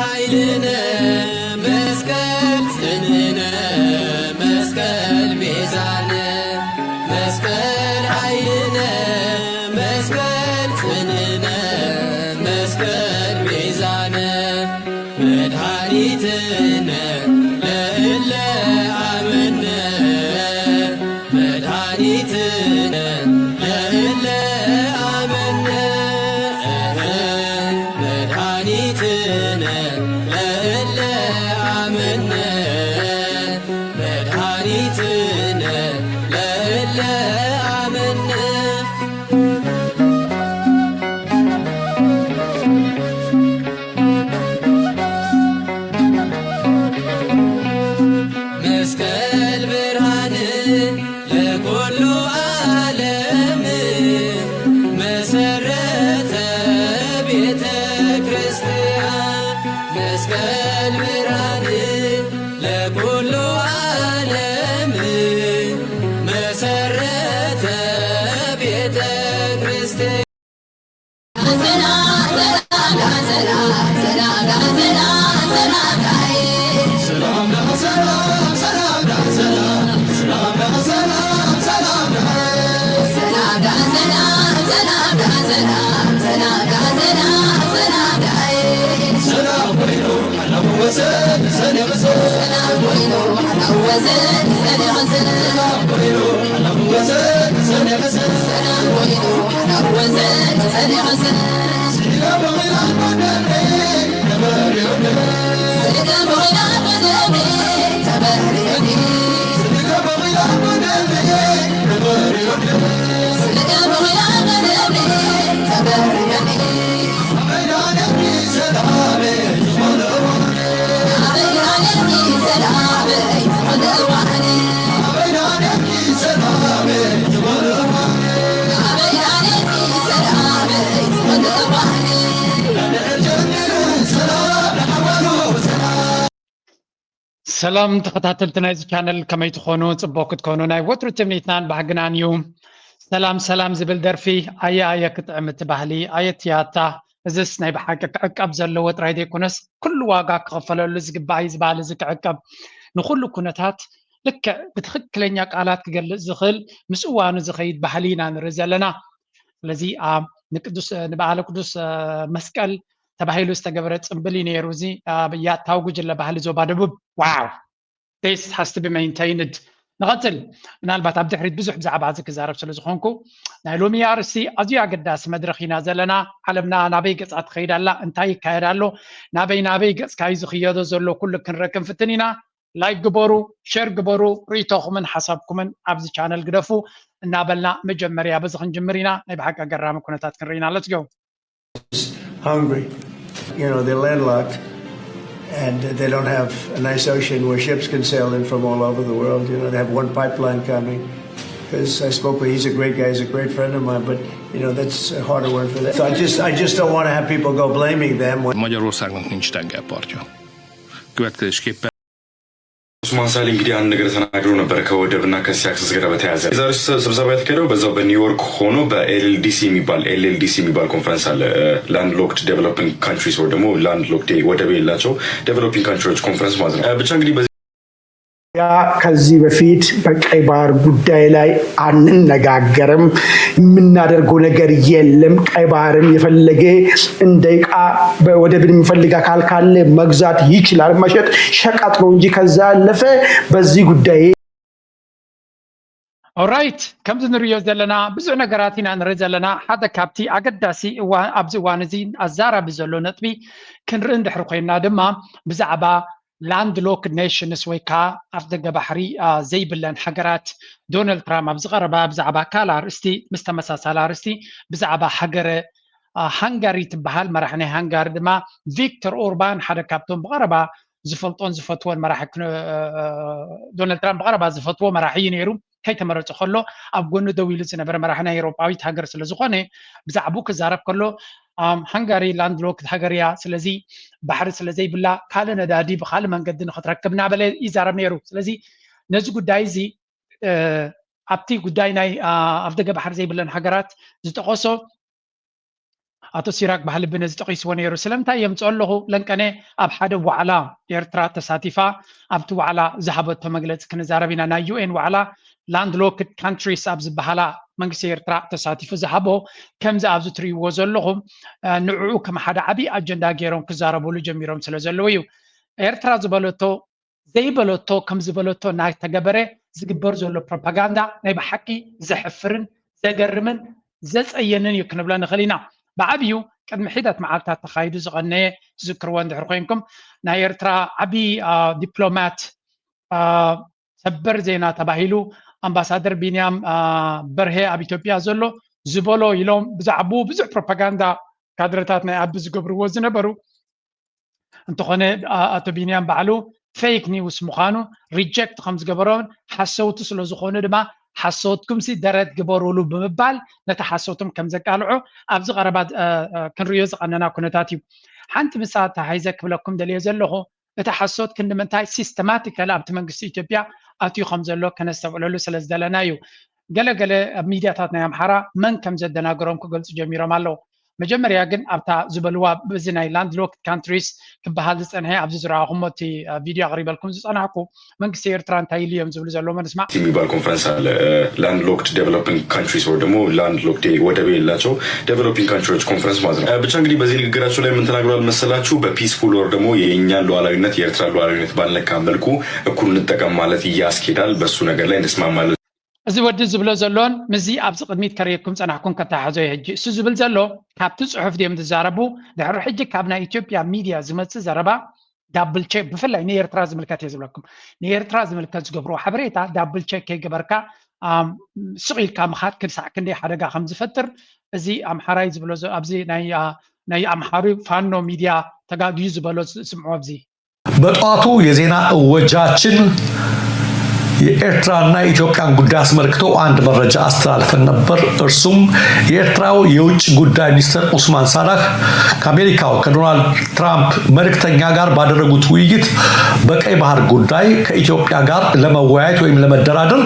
ኃይልነ መስቀል ጽንዕነ መስቀል ቤዛነ መስቀል ኃይልነ መስቀል ጽንዕነ መስቀል ቤዛነ መድኃኒትነ ለእለ አመነ መድኃኒትነ ለእለ አመነ መድኃኒትነ ለእለ አመነ መድኃኒትነ ለእለ አመነ መስቀል ብርሃን ለኩሉ ዓለም መሰረተ ቤተ ክርስቲያን መስቀል ብርሃን ለኩሉ ዓለም መሰረተ ቤተ ክርስቲያን ሰላም ተኸታተልቲ ናይዚ ቻነል፣ ከመይ ትኾኑ? ጽቡቕ ክትኮኑ ናይ ወትሩ ትምኒትናን ባህግናን እዩ። ሰላም ሰላም ዝብል ደርፊ፣ ኣየ ኣየ ክጥዕም እቲ ባህሊ፣ ኣየ እቲ ያታ። እዝስ ናይ ብሓቂ ክዕቀብ ዘለዎ ጥራይ ዘይኮነስ፣ ኩሉ ዋጋ ክኽፈለሉ ዝግባእ እዩ፣ እዚ ባህሊ እዚ ክዕቀብ። ንኹሉ ኩነታት ልክዕ ብትኽክለኛ ቃላት ክገልጽ ዝኽእል፣ ምስ እዋኑ ዝኸይድ ባህሊ ኢና ንርኢ ዘለና። ስለዚ ኣብ ንቅዱስ ንበዓለ ቅዱስ መስቀል ተባሂሉ ዝተገበረ ጽምብል እዩ ነይሩ። እዚ ኣብ ያታዊ ጉጅለ ባህሊ ዞባ ደቡብ። ዋው! This has to be maintained። ንቐጽል። ምናልባት ኣብ ድሕሪት ብዙሕ ብዛዕባ እዚ ክዛረብ ስለ ዝኾንኩ፣ ናይ ሎሚ ኣርእስቲ ኣዝዩ ኣገዳሲ መድረኽ ኢና ዘለና። ዓለምና ናበይ ገጻ ትኸይድ ኣላ? እንታይ ይካየድ ኣሎ? ናበይ ናበይ ገጽካ እዩ ዝኽየዶ ዘሎ? ኩሉ ክንርኢ ክንፍትን ኢና። ላይክ ግበሩ፣ ሸር ግበሩ፣ ርእይቶኹምን ሓሳብኩምን ኣብዚ ቻነል ግደፉ እናበልና መጀመርያ በዚ ክንጅምር ኢና። ናይ ብሓቂ ኣገራሚ ኩነታት ክንርኢ ኢና። Let's go። Hungry. You know, they're landlocked and they don't have a nice ocean where ships can sail in from all over the world. You know, they have one pipeline coming. Because I spoke with, he's a great guy, he's a great friend of mine, but you know, that's a harder word for that. So I just, I just don't want to have people go blaming them. When Magyarországnak nincs tengerpartja. Következésképpen Osman Salih እንግዲህ አንድ ነገር ተናግሮ ነበር ከወደብና ከ sea access ጋር በተያያዘ። የዛሬው ስብሰባ የተካሄደው በዛው በ New York ሆኖ በ L L D C የሚባል L L D C የሚባል conference አለ። Landlocked Developing Countries ወይ ደግሞ landlocked ወደብ የሌላቸው developing country ዎች conference ማለት ነው። ብቻ እንግዲህ በዚህ ያ ከዚህ በፊት በቀይ ባህር ጉዳይ ላይ አንነጋገርም፣ የምናደርገው ነገር የለም። ቀይ ባህርን የፈለገ እንደ እቃ ወደብን የሚፈልግ አካል ካለ መግዛት ይችላል። መሸጥ ሸቀጥ ነው እንጂ ከዛ ያለፈ በዚህ ጉዳይ ኦራይት፣ ከምዚ ንርእዮ ዘለና ብዙሕ ነገራት ኢና ንርኢ ዘለና። ሓደ ካብቲ ኣገዳሲ እዋ ኣብዚ እዋን እዚ ኣዛራቢ ዘሎ ነጥቢ ክንርኢ እንድሕሪ ኮይና ድማ ብዛዕባ landlocked nations ወይ ከዓ ኣፍደገ ባሕሪ ዘይብለን ሃገራት። ዶናልድ ትራምፕ ኣብዚ ቀረባ ብዛዕባ ካልእ ኣርእስቲ ምስ ተመሳሳሊ ኣርእስቲ ብዛዕባ ሃገረ ሃንጋሪ ትበሃል መራሒ ናይ ሃንጋሪ ድማ ቪክተር ኦርባን ሓደ ካብቶም ብቐረባ ዝፈልጦን ዝፈትዎን መራሒ ዶናልድ ትራምፕ ብቐረባ ዝፈትዎ መራሒ እዩ ነይሩ። ከይተመረፀ ከሎ ኣብ ጎኑ ደው ኢሉ ዝነበረ መራሒ ናይ ኤውሮጳዊት ሃገር ስለ ዝኾነ ብዛዕባኡ ክዛረብ ከሎ ሃንጋሪ ላንድሎክድ ሃገር እያ፣ ስለዚ ባሕሪ ስለ ዘይብላ ካልእ ነዳዲ ብካልእ መንገዲ ንክትረክብ እናበለ ይዛረብ ነይሩ። ስለዚ ነዚ ጉዳይ እዚ ኣብቲ ጉዳይ ናይ ኣፍደገ ባሕሪ ዘይብለን ሃገራት ዝጠቐሶ ኣቶ ሲራክ ባህልቢ ነዚ ጠቒስዎ ነይሩ። ስለምንታይ የምፅኦ ኣለኹ? ለንቀነ ኣብ ሓደ ዋዕላ ኤርትራ ተሳቲፋ ኣብቲ ዋዕላ ዝሃበቶ መግለፂ ክንዛረብ ኢና። ናይ ዩ ኤን ዋዕላ ላንድ ሎክድ ካንትሪስ ኣብ ዝበሃላ መንግስቲ ኤርትራ ተሳቲፉ ዝሃቦ ከምዚ ኣብዚ ትርእይዎ ዘለኹም ንዕኡ ከም ሓደ ዓብዪ ኣጀንዳ ገይሮም ክዛረብሉ ጀሚሮም ስለ ዘለዉ እዩ። ኤርትራ ዝበለቶ ዘይበለቶ ከም ዝበለቶ እናተገበረ ዝግበር ዘሎ ፕሮፓጋንዳ ናይ ብሓቂ ዘሕፍርን ዘገርምን ዘፀየንን እዩ ክንብሎ ንኽእል ኢና። ብዓብዩ ቅድሚ ሒደት መዓልታት ተኻይዱ ዝቐነየ ትዝክርዎ እንድሕር ኮይንኩም ናይ ኤርትራ ዓብዪ ዲፕሎማት ሰበር ዜና ተባሂሉ ኣምባሳደር ቢንያም በርሄ ኣብ ኢትዮጵያ ዘሎ ዝበሎ ኢሎም ብዛዕባኡ ብዙሕ ፕሮፓጋንዳ ካድረታት ናይ ኣቢ ዝገብርዎ ዝነበሩ እንተኾነ ኣቶ ቢንያም ባዕሉ ፌክ ኒውስ ምዃኑ ሪጀክት ከም ዝገበሮን ሓሰውቲ ስለ ዝኾኑ ድማ ሓሰውትኩም ሲ ደረት ግበሩሉ ብምባል ነቲ ሓሰውቶም ከም ዘቃልዑ ኣብዚ ቀረባ ክንሪዮ ዝቐነና ኩነታት እዩ። ሓንቲ ምሳ ተሃይዘ ክብለኩም ደልዮ ዘለኹ እቲ ሓሶት ክንዲ ምንታይ ሲስተማቲካል ኣብቲ መንግስቲ ኢትዮጵያ ኣትዩ ከም ዘሎ ከነስተውዕለሉ ስለ ዝደለና እዩ። ገለገለ ኣብ ሚድያታት ናይ ኣምሓራ መን ከም ዘደናገሮም ክገልጹ ጀሚሮም ኣለዉ። መጀመርያ ግን ኣብታ ዝበልዋ በዚ ናይ ላንድ ሎክድ ካንትሪስ ክበሃል ዝጸንሐ ኣብዚ ዝረኣኹሞ እቲ ቪድዮ ኣቕሪበልኩም ዝጸናሕኩ መንግስቲ ኤርትራ እንታይ ኢሉ እዮም ዝብሉ ዘለዉ ንስማዕ። የሚባል ኮንፈረንስ አለ። ላንድ ሎክድ ዴቨሎፒንግ ካንትሪስ ወይ ደግሞ ላንድ ሎክድ ወደብ የሌላቸው ዴቨሎፒንግ ካንትሪዎች ኮንፈረንስ ማለት ነው። ብቻ እንግዲህ በዚህ ንግግራቸው ላይ ምን ተናግረዋል መሰላችሁ? በ ፒስፉል ወር ደግሞ የእኛን ሉዓላዊነት የኤርትራን ሉዓላዊነት ባልነካ መልኩ እኩል እንጠቀም ማለት ያስኬዳል። በሱ ነገር ላይ እንስማማለን። እዚ ወዲ ዝብሎ ዘሎን ምስዚ ኣብዚ ቅድሚት ከርእየኩም ጸናሕኩም ከተሓሕዞ እየ። ሕጂ እሱ ዝብል ዘሎ ካብቲ ጽሑፍ ድዮም ዝዛረቡ? ድሕሪ ሕጂ ካብ ናይ ኢትዮጵያ ሚድያ ዝመጽእ ዘረባ ዳብል ቸክ ብፍላይ ንኤርትራ ዝምልከት እየ ዝብለኩም። ንኤርትራ ዝምልከት ዝገብርዎ ሓበሬታ ዳብል ቸክ ከይገበርካ ስቕ ኢልካ ምኻድ ክሳዕ ክንደይ ሓደጋ ከም ዝፈጥር እዚ ኣምሓራይ ዝብሎ ኣብዚ ናይ ኣምሓሪ ፋኖ ሚድያ ተጋግዩ ዝበሎ ስምዑ ኣብዚ በጠዋቱ የዜና እወጃችን የኤርትራና የኢትዮጵያን ጉዳይ አስመልክቶ አንድ መረጃ አስተላልፈን ነበር። እርሱም የኤርትራው የውጭ ጉዳይ ሚኒስትር ኡስማን ሳላህ ከአሜሪካው ከዶናልድ ትራምፕ መልእክተኛ ጋር ባደረጉት ውይይት በቀይ ባህር ጉዳይ ከኢትዮጵያ ጋር ለመወያየት ወይም ለመደራደር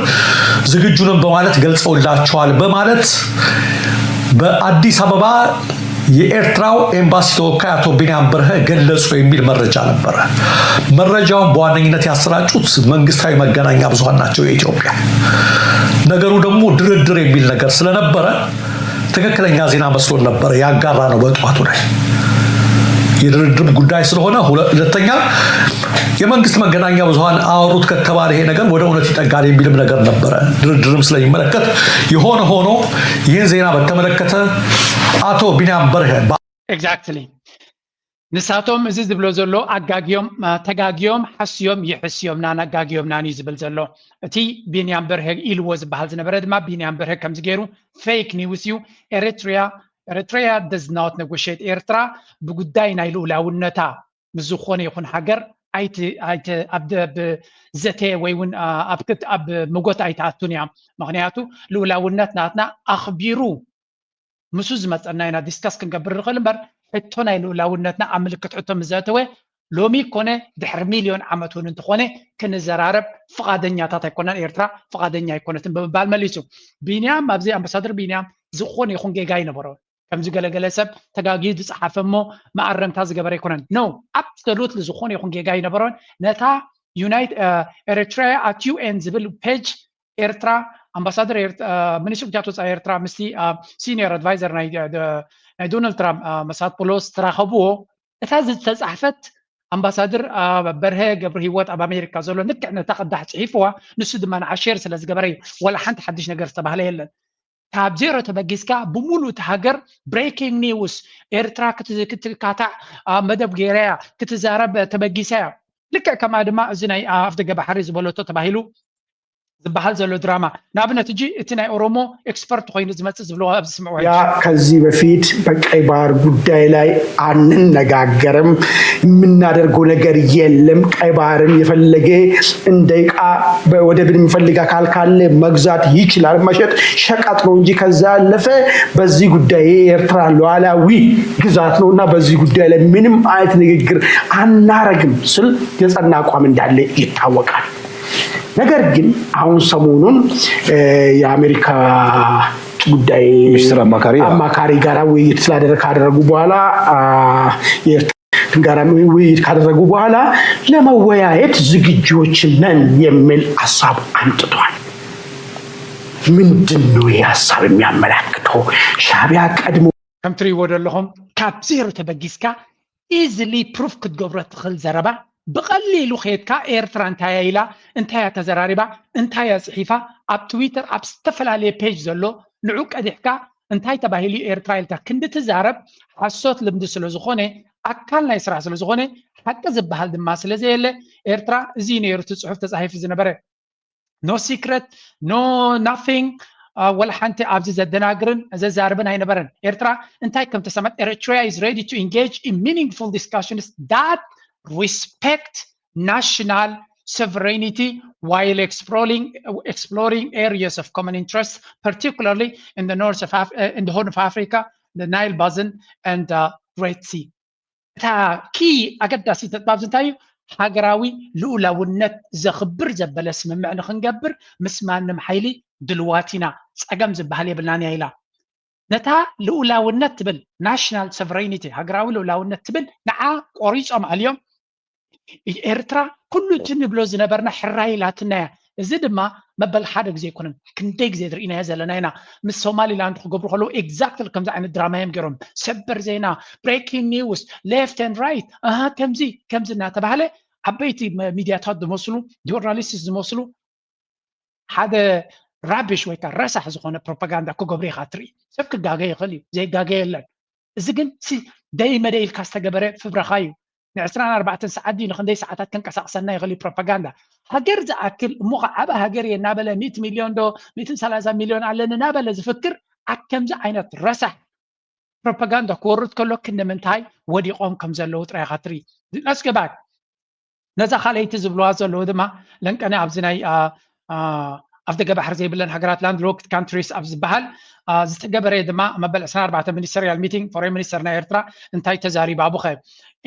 ዝግጁ ነን በማለት ገልጸውላቸዋል በማለት በአዲስ አበባ የኤርትራው ኤምባሲ ተወካይ አቶ ቢንያም በርሀ ገለጹ የሚል መረጃ ነበረ። መረጃውን በዋነኝነት ያሰራጩት መንግስታዊ መገናኛ ብዙሃን ናቸው የኢትዮጵያ። ነገሩ ደግሞ ድርድር የሚል ነገር ስለነበረ ትክክለኛ ዜና መስሎን ነበረ ያጋራ ነው በጠዋቱ ላይ የድርድር ጉዳይ ስለሆነ። ሁለተኛ የመንግስት መገናኛ ብዙሃን አወሩት ከተባለ ይሄ ነገር ወደ እውነት ይጠጋል የሚልም ነገር ነበረ ድርድርም ስለሚመለከት። የሆነ ሆኖ ይህን ዜና በተመለከተ አቶ ቢንያም በርሀ exactly ንሳቶም እዚ ዝብሎ ዘሎ ኣጋግዮም ተጋግዮም ሓስዮም ይሕስዮምናን ኣጋግዮምናን እዩ ዝብል ዘሎ። እቲ ቢንያም በርሀ ኢልዎ ዝበሃል ዝነበረ ድማ ቢንያም በርሀ ከምዚ ገይሩ ፌክ ኒውስ እዩ። ኤርትራ Eritrea does not negotiate ኤርትራ ብጉዳይ ናይ ልኡላውነታ ምስ ዝኾነ ይኹን ሃገር ኣይት ኣይት ኣብ ደ- ብ- ዘተ ወይ እውን ኣብ ክት ኣብ መጎት ኣይትኣቱን እያ። ምክንያቱ ልኡላውነት ናትና ኣኽቢሩ ምስ ዝመፀና ኢና ዲስከስ ክንገብር ንኽእል እምበር ሕቶ ናይ ልኡላውነትና ኣብ ምልክት ሕቶ ምስ ዘእተወ ሎሚ ኮነ ድሕሪ ሚልዮን ዓመት እውን እንተኾነ ክንዘራረብ ፍቓደኛታት ኣይኮናን፣ ኤርትራ ፍቓደኛ ኣይኮነትን ብምባል መሊሱ። ቢንያም ኣብዚ ኣምባሳደር ቢንያም ዝኾነ ይኹን ጌጋ ኣይነበሮን። ከምዚ ገለገለ ሰብ ተጋግዩ ዝጸሓፈ እሞ መኣረምታ ዝገበረ ኣይኮነን። No, absolutely ዝኾነ ይኹን ጌጋ ኣይነበሮን። ነታ Unite Eritrea at U N ዝብል ፔጅ ኤርትራ ኣምባሳደር ሚኒስትሪ ጉዳያት ወፃኢ ኤርትራ ምስቲ ሲኒየር ኣድቫይዘር ናይ ዶናልድ ትራምፕ መሳት ፖሎስ ዝተራኸብዎ እታ ዝተፃሕፈት ኣምባሳደር በርሀ ገብረ ህይወት ኣብ ኣሜሪካ ዘሎ ልክዕ ነታ ቅዳሕ ፅሒፍዋ ንሱ ድማ ንዓ ሼር ስለ ዝገበረ እዩ። ዋላ ሓንቲ ሓድሽ ነገር ዝተባህለ የለን። ካብ ዜሮ ተበጊስካ ብሙሉእ እቲ ሃገር ብሬኪንግ ኒውስ ኤርትራ ክትካታዕ መደብ ገይራ እያ ክትዛረብ ተበጊሳ እያ። ልክዕ ከምኣ ድማ እዚ ናይ ኣፍደገ ባሕሪ ዝበለቶ ተባሂሉ ዝበሃል ዘሎ ድራማ ንኣብነት እጂ እቲ ናይ ኦሮሞ ኤክስፐርት ኮይኑ ዝመፅእ ዝብልዎ ኣብዚ ስምዕዎ ያ ከዚህ በፊት በቀይ ባህር ጉዳይ ላይ አንነጋገርም፣ የምናደርገው ነገር የለም። ቀይ ባህርን የፈለገ እንደይቃ ወደብን የሚፈልግ አካል ካለ መግዛት ይችላል። መሸጥ ሸቀጥ ነው እንጂ ከዛ ያለፈ በዚህ ጉዳይ የኤርትራ ሉዓላዊ ግዛት ነው እና በዚህ ጉዳይ ላይ ምንም አይነት ንግግር አናረግም ስል የጸና አቋም እንዳለ ይታወቃል። ነገር ግን አሁን ሰሞኑን የአሜሪካ ጉዳይ ሚኒስትር አማካሪ፣ አዎ። አማካሪ ጋር ውይይት ስላደረግ ካደረጉ በኋላ አ፣ የኤርትራ ጋር ውይይት ካደረጉ በኋላ ለመወያየት ዝግጁዎች ነን የሚል ሀሳብ አምጥቷል። ምንድን ነው ይህ ሀሳብ የሚያመላክተው? ሻዕቢያ ቀድሞ ከም ትሪእዎ ዘለኹም ካብ ዜሮ ተበጊስካ ኢዝሊ ፕሩፍ ክትገብሮ ትኽእል ዘረባ ብቐሊሉ ከየድካ ኤርትራ እንታይ እያ ኢላ እንታይ እያ ተዘራሪባ እንታይ እያ ፅሒፋ ኣብ ትዊተር ኣብ ዝተፈላለየ ፔጅ ዘሎ ንዑ ቀዲሕካ እንታይ ተባሂሉ ኤርትራ ኢልካ ክንዲ ትዛረብ ሓሶት ልምዲ ስለ ዝኾነ ኣካል ናይ ስራሕ ስለ ዝኾነ ሓቂ ዝበሃል ድማ ስለ ዘየለ ኤርትራ እዚ ነይሩ እቲ ፅሑፍ ተፃሒፉ ዝነበረ no secret no nothing ወላ ሓንቲ ኣብዚ ዘደናግርን ዘዛርብን ኣይነበረን ኤርትራ እንታይ ከም ተሰማት Eritrea is ready to engage in meaningful discussions that respect national sovereignty while exploring exploring areas of common interest particularly in the north of Af- uh, in the horn of Africa the Nile basin and uh, Red Sea እታ ኪ ኣገዳሲት ነጥቢ ኣብዚ እንታይ እዩ ሃገራዊ ልኡላውነት ዘኽብር ዘበለ ስምምዕ ንክንገብር ምስ ማንም ሓይሊ ድልዋት ኢና ፀገም ዝበሃል የብልናን እያ ኢላ ነታ ልኡላውነት ትብል national sovereignty ሃገራዊ ልኡላውነት ትብል ንዓ ቆሪፆም ኣልዮም ኤርትራ ኩሉ እቲ ንብሎ ዝነበርና ሕራይ ኢላትና እያ እዚ ድማ መበል ሓደ ግዜ ኣይኮነን ክንደይ ግዜ ዝርኢናዮ ዘለና ኢና ምስ ሶማሊላንድ ክገብሩ ከለዉ exactly ከምዚ ዓይነት ድራማ እዮም ገይሮም ሰበር ዜና breaking news left and right ኣሃ ከምዚ ከምዚ እናተባሃለ ዓበይቲ ሚድያታት ዝመስሉ journalists ዝመስሉ ሓደ rubbish ወይ ከዓ ረሳሕ ዝኾነ propaganda ክገብሩ ኢኻ ትርኢ ሰብ ክጋገ ይኽእል እዩ ዘይጋገ የለን እዚ ግን ደይ መደይ ኢልካ ዝተገበረ ፍብረኻ እዩ ን24 ሰዓት ድዩ ንክንደይ ሰዓታት ከንቀሳቅሰና ይኽእል እዩ propaganda ሃገር ዝኣክል እሞ ዓበ ሃገር እየ እናበለ ሚእቲ ሚልዮን ዶ ሚእትን ሰላሳ ሚልዮን ኣለኒ እናበለ ዝፍክር ኣብ ከምዚ ዓይነት ረሳሕ propaganda ክወርድ ከሎ ክንዲ ምንታይ ወዲቖም ከም ዘለዉ ጥራይ ኢኻ ትርኢ let's go back ነዛ ካልኣይቲ ዝብልዋ ዘለዉ ድማ ለንቀነ ኣብዚ ናይ ኣብ ደገ ባሕሪ ዘይብለን ሃገራት landlocked countries ኣብ ዝበሃል ዝተገበረ ድማ መበል ዕስራን ኣርባዕተን ministerial meeting foreign minister ናይ ኤርትራ እንታይ ተዛሪባ ብኸ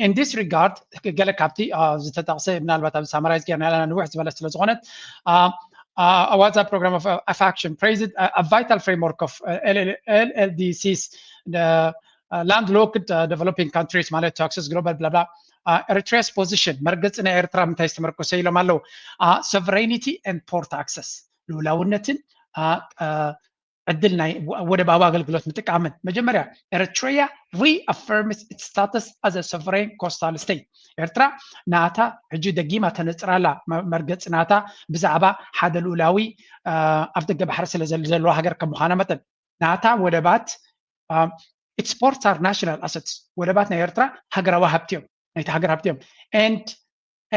in this regard ገለ ካብቲ ዝተጠቕሰ ምናልባት ኣብ summarize ጌርና ኣለና ንውሕ ዝበለ ስለ ዝኾነት ኣዋዛ program of action praised a vital framework of LLDCs landlocked developing countries ማለት to access global blah blah Eritrea's position መርገፂ ናይ ኤርትራ ምንታይ ዝተመርኮሰ ኢሎም ኣለዉ sovereignty and port access ልኡላውነትን ዕድል ናይ ወደባዊ ኣገልግሎት ምጥቃምን መጀመርያ Eritrea reaffirms its status as a sovereign coastal state ኤርትራ ናታ ሕጂ ደጊማ ተነፅራላ መርገፂ ናታ ብዛዕባ ሓደ ልኡላዊ ኣብ ደገ ባሕሪ ስለ ዘለዋ ሃገር ከም ምዃና መጠን ናታ ወደባት its ports are national assets ወደባት ናይ ኤርትራ ሃገራዊ ሃብቲ እዮም ናይቲ ሃገር ሃብቲ እዮም and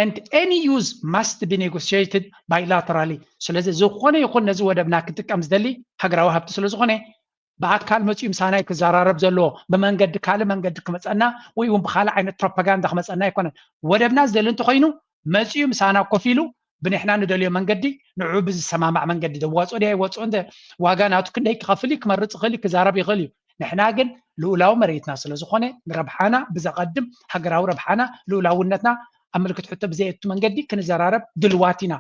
and any use must be negotiated bilaterally ስለዚ ዝኾነ ይኹን ነዚ ወደብና ክጥቀም ዝደሊ ሃገራዊ ሃብቲ ስለ ዝኾነ ብኣካል መፂኡ ምሳናይ ክዘራረብ ዘለዎ ብመንገዲ ካልእ መንገዲ ክመፀና ወይ እውን ብካልእ ዓይነት propaganda ክመፀና ኣይኮነን ወደብና ዝደሊ እንተኮይኑ መፂኡ ምሳና ኮፍ ኢሉ ብንሕና ንደልዮ መንገዲ ንዑ ብዝሰማማዕ መንገዲ ደዋፅኦ ድያ ይወፅኦ እንተ ዋጋ ናቱ ክንደይ ክኸፍል እዩ ክመርፅ ይኽእል እዩ ክዛረብ ይኽእል እዩ ንሕና ግን ልኡላዊ መሬትና ስለ ዝኾነ ንረብሓና ብዘቐድም ሃገራዊ ረብሓና ልኡላውነትና ኣብ ምልክት ሕቶ ብዘየቱ መንገዲ ክንዘራረብ ድልዋት ኢና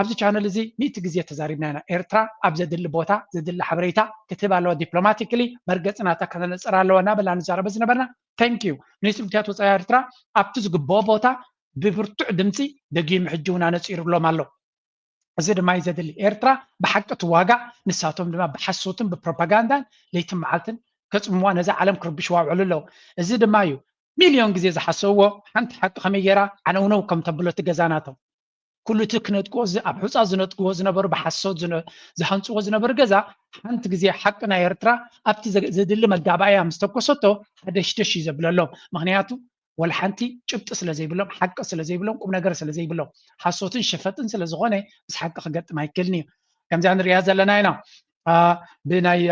ኣብዚ ቻነል እዚ ሚእቲ ግዜ ተዛሪብና ኢና ኤርትራ ኣብ ዘድሊ ቦታ ዘድሊ ሓበሬታ ክትህብ ኣለዋ diplomatically መርገፂ ናታ ከተነፅር ኣለዋ እናበልና ንዛረበ ዝነበርና thank you ሚኒስትሪ ጉዳያት ወፃኢ ኤርትራ ኣብቲ ዝግብኦ ቦታ ብብርቱዕ ድምፂ ደጊሙ ሕጂ እውን ኣነፂሩሎም ኣሎ እዚ ድማ እዩ ዘድሊ ኤርትራ ብሓቂ ትዋጋእ ንሳቶም ድማ ብሓሶትን ብፕሮፓጋንዳን ለይትን መዓልትን ከፅምዋ ነዛ ዓለም ክርብሽዋ ውዕሉ ኣለዉ እዚ ድማ እዩ ሚልዮን ግዜ ዝሓሰብዎ ሓንቲ ሓቂ ከመይ ገይራ ዓነውነው ከም ተብሎ እቲ ገዛ ናቶም ኩሉ እቲ ክነጥቅዎ ኣብ ሑፃ ዝነጥቅዎ ዝነበሩ ብሓሶት ዝሃንፅዎ ዝነበሩ ገዛ ሓንቲ ግዜ ሓቂ ናይ ኤርትራ ኣብቲ ዘድሊ መጋባእያ ምስ ተኮሰቶ ሓደሽደሽ እዩ ዘብለሎም ምክንያቱ ወላ ሓንቲ ጭብጢ ስለ ዘይብሎም ሓቂ ስለ ዘይብሎም ቁም ነገር ስለ ዘይብሎም ሓሶትን ሸፈጥን ስለ ዝኾነ ምስ ሓቂ ክገጥም ኣይክእልን እዩ ከምዚኣ ንሪኣ ዘለና ኢና ብናይ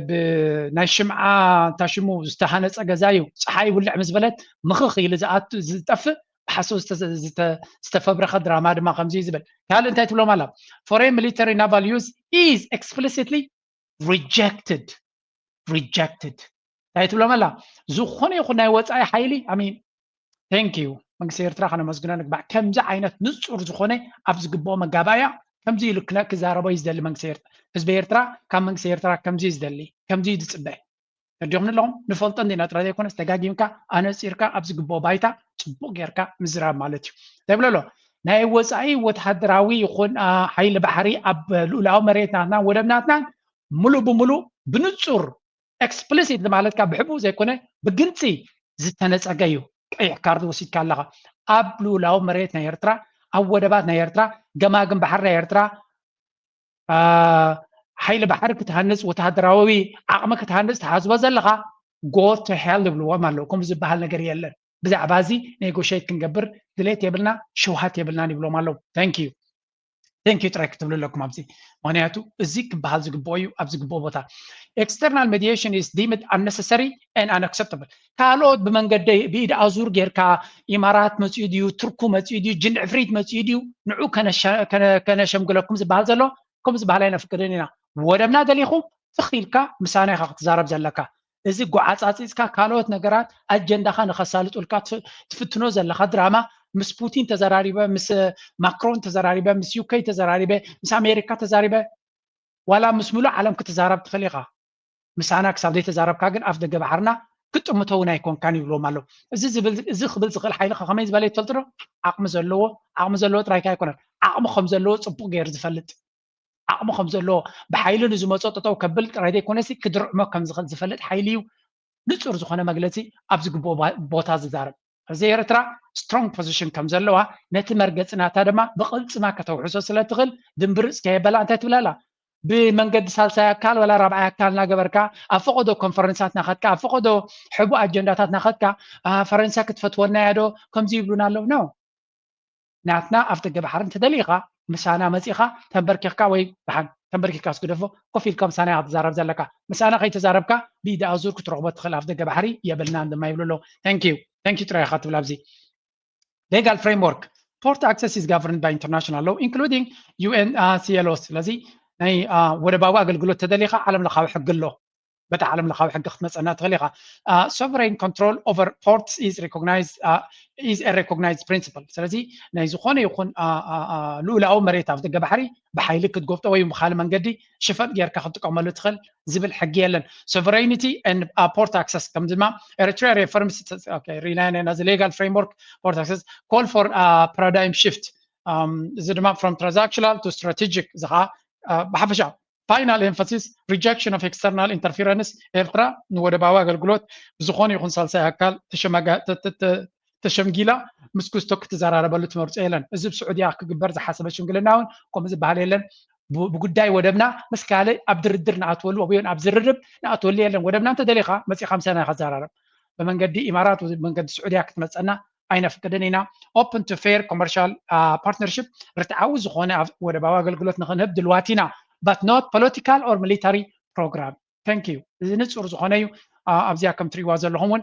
ብናይ ሽምዓ እንታ ሽሙ ዝተሃነፀ ገዛ እዩ ፀሓይ ውልዕ ምስ በለት ምኽኽ ኢሉ ዝኣቱ ዝጠፍእ ብሓሶት ዝተፈብረኸ ድራማ ድማ ከምዚ እዩ ዝብል ካልእ እንታይ ትብሎም ኣላ foreign military naval use is explicitly rejected rejected እንታይ ትብሎም ኣላ ዝኾነ ይኹን ናይ ወፃኢ ሓይሊ ኣሚን thank you መንግስቲ ኤርትራ ከነመስግኖ ንግባእ ከምዚ ዓይነት ንፁር ዝኾነ ኣብ ዝግብኦ መጋባእያ ከምዚ ኢሉ ክነ- ክዛረቦ እዩ ዝደሊ መንግስቲ ኤርትራ። ህዝቢ ኤርትራ ካብ መንግስቲ ኤርትራ ከምዚ እዩ ዝደሊ፣ ከምዚ እዩ ዝፅበ። ተረዲኹም ኣለኹም? ንፈልጦ እንዲና ጥራይ ዘይኮነስ፣ ተጋጊምካ ኣነፂርካ ኣብ ዝግብኦ ባይታ ፅቡቕ ጌርካ ምዝራብ ማለት እዩ። እንታይ ይብሎ ኣሎ? ናይ ወፃኢ ወተሃደራዊ ይኹን ሓይሊ ባሕሪ ኣብ ልኡላዊ መሬት ናትና፣ ወደብ ናትና፣ ሙሉእ ብሙሉእ ብንፁር፣ ኤክስፕሊሲት ማለትካ ብሕቡእ ዘይኮነ ብግልፂ ዝተነፀገ እዩ። ቀይሕ ካርድ ወሲድካ ኣለኻ። ኣብ ልኡላዊ መሬት ናይ ኤርትራ፣ ኣብ ወደባት ናይ ኤርትራ፣ ገማግም ባሕሪ ናይ ኤርትራ፣ ሓይሊ ባሕሪ ክትሃንፅ፣ ወተሃደራዊ ዓቕሚ ክትሃንፅ ትሓስቦ ዘለኻ፣ ጎ ቱ ሄል ይብልዎም ኣለዉ። ከምኡ ዝበሃል ነገር የለን። ብዛዕባ እዚ ኔጎሽት ክንገብር ድሌት የብልና፣ ሽውሃት የብልናን ይብሎም ኣለዉ። ተንክ ዩ፣ ተንክ ዩ ጥራይ ክትብሉ ኣለኩም ኣብዚ። ምክንያቱ እዚ ክበሃል ዝግብኦ እዩ ኣብ ዝግብኦ ቦታ። External mediation is deemed unnecessary and unacceptable። ካልኦት ብመንገዲ ብኢድ ኣዙር ጌርካ፣ ኢማራት መፅኡ ድዩ፣ ቱርኩ መፅኡ ድዩ፣ ጅን ዕፍሪት መፅኡ ድዩ፣ ንዑ ከነሸምግለኩም ዝበሃል ዘሎ፣ ከምኡ ዝበሃል ኣይነፍቅድን ኢና። ወደብና ደሊኹ ትኽ ኢልካ ምሳና ኢኻ ክትዛረብ ዘለካ። እዚ ጓዓፃፂፅካ ካልኦት ነገራት ኣጀንዳኻ ንኸሳልጡልካ ትፍትኖ ዘለኻ ድራማ፣ ምስ ፑቲን ተዘራሪበ፣ ምስ ማክሮን ተዘራሪበ፣ ምስ ዩኬ ተዘራሪበ፣ ምስ ኣሜሪካ ተዛሪበ፣ ዋላ ምስ ሙሉእ ዓለም ክትዛረብ ትኽእል ኢኻ። ምሳና ክሳብ ዘይተዛረብካ ግን ኣፍ ደገ ባሕርና ክጥምቶ እውን ኣይኮንካን ይብልዎም ኣለዉ። እዚ ክብል ዝኽእል ሓይሊ ከመይ ዝበለ ትፈልጡ ዶ? ዓቕሚ ዘለዎ፣ ዓቕሚ ዘለዎ ጥራይካ ኣይኮነን፣ ዓቕሚ ከም ዘለዎ ፅቡቕ ገይሩ ዝፈልጥ፣ ዓቕሚ ከም ዘለዎ፣ ብሓይሊ ንዝመፆ ጠጠው ከብል ጥራይ ዘይኮነሲ ክድርዕሞ ከም ዝኽእል ዝፈልጥ ሓይሊ እዩ። ንፁር ዝኾነ መግለፂ ኣብ ዝግብኦ ቦታ ዝዛረብ። እዚ ኤርትራ ስትሮንግ ፖዚሽን ከም ዘለዋ፣ ነቲ መርገፂ ናታ ድማ ብቕልፅማ ከተውሕሶ ስለ ትኽእል፣ ድንብርፅ ከየበላ እንታይ ትብላላ? ብመንገዲ ሳልሳይ ኣካል ወላ ራብዓይ ኣካል እናገበርካ፣ ኣብ ፈቐዶ ኮንፈረንሳት ናኸድካ፣ ኣብ ፈቐዶ ሕቡእ ኣጀንዳታት ናኸድካ፣ ፈረንሳ ክትፈትወና እያ ዶ ከምዚ ይብሉና ኣለዉ? ኖ። ናትና ኣፍ ደገ ባሕሪ እንተደሊኻ፣ ምሳና መፂኻ ተንበርኪኽካ ወይ ደሓን ተንበርኪኽካ ስግደፎ፣ ኮፍ ኢልካ ምሳና ኢኻ ትዛረብ ዘለካ። ምሳና ከይተዛረብካ ብኢድ ኣዙር ክትረኽቦ ትኽእል ኣፍ ደገ ባሕሪ የብልናን ድማ ይብሉ ኣለዉ። Thank you፣ thank you ጥራይ ኢኻ ትብል ኣብዚ። Legal framework. Port access is governed by international law, including U N C L O። ስለዚ ናይ ወደባዊ ኣገልግሎት ተደሊኻ ዓለም ለኻዊ ሕጊ ኣሎ። በታ ዓለም ለኻዊ ሕጊ ክትመፀና ትኽእል ኢኻ። Sovereign control over ports is recognized, is a recognized principle። ስለዚ ናይ ዝኾነ ይኹን ልኡላዊ መሬት ኣብ ደገ ባሕሪ ብሓይሊ ክትጎብጦ ወይ ብካልእ መንገዲ ሽፈጥ ጌርካ ክትጥቀመሉ ትኽእል ዝብል ሕጊ የለን። Sovereignty and port access ከም ድማ ኤርትራ ሪፈርምስ ሪናይና ዚ legal framework port access call for paradigm shift። እዚ ድማ from transactional to strategic፣ እዚ ከዓ ብሓፈሻ final emphasis rejection of external interference። ኤርትራ ንወደባዊ ኣገልግሎት ብዝኾነ ይኹን ሳልሳይ ኣካል ተሸመጋ- ተ- ተ- ተ- ተሸምጊላ ምስ ኩስቶ ክትዘራረበሉ ትመርጾ የለን። እዚ ብስዑድያ ክግበር ዝሓሰበ ሽምግልና እውን ከምኡ ዝበሃል የለን። ብ- ብጉዳይ ወደብና ምስ ካልእ ኣብ ድርድር ንኣትወሉ ወይ እውን ኣብ ዝርርብ ንኣትወሉ የለን። ወደብና እንተደሊኻ መጺኻ ምሳና ኢኻ ትዘራረብ። ብመንገዲ ኢማራት ወይ መንገዲ ስዑድያ ክትመጸና ኣይነፍቅድን ኢና። Open to fair commercial partnership፣ ርትዓዊ ዝኾነ ኣብ ወደባዊ ኣገልግሎት ንኽንህብ ድልዋት ኢና፣ but not political or military program። Thank you። እዚ ንጹር ዝኾነ እዩ። ኣብዚኣ ከም ትሪእዋ ዘለኹም እውን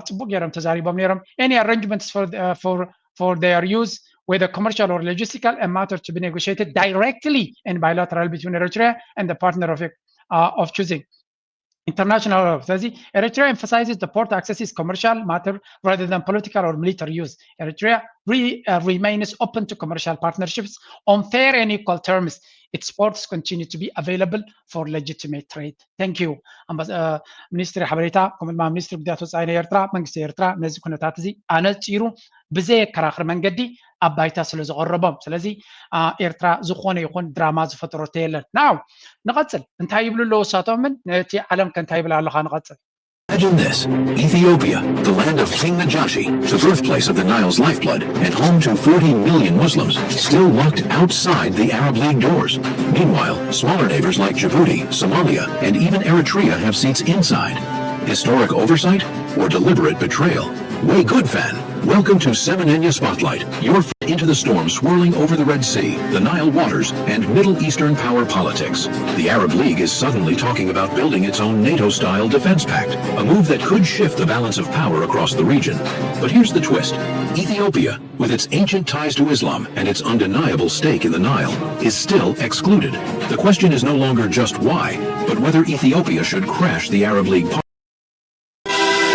ጽቡቅ ገይሮም ተዛሪቦም ነይሮም። Any arrangements for for for their use, whether commercial or logistical, a matter to be negotiated directly and bilateral between Eritrea and the partner of of choosing international law. ስለዚ Eritrea emphasizes the port access is commercial matter rather than political or military use. Eritrea re, uh, remains open to commercial partnerships on fair and equal terms. Its ports continue to be available for legitimate trade. Thank you. ሚኒስትሪ ሓበሬታ ከምኡ ድማ ሚኒስትሪ ጉዳያት ወፃኢ ናይ ኤርትራ፣ መንግስቲ ኤርትራ ነዚ ኩነታት እዚ ኣነፂሩ ብዘየከራኽር መንገዲ ኣብ ባይታ ስለ ዘቐረቦም። ስለዚ ኤርትራ ዝኾነ ይኹን ድራማ ዝፈጠረቶ የለን። ናው ንቐፅል። እንታይ ይብሉ ኣለዉ እሳቶምን ነቲ ዓለም ከ እንታይ ይብል ኣለኻ? ንቐፅል። Imagine this: Ethiopia, the land of King Najashi, the birthplace of the Nile's lifeblood, and home to forty million Muslims, still locked outside the Arab League doors. Meanwhile, smaller neighbors like Djibouti, Somalia, and even Eritrea have seats inside. Historic oversight or deliberate betrayal? Way good, fan. Welcome to Semenenya Spotlight, your into the storm swirling over the Red Sea, the Nile waters, and Middle Eastern power politics. The Arab League is suddenly talking about building its own NATO-style defense pact, a move that could shift the balance of power across the region. But here's the twist. Ethiopia, with its ancient ties to Islam and its undeniable stake in the Nile, is still excluded. The question is no longer just why, but whether Ethiopia should crash the Arab League.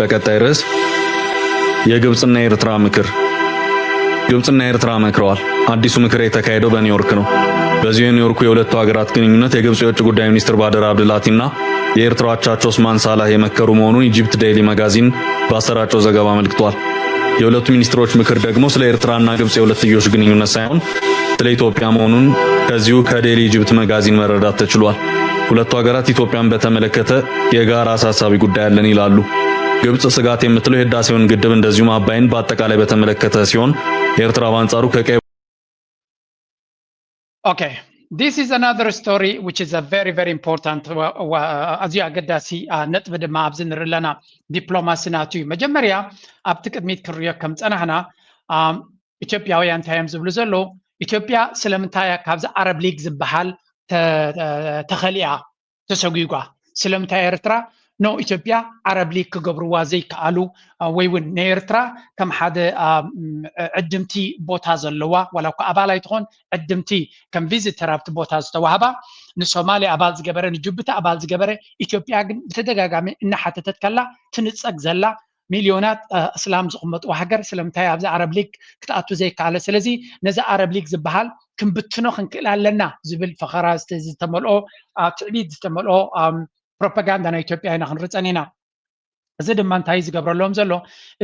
በቀጣይ ርዕስ የግብፅና የኤርትራ ምክር። ግብፅና ኤርትራ መክረዋል። አዲሱ ምክር የተካሄደው በኒውዮርክ ነው። በዚሁ የኒውዮርኩ የሁለቱ ሀገራት ግንኙነት የግብፅ የውጭ ጉዳይ ሚኒስትር ባደር አብደላቲና የኤርትራ አቻቸው ኦስማን ሳላህ የመከሩ መሆኑን ኢጂፕት ዴይሊ መጋዚን ባሰራጨው ዘገባ አመልክቷል። የሁለቱ ሚኒስትሮች ምክር ደግሞ ስለ ኤርትራና ግብፅ የሁለትዮሽ ግንኙነት ሳይሆን ስለ ኢትዮጵያ መሆኑን ከዚሁ ከዴይሊ ኢጂፕት መጋዚን መረዳት ተችሏል። ሁለቱ ሀገራት ኢትዮጵያን በተመለከተ የጋራ አሳሳቢ ጉዳይ አለን ይላሉ። ግብፅ ስጋት የምትለው የህዳሴውን ግድብ እንደዚሁም አባይን በአጠቃላይ በተመለከተ ሲሆን ኤርትራ በአንጻሩ ከቀይ Okay, this is another story which is a very, very important. ኣዝዩ ኣገዳሲ ነጥቢ ድማ ኣብዚ ንርኢ ኣለና። ዲፕሎማሲ ናቱ እዩ። መጀመርያ ኣብቲ ቅድሚት ክንሪኦ ከም ፀናሕና ኢትዮጵያውያን እንታይ እዮም ዝብሉ ዘለዉ? ኢትዮጵያ ስለምንታይ እያ ካብዚ ዓረብ ሊግ ዝበሃል ተኸሊኣ ተሰጒጓ? ስለምንታይ ኤርትራ ኖ ኢትዮጵያ ዓረብ ሊግ ክገብርዋ ዘይከኣሉ ወይ እውን ንኤርትራ ከም ሓደ ዕድምቲ ቦታ ዘለዋ ዋላ እኳ ኣባል ኣይትኾን ዕድምቲ ከም ቪዚተር ኣብቲ ቦታ ዝተዋህባ ንሶማሊ ኣባል ዝገበረ ንጅቡቲ ኣባል ዝገበረ ኢትዮጵያ ግን ብተደጋጋሚ እናሓተተት ከላ ትንፀግ ዘላ ሚልዮናት እስላም ዝቕመጥዋ ሃገር ስለምንታይ ኣብዚ ዓረብ ሊግ ክትኣቱ ዘይከኣለ? ስለዚ ነዚ ዓረብ ሊግ ዝበሃል ክንብትኖ ክንክእል ኣለና ዝብል ፈኸራ ዝተመልኦ ትዕቢት ዝተመልኦ ፕሮፓጋንዳ ናይ ኢትዮጵያ ኢና ክንርፀን ኢና። እዚ ድማ እንታይ ዝገብረሎም ዘሎ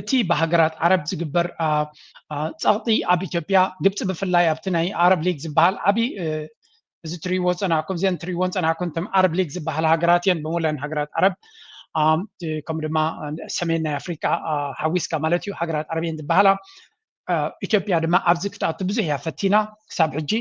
እቲ ብሃገራት ዓረብ ዝግበር ፀቕጢ ኣብ ኢትዮጵያ ግብፂ ብፍላይ ኣብቲ ናይ ዓረብ ሊግ ዝበሃል ዓብዪ እዚ ትሪእዎ ፀናሕኩም እዚአን ትሪእዎን ፀናሕኩም እቶም ዓረብ ሊግ ዝበሃል ሃገራት እየን ብምለን ሃገራት ዓረብ ከምኡ ድማ ሰሜን ናይ ኣፍሪቃ ሓዊስካ ማለት እዩ ሃገራት ዓረብ እየን ዝበሃላ ኢትዮጵያ ድማ ኣብዚ ክትኣቱ ብዙሕ እያ ፈቲና ክሳብ ሕጂ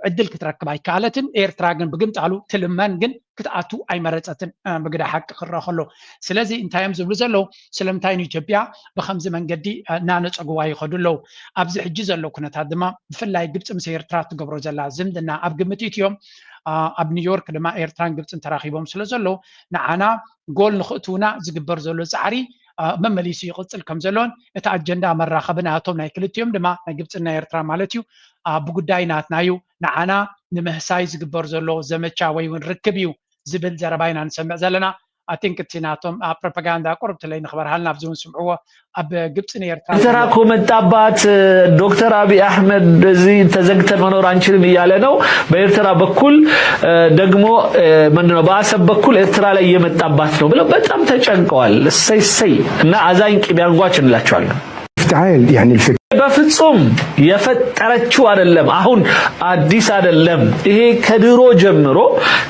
ዕድል ክትረክብ ኣይከኣለትን። ኤርትራ ግን ብግምጣሉ ትልመን ግን ክትኣቱ ኣይመረፀትን ምግዳ ሓቂ ክረአ ከሎ። ስለዚ እንታይ እዮም ዝብሉ ዘለዉ? ስለምንታይ ንኢትዮጵያ ብከምዚ መንገዲ እናነፀግዋ ይኸዱ ኣለዉ? ኣብዚ ሕጂ ዘሎ ኩነታት ድማ ብፍላይ ግብፂ ምስ ኤርትራ ትገብሮ ዘላ ዝምድና ኣብ ግምት ኢትዮም ኣብ ኒውዮርክ ድማ ኤርትራን ግብፅን ተራኺቦም ስለ ዘለዉ ንዓና ጎል ንኽእትውና ዝግበር ዘሎ ፃዕሪ መመሊሱ ይቕፅል ከም ዘሎን እቲ ኣጀንዳ መራኸቢ ናቶም ናይ ክልቲኦም ድማ ናይ ግብፅና ኤርትራ ማለት እዩ ብጉዳይ ናትና እዩ ንዓና ንምህሳይ ዝግበር ዘሎ ዘመቻ ወይ እውን ርክብ እዩ ዝብል ዘረባ ኢና ንሰምዕ ዘለና። ኣቲንክ እቲ ናቶም ፕሮፓጋንዳ ቁርብ ትለይ ንክበርሃልና ኣብዚ እውን ስምዕዎ ኣብ ግብፂ ንኤርትራ ኤርትራ እኮ መጣባት ዶክተር ኣብይ ኣሕመድ እዚ ተዘግተ መኖር አንችልም እያለ ነው። በኤርትራ በኩል ደግሞ ምንድነው በአሰብ በኩል ኤርትራ ላይ እየመጣባት ነው ብለው በጣም ተጨንቀዋል። እሰይ እሰይ እና አዛኝ ቅቤ አንጓች እንላቸዋለን። افتعال يعني الفكرة በፍጹም የፈጠረችው አይደለም። አሁን አዲስ አይደለም። ይሄ ከድሮ ጀምሮ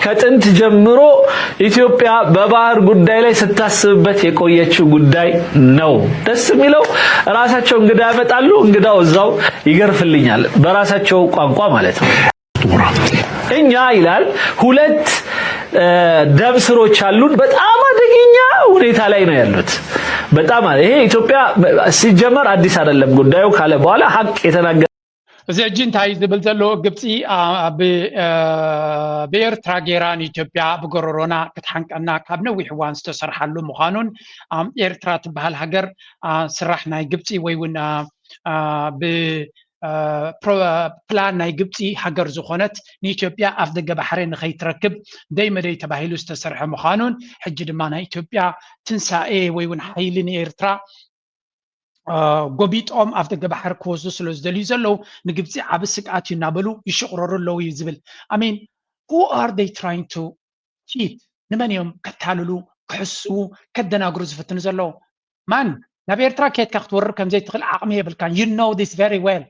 ከጥንት ጀምሮ ኢትዮጵያ በባህር ጉዳይ ላይ ስታስብበት የቆየችው ጉዳይ ነው። ደስ የሚለው ራሳቸው እንግዳ ያመጣሉ፣ እንግዳው እዛው ይገርፍልኛል በራሳቸው ቋንቋ ማለት ነው። እኛ ይላል ሁለት ደም ስሮች አሉን። በጣም አደገኛ ሁኔታ ላይ ነው ያሉት። በጣም ይሄ ኢትዮጵያ ሲጀመር አዲስ አይደለም ጉዳዩ ካለ በኋላ ሀቅ የተናገረ እዚ ሕጂ እንታይ ዝብል ዘሎ ግብፂ ብኤርትራ ገይራ ንኢትዮጵያ ብጎረሮና ክትሓንቀና ካብ ነዊሕ እዋን ዝተሰርሓሉ ምዃኑን ኤርትራ ትበሃል ሃገር ስራሕ ናይ ግብፂ ወይ እውን ብ ፕላን ናይ ግብፂ ሃገር ዝኾነት ንኢትዮጵያ ኣፍ ደገ ባሕሪ ንኸይትረክብ ደይ መደይ ተባሂሉ ዝተሰርሐ ምዃኑን ሕጂ ድማ ናይ ኢትዮጵያ ትንሳኤ ወይ እውን ሓይሊ ንኤርትራ ጎቢጦም ኣፍ ደገ ባሕሪ ክወስዱ ስለ ዝደልዩ ዘለዉ ንግብፂ ዓብ ስግኣት እዩ እናበሉ ይሽቕረሩ ኣለዉ እዩ ዝብል ኣሚን who are they trying to cheat ንመን እዮም ከታልሉ ክሕስዉ ከደናግሩ ዝፍትኑ ዘለዉ ማን ናብ ኤርትራ ከየትካ ክትወርር ከምዘይትኽእል ዓቕሚ የብልካን you know this very well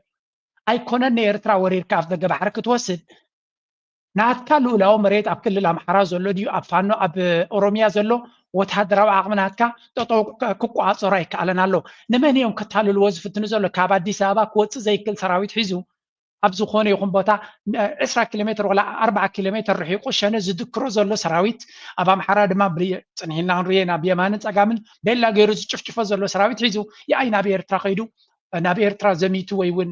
ኣይኮነን ንኤርትራ ወሪርካ ኣፍ ደገ ባሕሪ ክትወስድ ናትካ ልኡላዊ መሬት ኣብ ክልል ኣምሓራ ዘሎ ድዩ ኣብ ፋኖ ኣብ ኦሮሚያ ዘሎ ወታደራዊ ዓቕሚ ናትካ ጠጠው ክቆፃፀሮ ኣይከኣለን ኣሎ ንመን እዮም ከታልልዎ ዝፍትኑ ዘሎ ካብ ኣዲስ ኣበባ ክወፅእ ዘይክእል ሰራዊት ሒዙ ኣብ ዝኾነ ይኹን ቦታ ዕስራ ኪሎ ሜትር ወላ ኣርባዓ ኪሎ ሜትር ርሒቑ ሸነ ዝድክሮ ዘሎ ሰራዊት ኣብ ኣምሓራ ድማ ጽንሒልና ክንሪኦ ኢና ብየማንን ጸጋምን ቤላ ገይሩ ዝጭፍጭፎ ዘሎ ሰራዊት ሒዙ የኣይ ናብ ኤርትራ ከይዱ ናብ ኤርትራ ዘሚቱ ወይ እውን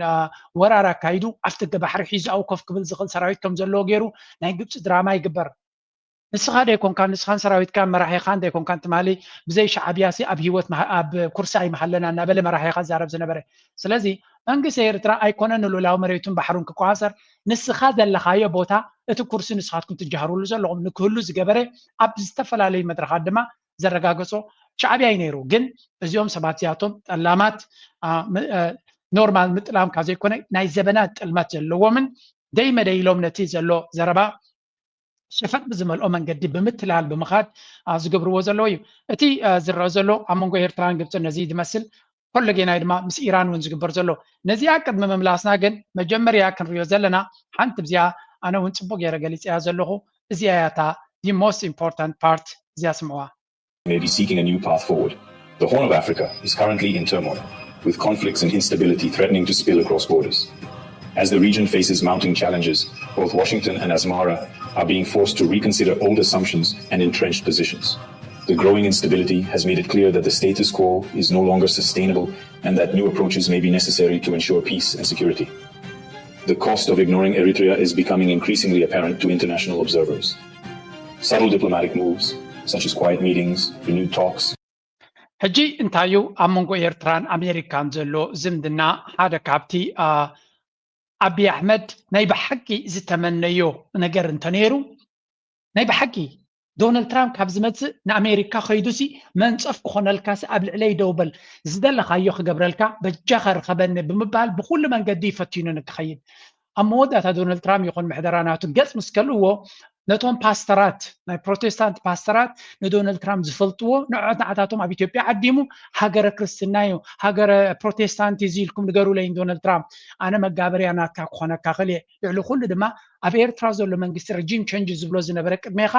ወራር ኣካይዱ ኣብቲ ገባሕሪ ሒዛኡ ኮፍ ክብል ዝኽእል ሰራዊት ከም ዘለዎ ገይሩ ናይ ግብፂ ድራማ ይግበር። ንስኻ ደይኮንካ ንስኻን ሰራዊትካ መራሒኻን ደይኮንካን ትማሊ ብዘይ ሻዕብያሲ ኣብ ሂወት ኣብ ኩርሲ ኣይመሃለና እናበለ መራሒኻ ዛረብ ዝነበረ። ስለዚ መንግስቲ ኤርትራ ኣይኮነን ንሉላዊ መሬቱን ባሕሩን ክቆፃፀር ንስኻ ዘለኻዮ ቦታ እቲ ኩርሲ ንስኻትኩም ትጃሃሩሉ ዘለኹም ንክህሉ ዝገበረ ኣብ ዝተፈላለዩ መድረኻት ድማ ዘረጋገጾ ሻዕብያ እዩ ነይሩ። ግን እዚኦም ሰባት እዚኣቶም ጠላማት ኖርማል ምጥላም ካብ ዘይኮነ ናይ ዘበናት ጥልመት ዘለዎምን ደይ መደይ ኢሎም ነቲ ዘሎ ዘረባ ሸፈጥ ብዝመልኦ መንገዲ ብምትላል ብምኻድ ዝገብርዎ ዘለዉ እዩ። እቲ ዝረአ ዘሎ ኣብ መንጎ ኤርትራን ግብፅን ነዚ ዝመስል ኮለጌናይ ድማ ምስ ኢራን እውን ዝግበር ዘሎ። ነዚኣ ቅድሚ ምምላስና ግን መጀመርያ ክንሪኦ ዘለና ሓንቲ ብዚኣ ኣነ እውን ፅቡቅ ገይረ ገሊፀያ ዘለኹ። እዚኣ እያ እታ the most important part። እዚኣ ስምዕዋ። may be seeking a new path forward. The Horn of Africa is currently in turmoil, with conflicts and instability threatening to spill across borders. As the region faces mounting challenges, both Washington and Asmara are being forced to reconsider old assumptions and entrenched positions. The growing instability has made it clear that the status quo is no longer sustainable and that new approaches may be necessary to ensure peace and security. The cost of ignoring Eritrea is becoming increasingly apparent to international observers. Subtle diplomatic moves, such as quiet meetings, renewed talks, ሕጂ እንታዩ ኣብ መንጎ ኤርትራን ኣሜሪካን ዘሎ ዝምድና ሓደ ካብቲ ኣብይ ኣሕመድ ናይ ብሓቂ ዝተመነዮ ነገር እንተነይሩ ናይ ብሓቂ ዶናልድ ትራምፕ ካብ ዝመፅእ ንኣሜሪካ ከይዱሲ መንፀፍ ክኾነልካሲ ኣብ ልዕለይ ደው በል ዝደለኻዮ ክገብረልካ በጃኻ ርኸበኒ ብምባል ብኩሉ መንገዲ ፈቲኑ ንክኸይድ ኣብ መወዳእታ ዶናልድ ትራምፕ ይኹን ምሕደራ ናቱ ገፅ ምስ ከልእዎ ነቶም ፓስተራት ናይ ፕሮቴስታንት ፓስተራት ንዶናልድ ትራምፕ ዝፈልጥዎ ንዖት ንዓታቶም ኣብ ኢትዮጵያ ዓዲሙ ሃገረ ክርስትና እዩ ሃገረ ፕሮቴስታንት እዚ ኢልኩም ንገሩለይ ዶናልድ ትራምፕ ኣነ መጋበርያ ናትካ ክኾነካ ክእል እየ ልዕሊ ኩሉ ድማ ኣብ ኤርትራ ዘሎ መንግስቲ regime change ዝብሎ ዝነበረ ቅድሜኻ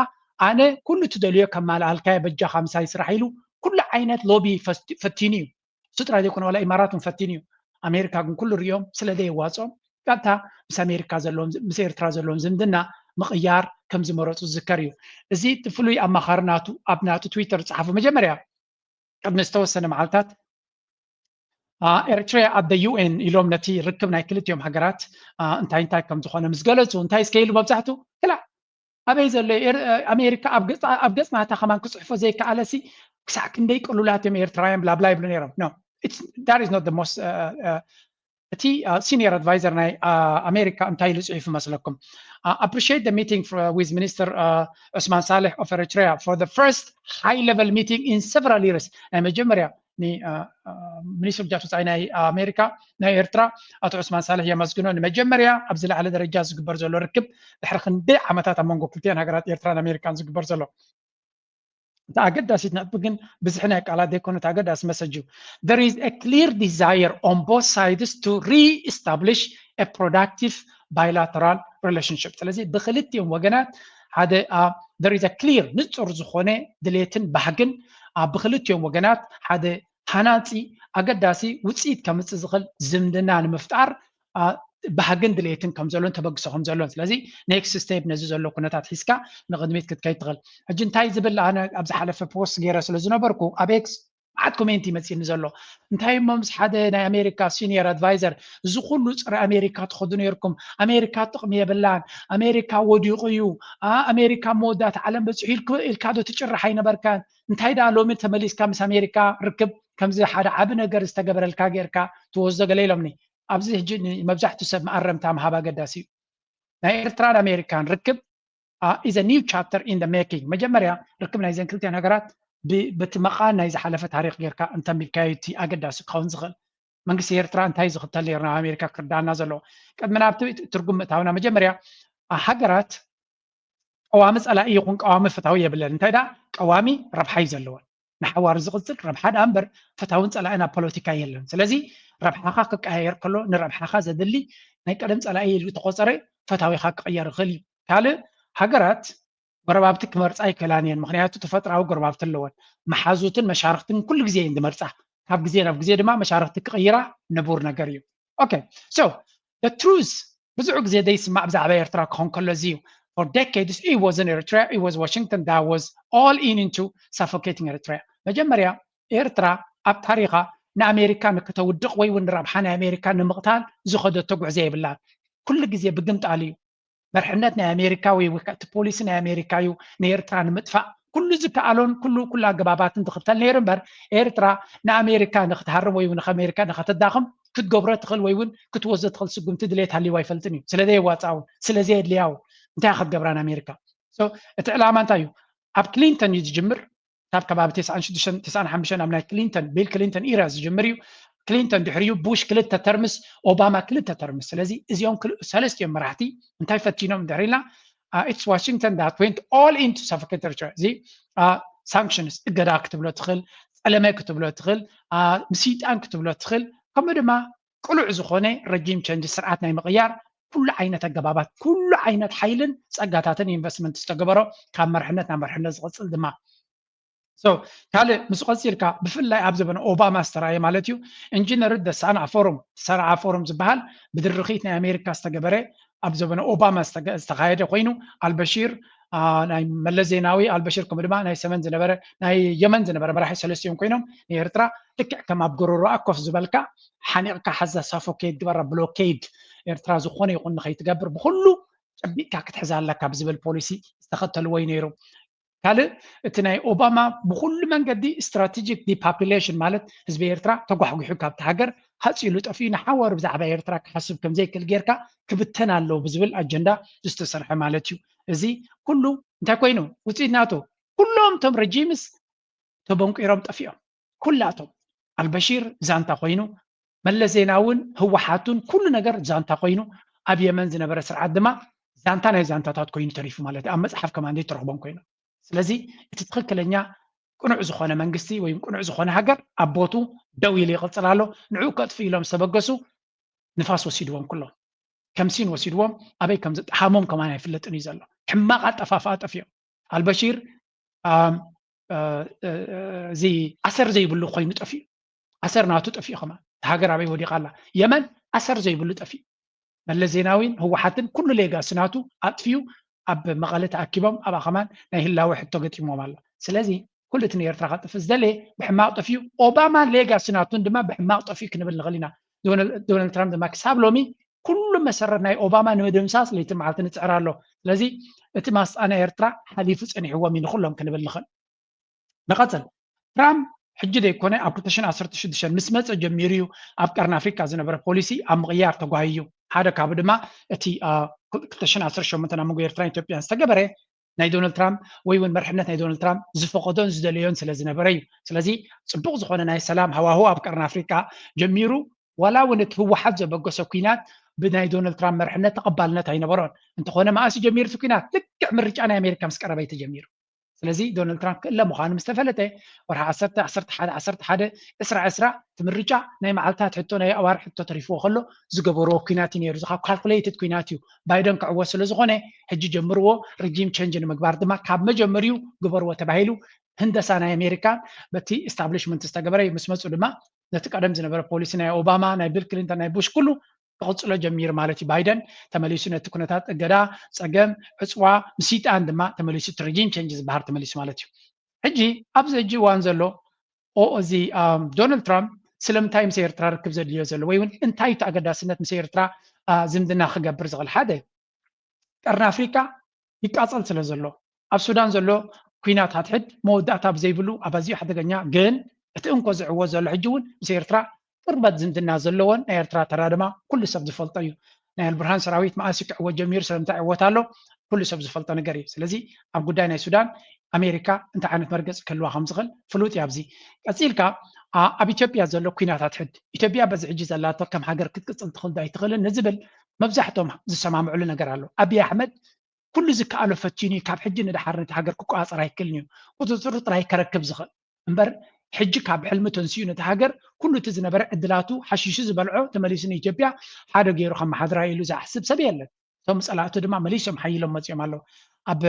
ኣነ ኩሉ ትደልዮ ከማልኣልካ እየ በጃኻ ምሳይ ስራሕ ኢሉ ኩሉ ዓይነት ሎቢ ፈቲኑ እዩ እሱ ጥራይ ዘይኮነ ዋላ ኢማራት እውን ፈቲኑ እዩ ኣሜሪካ ግን ኩሉ ሪኦም ስለ ዘየዋፅኦም ቀጥታ ምስ ኣሜሪካ ዘለዎም ምስ ኤርትራ ዘለዎም ዝምድና ምቕያር ከም ዝመረፁ ዝዝከር እዩ እዚ እቲ ፍሉይ ኣማኻሪ ናቱ ኣብ ናቱ ትዊተር ዝፀሓፎ መጀመርያ ቅድሚ ዝተወሰነ መዓልታት ኤርትሪያ ኣብ ዩኤን ኢሎም ነቲ ርክብ ናይ ክልቲኦም ሃገራት እንታይ እንታይ ከም ዝኾነ ምስ ገለፁ እንታይ እስከ ኢሉ መብዛሕቱ ክላ ኣበይ ዘሎ ኣሜሪካ ኣብ ገፅና እታ ከማን ክፅሕፎ ዘይከኣለሲ ክሳዕ ክንደይ ቅሉላት እዮም ኤርትራውያን ብላብላ ይብሉ ነይሮም no it's that is not the most እቲ senior advisor ናይ ኣሜሪካ እንታይ ኢሉ ፅሒፉ መስለኩም appreciate the meeting with minister Usman Saleh of Eritrea for the first high level meeting in several years ናይ መጀመርያ ሚኒስትር ጉዳያት ወፃኢ ናይ ኣሜሪካ ናይ ኤርትራ ኣቶ ዑስማን ሳልሕ የመስግኖ ንመጀመርያ ኣብ ዝለዓለ ደረጃ ዝግበር ዘሎ ርክብ ድሕሪ ክንደይ ዓመታት ኣብ መንጎ ክልቲአን ሃገራት ኤርትራን ኣሜሪካን ዝግበር ዘሎ እታ ኣገዳሲት ነጥቢ ግን ብዝሒ ናይ ቃላት ዘይኮነ እቲ ኣገዳሲ መሰጅ እዩ there is a clear desire on both sides to re-establish a productive bilateral relationship ስለዚ ብክልቲኦም ወገናት ሓደ there is a clear ንፁር ዝኾነ ድሌትን ባህግን ብክልቲኦም ወገናት ሓደ ሃናፂ ኣገዳሲ ውፅኢት ከምፅእ ዝኽእል ዝምድና ንምፍጣር ባህግን ድሌትን ከም ዘሎን ተበግሶ ከም ዘሎን ስለዚ next step ነዚ ዘሎ ኩነታት ሒዝካ ንቕድሚት ክትከይድ ትኽእል ሕጂ እንታይ ዝብል ኣነ ኣብ ዝሓለፈ post ገይረ ስለ ዝነበርኩ ኣብ ኤክስ መዓት ኮሜንት ይመፅኒ ዘሎ እንታይ እሞ ምስ ሓደ ናይ ኣሜሪካ senior advisor እዚ ኩሉ ፀረ ኣሜሪካ ትኸዱ ነርኩም ኣሜሪካ ጥቕሚ የብላን ኣሜሪካ ወዲቑ እዩ ኣሜሪካ መወዳእታ ዓለም በፂሑ ኢልካ ዶ ትጭራሕ ኣይነበርካን እንታይ ደኣ ሎሚ ተመሊስካ ምስ ኣሜሪካ ርክብ ከምዚ ሓደ ዓቢ ነገር ዝተገበረልካ ጌርካ ትወስዶ ገለ ኢሎምኒ ኣብዚ ሕጂ ንመብዛሕትኡ ሰብ መኣረምታ ምሃብ ኣገዳሲ እዩ ናይ ኤርትራን ኣሜሪካን ርክብ is a new chapter in the making መጀመርያ ርክብ ናይዘን ክልቲኣን ሃገራት በቲ መቓን ናይ ዝሓለፈ ታሪክ ጌርካ እንተንቢብካዮ እቲ ኣገዳሲ ክኸውን ዝኽእል መንግስቲ ኤርትራ እንታይ ዝኽተል ነይሩ ናብ ኣሜሪካ ክርዳና ዘለዎ ቅድሚ ናብቲ ትርጉም ምእታውና መጀመርያ ሃገራት ቀዋሚ ፀላኢ ይኹን ቀዋሚ ፈታዊ የብለን እንታይ ደኣ ቀዋሚ ረብሓ እዩ ዘለወን ንሓዋሩ ዝቕፅል ረብሓ ደኣ እምበር ፈታውን ፀላእን ኣብ ፖለቲካ የለን ስለዚ ረብሓኻ ክቀያየር ከሎ ንረብሓኻ ዘድሊ ናይ ቀደም ፀላኢ ኢሉ ተቆፀረ ፈታዊኻ ክቕየር ይኽእል እዩ ካልእ ሃገራት ጎረባብቲ ክመርፃ ኣይክእላን እየን ምክንያቱ ተፈጥራዊ ጎረባብቲ ኣለወን መሓዙትን መሻርክትን ኩሉ ግዜ እየን ዝመርፃ ካብ ግዜ ናብ ግዜ ድማ መሻርክቲ ክቕይራ ንቡር ነገር እዩ okay so the truth ብዙሕ ግዜ ዘይስማዕ ብዛዕባ ኤርትራ ክኾን ከሎ እዚ እዩ for decades it wasn't Eritrea it was Washington that was all in into suffocating Eritrea መጀመርያ ኤርትራ ኣብ ታሪኻ ንኣሜሪካ ንክተውድቕ ወይ እውን ንረብሓ ናይ ኣሜሪካ ንምቕታል ዝኸደቶ ጉዕዞ የብላን ኩሉ ግዜ ብግምጣል እዩ መርሕነት ናይ ኣሜሪካ ወይ እቲ ፖሊሲ ናይ ኣሜሪካ እዩ ንኤርትራ ንምጥፋእ ኩሉ ዝከኣሎን ኩሉ ኩሉ ኣገባባትን ዝኽተል ነይሩ እምበር ኤርትራ ንኣሜሪካ ንክትሃርም ወይ ንኣሜሪካ ንከተዳኽም ክትገብሮ ትኽእል ወይ እውን ክትወስዶ ትኽእል ስጉምቲ ድሌት ሃልይዋ ኣይፈልጥን እዩ ስለዘየዋፅኣውን ስለዘየድልያውን እንታይ ክትገብራ ንኣሜሪካ እቲ ዕላማ እንታይ እዩ ኣብ ክሊንተን እዩ ዝጅምር ካብ ከባቢ ተስዓን ሽዱሽተን ተስዓን ሓሙሽተን ኣብ ናይ ክሊንተን ቢል ክሊንተን ኢራ ዝጅምር እዩ ክሊንተን ድሕሪኡ ቡሽ ክልተ ተርምስ፣ ኦባማ ክልተ ተርምስ። ስለዚ እዚኦም ክል- ሰለስቲኦም መራሕቲ እንታይ ፈቲኖም እንድሕር ኢልና፣ it's Washington that went all in to suffocate Eritrea። እዚ ሳንክሽንስ፣ እገዳ ክትብሎ ትኽእል፣ ጸለመ ክትብሎ ትኽእል፣ ምስይጣን ክትብሎ ትኽእል፣ ከምኡ ድማ ቅሉዕ ዝኾነ ረጂም ቸንጅ፣ ስርዓት ናይ ምቕያር ኩሉ ዓይነት ኣገባባት፣ ኩሉ ዓይነት ሓይልን ጸጋታትን ኢንቨስትመንት ዝተገበሮ፣ ካብ መርሕነት ናብ መርሕነት ዝቕጽል ድማ። ካልእ ምስ ቀፂልካ ብፍላይ ኣብ ዘበነ ኦባማ ዝተረኣየ ማለት እዩ። ኢንጂነር ደሳና ፎሩም፣ ሰራዓ ፎሩም ዝበሃል ብድርኺት ናይ ኣሜሪካ ዝተገበረ፣ ኣብ ዘበነ ኦባማ ዝተካየደ ኮይኑ፣ ኣልበሺር ናይ መለስ ዜናዊ፣ ኣልበሽር ከምኡ ድማ ናይ ሰመን ዝነበረ፣ ናይ የመን ዝነበረ መራሒ ሰለስቲኦም ኮይኖም ንኤርትራ ልክዕ ከም ኣብ ጎረሮኣ ኮፍ ዝበልካ ሓኒቕካ ሓዛ ሳፎኬት ግበራ፣ ብሎኬድ ኤርትራ ዝኾነ ይኹን ንኸይትገብር ብኩሉ ጨቢጥካ ክትሕዛ ኣለካ ብዝብል ፖሊሲ ዝተኸተልዎ እዩ ነይሩ። ካልእ እቲ ናይ ኦባማ ብኩሉ መንገዲ ስትራቴጂክ ዲፖፑሌሽን ማለት ህዝቢ ኤርትራ ተጓሕጒሑ ካብቲ ሃገር ሃፂሉ ጠፊኡ ንሓዋሩ ብዛዕባ ኤርትራ ክሓስብ ከምዘይክእል ጌርካ ክብተን ኣለዎ ብዝብል ኣጀንዳ ዝተሰርሐ ማለት እዩ። እዚ ኩሉ እንታይ ኮይኑ ውፅኢት ናቱ ኩሎም እቶም ረጂምስ ተበንቂሮም ጠፊኦም። ኩላቶም ኣልበሺር ዛንታ ኮይኑ፣ መለስ ዜናውን ህወሓቱን ኩሉ ነገር ዛንታ ኮይኑ፣ ኣብ የመን ዝነበረ ስርዓት ድማ ዛንታ ናይ ዛንታታት ኮይኑ ተሪፉ ማለት እዩ። ኣብ መፅሓፍ ከማን ዘይትረኽቦም ኮይኑ። ስለዚ እቲ ትኽክለኛ ቅኑዕ ዝኾነ መንግስቲ ወይ ቅኑዕ ዝኾነ ሃገር ኣብ ቦቱ ደው ኢሉ ይቕፅል ኣሎ። ንዕኡ ከጥፍ ኢሎም ዝተበገሱ ንፋስ ወሲድዎም ኩሎም ከምሲን ወሲድዎም ኣበይ ከም ዝጠሓሞም ከማን ኣይፍለጥን እዩ ዘሎ። ሕማቕ ኣጠፋፍኣ ጠፊኦም። ኣልበሺር እዚ ኣሰር ዘይብሉ ኮይኑ ጠፊኡ። ኣሰር ናቱ ጠፊኡ ከማን። እቲ ሃገር ኣበይ ወዲቓ ኣላ? የመን ኣሰር ዘይብሉ ጠፊኡ። መለስ ዜናዊን ህወሓትን ኩሉ ሌጋሲ ናቱ ኣጥፊኡ ኣብ መቐለ ተኣኪቦም ኣብኣ ከማን ናይ ህላወ ሕቶ ገጢሞም ኣሎ። ስለዚ ኩሉ እቲ ንኤርትራ ከጥፍእ ዝደለየ ብሕማቕ ጠፊኡ። ኦባማ ሌጋሲ ናቱን ድማ ብሕማቕ ጠፊኡ ክንብል ንኽእል ኢና። ዶናልድ ትራምፕ ድማ ክሳብ ሎሚ ኩሉ መሰረት ናይ ኦባማ ንምድምሳስ ለይትን መዓልትን ይፅዕር ኣሎ። ስለዚ እቲ ማስጣ ናይ ኤርትራ ሓሊፉ ፀኒሕዎም እዩ ንኩሎም ክንብል ንኽእል። ንቐፅል። ትራምፕ ሕጂ ዘይኮነ ኣብ ክልተ ሽሕን ዓሰርተ ሽዱሽተን ምስ መፀ ጀሚሩ እዩ ኣብ ቀርኒ ኣፍሪካ ዝነበረ ፖሊሲ ኣብ ምቕያር ተጓሂዩ። ሓደ ካብኡ ድማ እቲ ክልተ ሽሕን ዓሰርተ ሸሞንተን ኣብ መንጎ ኤርትራን ኢትዮጵያን ዝተገበረ ናይ ዶናልድ ትራምፕ ወይ እውን መርሕነት ናይ ዶናልድ ትራምፕ ዝፈቐዶን ዝደለዮን ስለ ዝነበረ እዩ። ስለዚ ፅቡቕ ዝኾነ ናይ ሰላም ሃዋሁ ኣብ ቀርኒ ኣፍሪካ ጀሚሩ ዋላ እውን እቲ ህወሓት ዘበገሶ ኲናት ብናይ ዶናልድ ትራምፕ መርሕነት ተቐባልነት ኣይነበሮን። እንተኾነ መኣስ ጀሚሩ እቲ ኲናት? ልክዕ ምርጫ ናይ ኣሜሪካ ምስ ቀረበ እዩ ተጀሚሩ። ስለዚ ዶናልድ ትራምፕ ክእለ ምዃኑ ምስ ተፈለጠ ወርሒ ዓሰርተ፣ ዓሰርተ ሓደ፣ ዓሰርተ ሓደ፣ ዕስራ፣ ዕስራ እቲ ምርጫ ናይ መዓልታት ሕቶ ናይ ኣዋር ሕቶ ተሪፍዎ ከሎ ዝገበርዎ ኲናት እዩ ነይሩ። እዚ ካብ ካልኩሌትድ ኲናት እዩ። ባይደን ክዕወት ስለ ዝኾነ ሕጂ ጀምርዎ፣ ሪጂም ቸንጅ ንምግባር ድማ ካብ መጀመሪኡ ግበርዎ ተባሂሉ ህንደሳ ናይ ኣሜሪካ በቲ ኢስታብሊሽመንት ዝተገበረ እዩ። ምስ መፁ ድማ ነቲ ቀደም ዝነበረ ፖሊሲ ናይ ኦባማ፣ ናይ ቢል ክሊንተን፣ ናይ ቡሽ ኩሉ ክቕፅሎ ጀሚሩ ማለት እዩ። ባይደን ተመሊሱ ነቲ ኩነታት እገዳ፣ ፀገም፣ ዕፅዋ፣ ምስይጣን ድማ ተመሊሱ እቲ ሪጂም ቸንጅ ዝበሃል ተመሊሱ ማለት እዩ። ሕጂ ኣብዚ ሕጂ እዋን ዘሎ እዚ ዶናልድ ትራምፕ ስለምንታይ ምስ ኤርትራ ርክብ ዘድልዮ ዘሎ ወይ እውን እንታይ እቲ ኣገዳስነት ምስ ኤርትራ ዝምድና ክገብር ዝኽእል? ሓደ ቀርኒ ኣፍሪካ ይቃፀል ስለ ዘሎ ኣብ ሱዳን ዘሎ ኩናት ሃድሕድ መወዳእታ ብዘይብሉ ኣብ ኣዝዩ ሓደገኛ ግን እቲ እንኮ ዝዕወት ዘሎ ሕጂ እውን ምስ ኤርትራ ቅርበት ዝምድና ዘለዎን ናይ ኤርትራ ተራ ድማ ኩሉ ሰብ ዝፈልጦ እዩ። ናይ ኣልቡርሃን ሰራዊት መኣስ ክዕወት ጀሚሩ ስለምንታይ ዕወት ኣሎ ኩሉ ሰብ ዝፈልጦ ነገር እዩ። ስለዚ ኣብ ጉዳይ ናይ ሱዳን ኣሜሪካ እንታይ ዓይነት መርገፂ ክህልዋ ከም ዝኽእል ፍሉጥ እዩ። ኣብዚ ቀፂልካ ኣብ ኢትዮጵያ ዘሎ ኩናት ሃድሕድ ኢትዮጵያ በዚ ሕጂ ዘላቶ ከም ሃገር ክትቅፅል ትኽእል ዶ ኣይትኽእልን ንዝብል መብዛሕቶም ዝሰማምዕሉ ነገር ኣሎ። ኣብይ ኣሕመድ ኩሉ ዝከኣሎ ፈቲኑ እዩ ካብ ሕጂ ንደሓር ነቲ ሃገር ክቆፃፀር ኣይክእልን እዩ። ቁፅፅሩ ጥራይ ከረክብ ዝኽእል እምበር ሕጂ ካብ ሕልሚ ተንስኡ ነቲ ሃገር ኩሉ እቲ ዝነበረ ዕድላቱ ሓሺሹ ዝበልዖ ተመሊሱ ንኢትዮጵያ ሓደ ገይሩ ከመሓድራ ኢሉ ዝሓስብ ሰብ የለን። እቶም ፀላእቱ ድማ መሊሶም ሓይሎም መፂኦም ኣለዉ። ኣብ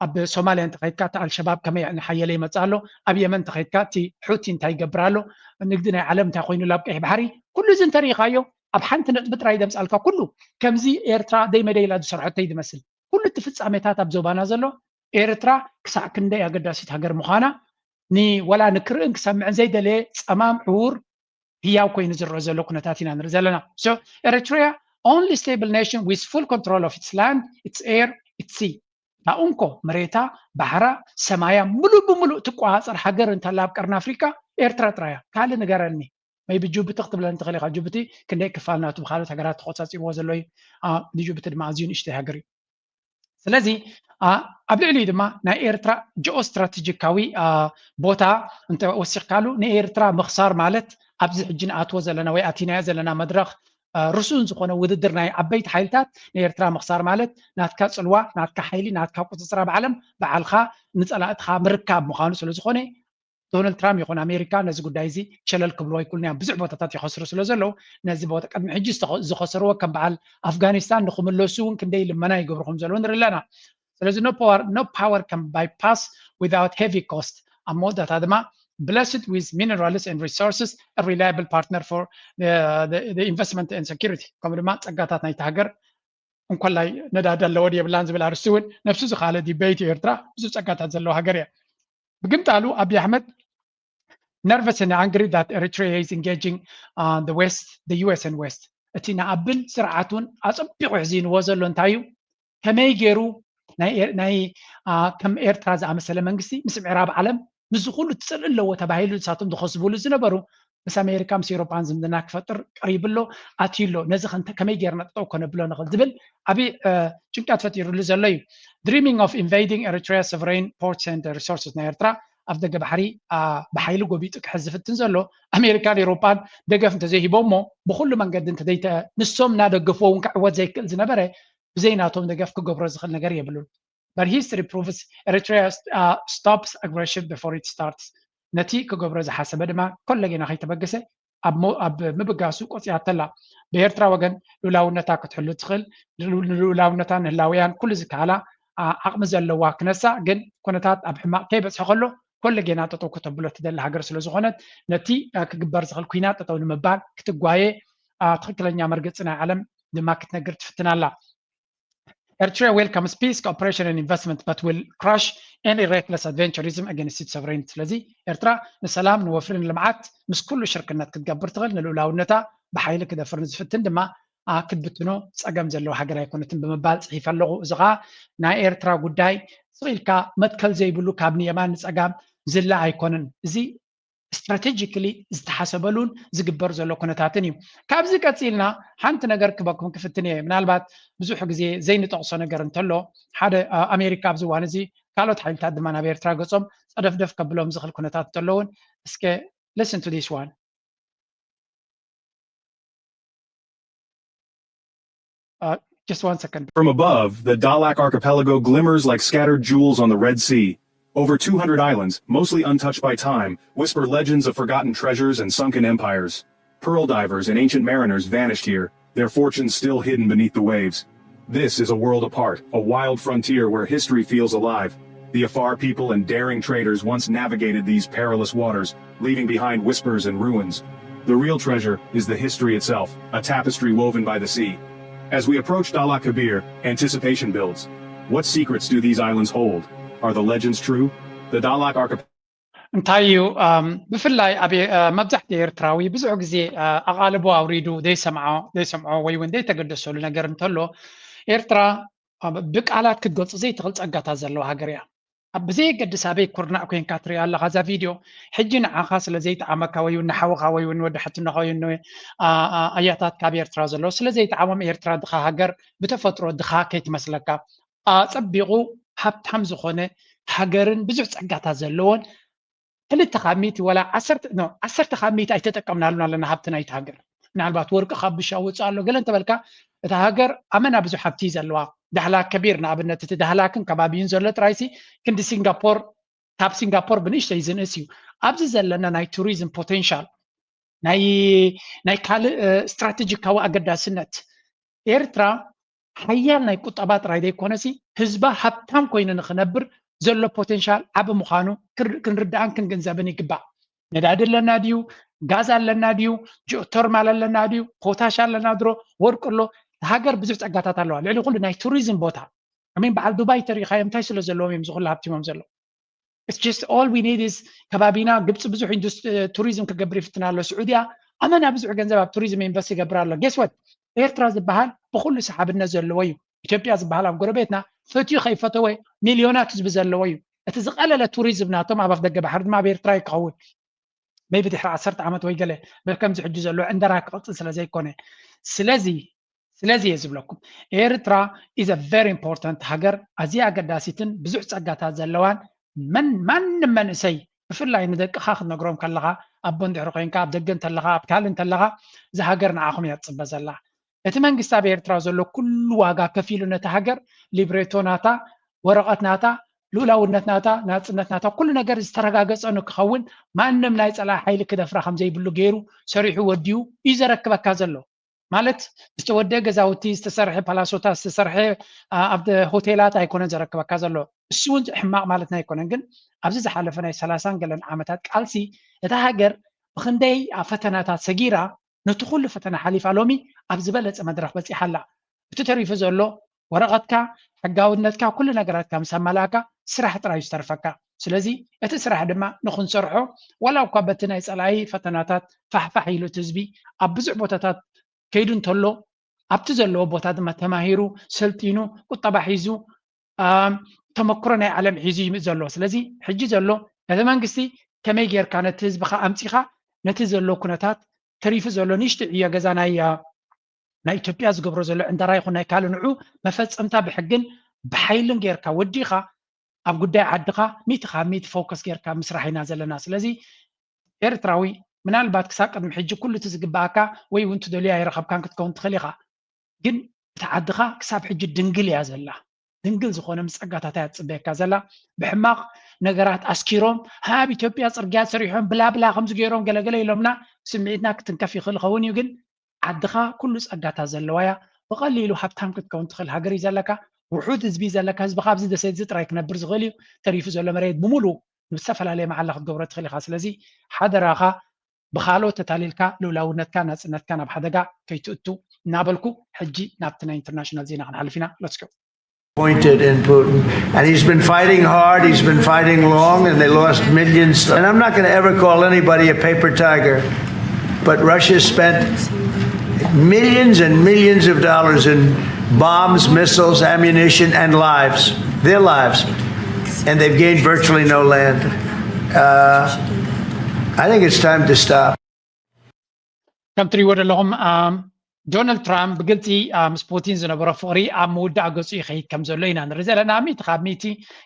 ኣብ ሶማልያ እንተኸይድካ እቲ ኣልሸባብ ከመይ ሓየለ ይመፅእ ኣሎ። ኣብ የመን እንተኸይድካ እቲ ሑቲ እንታይ ይገብር ኣሎ። ንግዲ ናይ ዓለም እንታይ ኮይኑ ኣብ ቀይሕ ባሕሪ ኩሉ እዚ እንተሪኢኻዮ ኣብ ሓንቲ ነጥቢ ጥራይ ደምፃልካ ኩሉ ከምዚ ኤርትራ ደይመደይላ ዝሰርሐቶ እዩ ዝመስል። ኩሉ እቲ ፍፃሜታት ኣብ ዞባና ዘሎ ኤርትራ ክሳዕ ክንደይ ኣገዳሲት ሃገር ምዃና ንወላ ንክርእን ክሰምዕን ዘይደለየ ፀማም ዕዉር ህያው ኮይኑ ዝረአ ዘሎ ኩነታት ኢና ንርኢ ዘለና። So Eritrea only stable nation with full control of its land, its air, its sea. እታ እንኮ መሬታ፣ ባሕራ፣ ሰማያ ሙሉእ ብሙሉእ ትቆፃፀር ሃገር እንተላ ኣብ ቀርኒ ኣፍሪካ ኤርትራ ጥራያ። ካልእ ንገረኒ። maybe ጅቡቲ ክትብለኒ ትኽእል ኢኻ። ጅቡቲ ክንደይ ክፋል ናቱ ብካልኦት ሃገራት ተቆፃፂርዎ ዘሎ እዩ። ንጅቡቲ ድማ ኣዝዩ ንእሽተይ ሃገር እዩ። ስለዚ ኣብ ልዕሊኡ ድማ ናይ ኤርትራ ጂኦ ስትራቴጂካዊ ቦታ እንተወሲኽካሉ ንኤርትራ ምኽሳር ማለት ኣብዚ ሕጂ ንኣትዎ ዘለና ወይ ኣቲናዮ ዘለና መድረኽ ርሱን ዝኾነ ውድድር ናይ ዓበይቲ ሓይልታት ንኤርትራ ምኽሳር ማለት ናትካ ጽልዋ፣ ናትካ ሓይሊ፣ ናትካ ቁፅፅር ኣብ ዓለም ባዕልኻ ንፀላእትኻ ምርካብ ምዃኑ ስለ ዝኾነ ዶናልድ ትራምፕ ይኹን ኣሜሪካ ነዚ ጉዳይ እዚ ሸለል ክብልዎ ኣይክእሉን እዮም። ብዙሕ ቦታታት ይኸስሩ ስለ ዘለዉ ነዚ ቦታ ቅድሚ ሕጂ ዝኸሰርዎ ከም በዓል ኣፍጋኒስታን ንክምለሱ እውን ክንደይ ልመና ይገብሩ ከም ዘለዉ ንርኢ ኣለና። ስለዚ no power, no power can bypass without heavy cost። ኣብ መወዳእታ ድማ blessed with minerals and resources, a reliable partner for the, the, the investment and security። ከምኡ ድማ ጸጋታት ናይቲ ሃገር እንኮላይ ነዳዲ ኣለዎ የብላን ዝብል ኣርስቲ እውን ነብሱ ዝኻለ ዲቤት እዩ። ኤርትራ ብዙሕ ጸጋታት ዘለዎ ሃገር እያ። ብግምጣሉ ኣቢ ኣሕመድ nervous and angry that Eritrea is engaging uh, the West, the U S and West። እቲ ንኣብን ስርዓቱን ኣጸቢቑ ሕዚንዎ ዘሎ እንታይ እዩ? ከመይ ገይሩ ናይ ከም ኤርትራ ዝኣመሰለ መንግስቲ ምስ ምዕራብ ዓለም ምስዚ ኩሉ ትፅልኢ ኣለዎ ተባሂሉ ንሳቶም ዝኸስብሉ ዝነበሩ ምስ ኣሜሪካ ምስ ኤሮፓን ዝምድና ክፈጥር ቀሪቡ ኣሎ ኣትዩ ኣሎ። ነዚ ከመይ ጌርና ጠጠው ከነብሎ ንኽእል ዝብል ዓብዪ ጭንቀት ፈጢሩሉ ዘሎ እዩ። Dreaming of invading Eritrea sovereign ports and resources ናይ ኤርትራ ኣብ ደገ ባሕሪ ብሓይሊ ጎቢጡ ክሕዝ ዝፍትን ዘሎ ኣሜሪካን ኤሮፓን ደገፍ እንተዘይሂቦሞ ብኩሉ መንገዲ እንተዘይተ ንሶም እናደገፍዎ እውን ክዕወት ዘይክእል ዝነበረ ብዘይ ናቶም ደገፍ ክገብሮ ዝኽእል ነገር የብሉን። But history proves Eritrea uh, stops aggression before it starts። ነቲ ክገብሮ ዝሓሰበ ድማ ኮለጌና ከይተበገሰ ኣብ ምብጋሱ ቆፅያተላ። ብኤርትራ ወገን ልኡላውነታ ክትሕሉ ትኽእል፣ ንልኡላውነታ ንህላውያን ኩሉ ዝከኣላ ዓቕሚ ዘለዋ ክነሳ፣ ግን ኩነታት ኣብ ሕማቕ ከይበፅሐ ከሎ ኮለጌና ጠጠው ከተብሎ ትደሊ ሃገር ስለ ዝኾነት ነቲ ክግበር ዝኽእል ኩናት ጠጠው ንምባል ክትጓየ ትኽክለኛ መርገፂ ናይ ዓለም ድማ ክትነግር ትፍትን ኣላ። Eritrea welcomes peace, cooperation and investment but will crush any reckless adventurism against its sovereignty። ስለዚ ኤርትራ ንሰላም ንወፍሪ ንልምዓት ምስ ኩሉ ሽርክነት ክትገብር ትኽእል ንልኡላውነታ ብሓይሊ ክደፍር ንዝፍትን ድማ ክትብትኖ ፀገም ዘለዎ ሃገር ኣይኮነትን ብምባል ፅሒፈ ኣለኹ። እዚ ከዓ ናይ ኤርትራ ጉዳይ ስቕ ኢልካ መትከል ዘይብሉ ካብ ንየማን ንፀጋም ዝላ ኣይኮነን። እዚ strategically ዝተሓሰበሉን ዝግበር ዘሎ ኩነታትን እዩ። ካብዚ ቀፂልና ሓንቲ ነገር ክበኩም ክፍትን እየ። ምናልባት ብዙሕ ግዜ ዘይንጠቕሶ ነገር እንተሎ ሓደ ኣሜሪካ ኣብዚ እዋን እዚ ካልኦት ሓይልታት ድማ ናብ ኤርትራ ገፆም ፀደፍደፍ ከብሎም ዝኽእል ኩነታት እንተሎ እውን እስከ listen to this one። Uh, just one second. From above, the Dahlak archipelago glimmers like scattered jewels on the Red Sea. Over two hundred islands, mostly untouched by time, whisper legends of forgotten treasures and sunken empires. Pearl divers and ancient mariners vanished here, their fortunes still hidden beneath the waves. This is a world apart, a wild frontier where history feels alive. The Afar people and daring traders once navigated these perilous waters, leaving behind whispers and ruins. The real treasure is the history itself, a tapestry woven by the sea. As we approach Dahlak Kebir, anticipation builds. What secrets do these islands hold? Are the legends true? The Dahlak archipelago እንታይ እዩ? ብፍላይ ኣብ መብዛሕትኡ ኤርትራዊ ብዙሕ ግዜ ኣቓልቦ ኣውሪዱ ዘይሰምዖ ዘይሰምዖ ወይ እውን ዘይተገደሰሉ ነገር እንተሎ ኤርትራ ብቃላት ክትገልጾ ዘይትኽእል ጸጋታት ዘለዋ ሃገር እያ። ብዘየገድስ ኣበይ ኩርናዕ ኮይንካ ትሪኣ ኣለኻ እዛ ቪድዮ። ሕጂ ንዓኻ ስለ ዘይጠዓመካ ወይ እውን ንሓውኻ ወይ እውን ወዲ ሓትኖኻ ወይ ኣያታት ካብ ኤርትራ ዘለዉ ስለ ዘይጠዓሞም ኤርትራ ድኻ ሃገር ብተፈጥሮ ድኻ ከይትመስለካ። ኣጸቢቑ ሃብታም ዝኾነ ሃገርን ብዙሕ ጸጋታት ዘለዎን ክልተ ካብ ሚእቲ ወላ ዓሰርተ ካብ ሚእቲ ኣይተጠቀምናሉን ኣለና ሃብቲ ናይቲ ሃገር። ምናልባት ወርቂ ካብ ብሻ ወፅእ ኣሎ ገለ እንተበልካ እታ ሃገር ኣመና ብዙሕ ሃብቲ እዩ ዘለዋ። ዳህላክ ከቢር ንኣብነት እቲ ዳህላክን ከባቢኡን ዘሎ ጥራይሲ ክንዲ ሲንጋፖር ካብ ሲንጋፖር ብንእሽተይ ዝንእስ እዩ። ኣብዚ ዘለና ናይ ቱሪዝም ፖቴንሻል ናይ ካልእ ስትራቴጂካዊ ኣገዳስነት ኤርትራ ሓያል ናይ ቁጠባ ጥራይ ዘይኮነሲ ህዝባ ሃብታም ኮይኑ ንክነብር ዘሎ ፖቴንሻል ዓቢ ምዃኑ ክንርዳእን ክንግንዘብን ይግባእ። ነዳዲ ኣለና ድዩ? ጋዝ ኣለና ድዩ? ጂኦተርማል ኣለና ድዩ? ፖታሽ ኣለና ድሮ? ወርቂ ኣሎ። ሃገር ብዙሕ ጸጋታት ኣለዋ። ልዕሊ ኩሉ ናይ ቱሪዝም ቦታ ኣሚን በዓል ዱባይ ተሪኻዮም እንታይ ስለ ዘለዎም እዮም ዝኩሉ ሃብቲሞም ዘለዉ? It's just all we need is ከባቢና ግብፂ ብዙሕ ቱሪዝም ክገብር ይፍትን ኣሎ። ስዑድያ ኣመና ብዙሕ ገንዘብ ኣብ ቱሪዝም ኢንቨስት ይገብር ኣሎ። Guess what? ኤርትራ ዝበሃል ብኩሉ ሰሓብነት ዘለዎ እዩ። ኢትዮጵያ ዝበሃል ኣብ ጎረቤትና ፈትዩ ከይፈተወ ሚልዮናት ህዝቢ ዘለዎ እዩ። እቲ ዝቐለለ ቱሪዝም ናቶም ኣብ ኣፍደገ ባሕሪ ድማ ኣብ ኤርትራ እዩ ክኸውን። maybe ድሕሪ ዓሰርተ ዓመት ወይ ገለ በል ከምዚ ሕጂ ዘሎ ዕንደራ ክቕፅል ስለ ዘይኮነ ስለዚ ስለዚ እየ ዝብለኩም ኤርትራ is a very important ሃገር ኣዝያ ኣገዳሲትን ብዙሕ ጸጋታት ዘለዋን መን ማንም መንእሰይ ብፍላይ ንደቅኻ ክትነግሮም ከለኻ፣ ኣቦ እንድሕሪ ኮይንካ፣ ኣብ ደገ እንተለኻ፣ ኣብ ካልእ እንተለኻ፣ እዛ ሃገር ንዓኹም እያ ትፅበ ዘላ። እቲ መንግስቲ ኣብ ኤርትራ ዘሎ ኩሉ ዋጋ ከፊሉ ነቲ ሃገር፣ ሊብሬቶ ናታ፣ ወረቐት ናታ፣ ልኡላውነት ናታ፣ ናጽነት ናታ፣ ኩሉ ነገር ዝተረጋገጸ ንክኸውን፣ ማንም ናይ ጸላኢ ሓይሊ ክደፍራ ከም ዘይብሉ ገይሩ ሰሪሑ ወዲኡ እዩ ዘረክበካ ዘሎ። ማለት ዝተወደአ ገዛውቲ፣ ዝተሰርሐ ፓላሶታት፣ ዝተሰርሐ ኣብ ሆቴላት ኣይኮነን ዘረክበካ ዘሎ። እሱ እውን ሕማቕ ማለትና ኣይኮነን፣ ግን ኣብዚ ዝሓለፈ ናይ ሰላሳን ገለን ዓመታት ቃልሲ እታ ሃገር ብኽንደይ ኣብ ፈተናታት ሰጊራ ነቲ ኩሉ ፈተና ሓሊፋ ሎሚ ኣብ ዝበለጸ መድረኽ በጺሓ ኣላ። እቲ ተሪፉ ዘሎ ወረቐትካ፣ ሕጋውነትካ፣ ኩሉ ነገራትካ ምስ ኣማላእካ ስራሕ ጥራይ እዩ ዝተርፈካ። ስለዚ እቲ ስራሕ ድማ ንኽንሰርሖ ዋላ እኳ በቲ ናይ ጸላኢ ፈተናታት ፋሕፋሕ ኢሉ እቲ ህዝቢ ኣብ ብዙሕ ቦታታት ከይዱ እንተሎ ኣብቲ ዘለዎ ቦታ ድማ ተማሂሩ ሰልጢኑ ቁጠባ ሒዙ ተመክሮ ናይ ዓለም ሒዙ ይምእ ዘሎ። ስለዚ ሕጂ ዘሎ ነቲ መንግስቲ ከመይ ጌርካ ነቲ ህዝብኻ ኣምጺኻ ነቲ ዘሎ ኩነታት ተሪፉ ዘሎ ንእሽቶ ዕዮ ገዛ ናይ ናይ ኢትዮጵያ ዝገብሮ ዘሎ ዕንደራ ይኹን ናይ ካልእ ንዑ መፈጸምታ ብሕግን ብሓይልን ጌርካ ወዲኻ ኣብ ጉዳይ ዓድኻ ሚእቲ ካብ ሚእቲ ፎከስ ጌርካ ምስራሕ ኢና ዘለና። ስለዚ ኤርትራዊ ምናልባት ክሳብ ቅድሚ ሕጂ ኩሉ እቲ ዝግበኣካ ወይ እውን ትደልዮ ኣይረኸብካን ክትከውን ትኽእል ኢኻ። ግን እቲ ዓድኻ ክሳብ ሕጂ ድንግል እያ ዘላ። ድንግል ዝኾነ ምስ ጸጋታት እያ ትጽበየካ ዘላ። ብሕማቕ ነገራት ኣስኪሮም ኣብ ኢትዮጵያ ጽርግያ ሰሪሖም ብላብላ ከምዚ ገይሮም ገለገለ ኢሎምና ስምዒትና ክትንከፍ ይኽእል ይኸውን እዩ። ግን ዓድኻ ኩሉ ጸጋታት ዘለዋ እያ። ብቐሊሉ ሃብታም ክትከውን ትኽእል ሃገር እዩ ዘለካ። ውሑድ ህዝቢ እዩ ዘለካ። ህዝብኻ ኣብዚ ደሴት እዚ ጥራይ ክነብር ዝኽእል እዩ። ተሪፉ ዘሎ መሬት ብምሉእ ንዝተፈላለየ መዓላ ክትገብሮ ትኽእል ኢኻ። ስለዚ ሓደራኻ ብኻልኦት ተታሊልካ ልኡላውነትካ ናጽነትካ ናብ ሓደጋ ከይትእቱ እናበልኩ ሕጂ ናብቲ ናይ ኢንተርናሽናል ዜና ክንሓልፍ ኢና። Let's go. Appointed in Putin. And he's been fighting hard, he's been fighting long, and they lost millions. And I'm not going to ever call anybody a paper tiger, but Russia spent millions and millions of dollars in bombs, missiles, ammunition, and lives, their lives. And they've gained virtually no land. Uh, I think it's time to stop. ከም ትሪእዎ ዘለኹም ዶናልድ ትራምፕ ብግልፂ ምስ ፑቲን ዝነበሮ ፍቕሪ ኣብ ምውዳእ ገፁ ይኸይድ ከም ዘሎ ኢና ንርኢ ዘለና። ሚእቲ ካብ ሚእቲ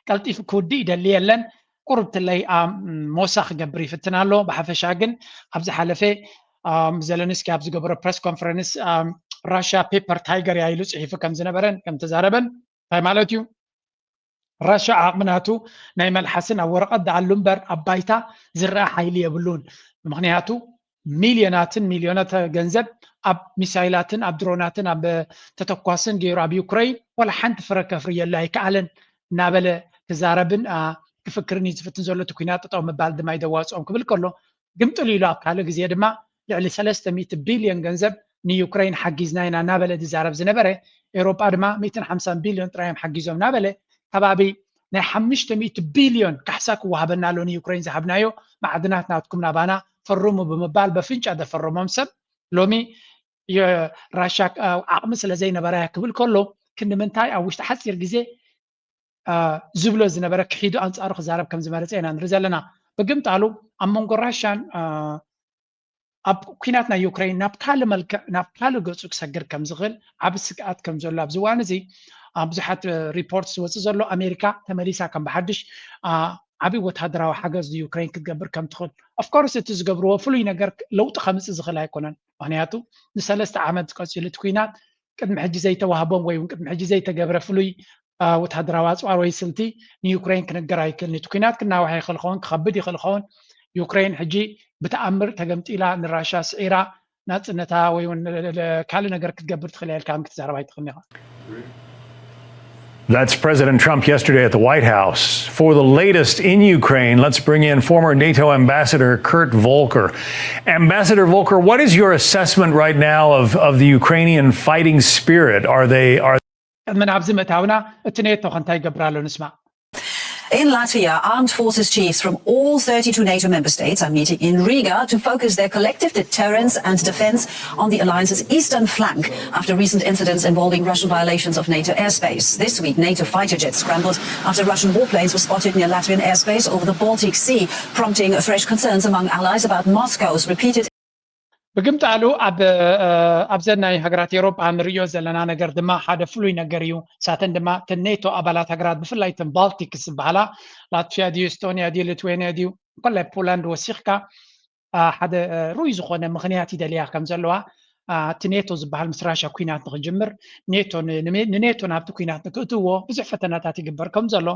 ቀልጢፉ ክውድእ ይደሊ የለን። ቁርብትለይ ሞሳ ክገብር ይፍትን ኣሎ። ብሓፈሻ ግን ኣብ ዝሓለፈ ዘለንስኪ ኣብ ዝገበሮ ፕረስ ኮንፈረንስ ራሽያ ፔፐር ታይገር እያ ኢሉ ፅሒፉ ከም ዝነበረን ከም ተዛረበን እንታይ ማለት እዩ? ራሽያ ዓቕሚ ናቱ ናይ መልሓስን ኣብ ወረቐት ደኣሉ እምበር ኣብ ባይታ ዝረኣ ሓይሊ የብሉን። ምኽንያቱ ሚልዮናትን ሚልዮናት ገንዘብ ኣብ ሚሳይላትን ኣብ ድሮናትን ኣብ ተተኳስን ገይሩ ኣብ ዩክረይን ዋላ ሓንቲ ፍረ ከፍርየሉ ኣይከኣለን እናበለ ክዛረብን ክፍክርን እዩ ዝፍትን ዘሎ። እቲ ኩናት ጠጠው ምባል ድማ ይደዋፅኦም ክብል ከሎ ግምጥል ኢሉ ኣብ ካልእ ግዜ ድማ ልዕሊ ሰለስተ ሚእቲ ቢልዮን ገንዘብ ንዩክረይን ሓጊዝና ኢና እናበለ ዝዛረብ ዝነበረ ኤውሮጳ ድማ ሚእትን ሓምሳን ቢልዮን ጥራዮም ሓጊዞም እናበለ ከባቢ ናይ ሓሙሽተ ሚእቲ ቢልዮን ካሕሳ ክወሃበና ኣሎ ንዩክረይን ዝሃብናዮ ማዕድናት ናትኩም ናባና ፈርሙ ብምባል በፍንጫ ዘፈረሞም ሰብ ሎሚ ራሻ ዓቕሚ ስለ ዘይነበራ ክብል ከሎ ክንዲ ምንታይ ኣብ ውሽጢ ሓፂር ግዜ ዝብሎ ዝነበረ ክሒዱ ኣንፃሩ ክዛረብ ከም ዝመረፀ ኢና ንርኢ ዘለና። ብግምጣሉ ኣብ መንጎ ራሻን ኣብ ኩናት ናይ ዩክሬን ናብ ካልእ መልክዕ ናብ ካልእ ገፁ ክሰግር ከም ዝኽእል ዓብ ስግኣት ከም ዘሎ ኣብዚ እዋን እዚ ብዙሓት ሪፖርት ዝወፅእ ዘሎ ኣሜሪካ ተመሊሳ ከም ብሓድሽ ዓብዪ ወታደራዊ ሓገዝ ንዩክሬን ክትገብር ከም ትኽእል። ኦፍኮርስ እቲ ዝገብርዎ ፍሉይ ነገር ለውጢ ከምፅእ ዝኽእል ኣይኮነን። ምክንያቱ ንሰለስተ ዓመት ዝቀፂሉ እቲ ኩናት ቅድሚ ሕጂ ዘይተዋህቦም ወይ እውን ቅድሚ ሕጂ ዘይተገብረ ፍሉይ ወታደራዊ ኣፅዋር ወይ ስልቲ ንዩክሬን ክንገር ኣይክእልን። እቲ ኩናት ክናዋሕ ይኽእል ኸውን፣ ክኸብድ ይኽእል ኸውን። ዩክሬን ሕጂ ብተኣምር ተገምጢላ ንራሻ ስዒራ ናፅነታ ወይ እውን ካልእ ነገር ክትገብር ትኽእል እያ ኢልካ ክትዛረብ ኣይትኽእልን ኢኻ። That's President Trump yesterday at the White House. For the latest in Ukraine, let's bring in former NATO Ambassador Kurt Volker. Ambassador Volker, what is your assessment right now of, of the Ukrainian fighting spirit? Are they are ቅድሚ ናብዚ ምእታውና እቲ ኔቶ ከ እንታይ ይገብር ኣሎ ንስማዕ። In Latvia, armed forces chiefs from all thirty-two NATO member states are meeting in Riga to focus their collective deterrence and defense on the alliance's eastern flank after recent incidents involving Russian violations of NATO airspace. This week, NATO fighter jets scrambled after Russian warplanes were spotted near Latvian airspace over the Baltic Sea, prompting fresh concerns among allies about Moscow's repeated ብግምጣሉ ኣብ ኣብዘን ናይ ሃገራት ኤሮጳ ንርእዮ ዘለና ነገር ድማ ሓደ ፍሉይ ነገር እዩ። ንሳተን ድማ እተን ኔቶ ኣባላት ሃገራት ብፍላይ እተን ባልቲክስ ዝበሃላ ላትቪያ ድዩ፣ ኤስቶኒያ ድዩ፣ ሊትዌኒያ ድዩ፣ ኮላይ ፖላንድ ወሲኽካ ሓደ ሩይ ዝኾነ ምኽንያት ይደልያ ከም ዘለዋ፣ እቲ ኔቶ ዝበሃል ምስ ራሻ ኩናት ንክጅምር፣ ኔቶ ንኔቶ ናብቲ ኩናት ንክእትዎ ብዙሕ ፈተናታት ይግበር ከም ዘሎ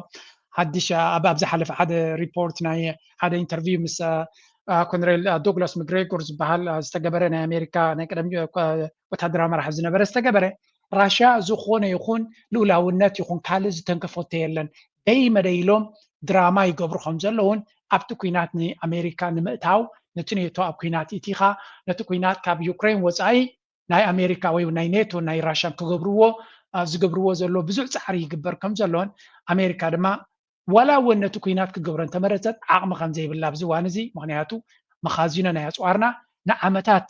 ሓድሽ ኣብ ዝሓለፈ ሓደ ሪፖርት ናይ ሓደ ኢንተርቪው ምስ ኮነሬል ዶግላስ ምግሬጎር ዝበሃል ዝተገበረ ናይ ኣሜሪካ ናይ ቀደም ወታደራዊ መራሒ ዝነበረ ዝተገበረ፣ ራሽያ ዝኾነ ይኹን ልኡላውነት ይኹን ካልእ ዝተንከፈቶ የለን፣ ደይ መደይ ኢሎም ድራማ ይገብሩ ከም ዘለውን ኣብቲ ኩናት ንኣሜሪካ ንምእታው ነቲ ኔቶ ኣብ ኩናት ኢቲኻ ነቲ ኩናት ካብ ዩክሬን ወፃኢ ናይ ኣሜሪካ ወይ ናይ ኔቶ ናይ ራሽያን ክገብርዎ ዝገብርዎ ዘሎ ብዙሕ ፃዕሪ ይግበር ከም ዘሎን ኣሜሪካ ድማ ዋላ እውን ነቲ ኩናት ክገብሮ እንተመረፀት ዓቕሚ ከም ዘይብላ ኣብዚ እዋን እዚ ምክንያቱ መኻዚኖ ናይ ኣፅዋርና ንዓመታት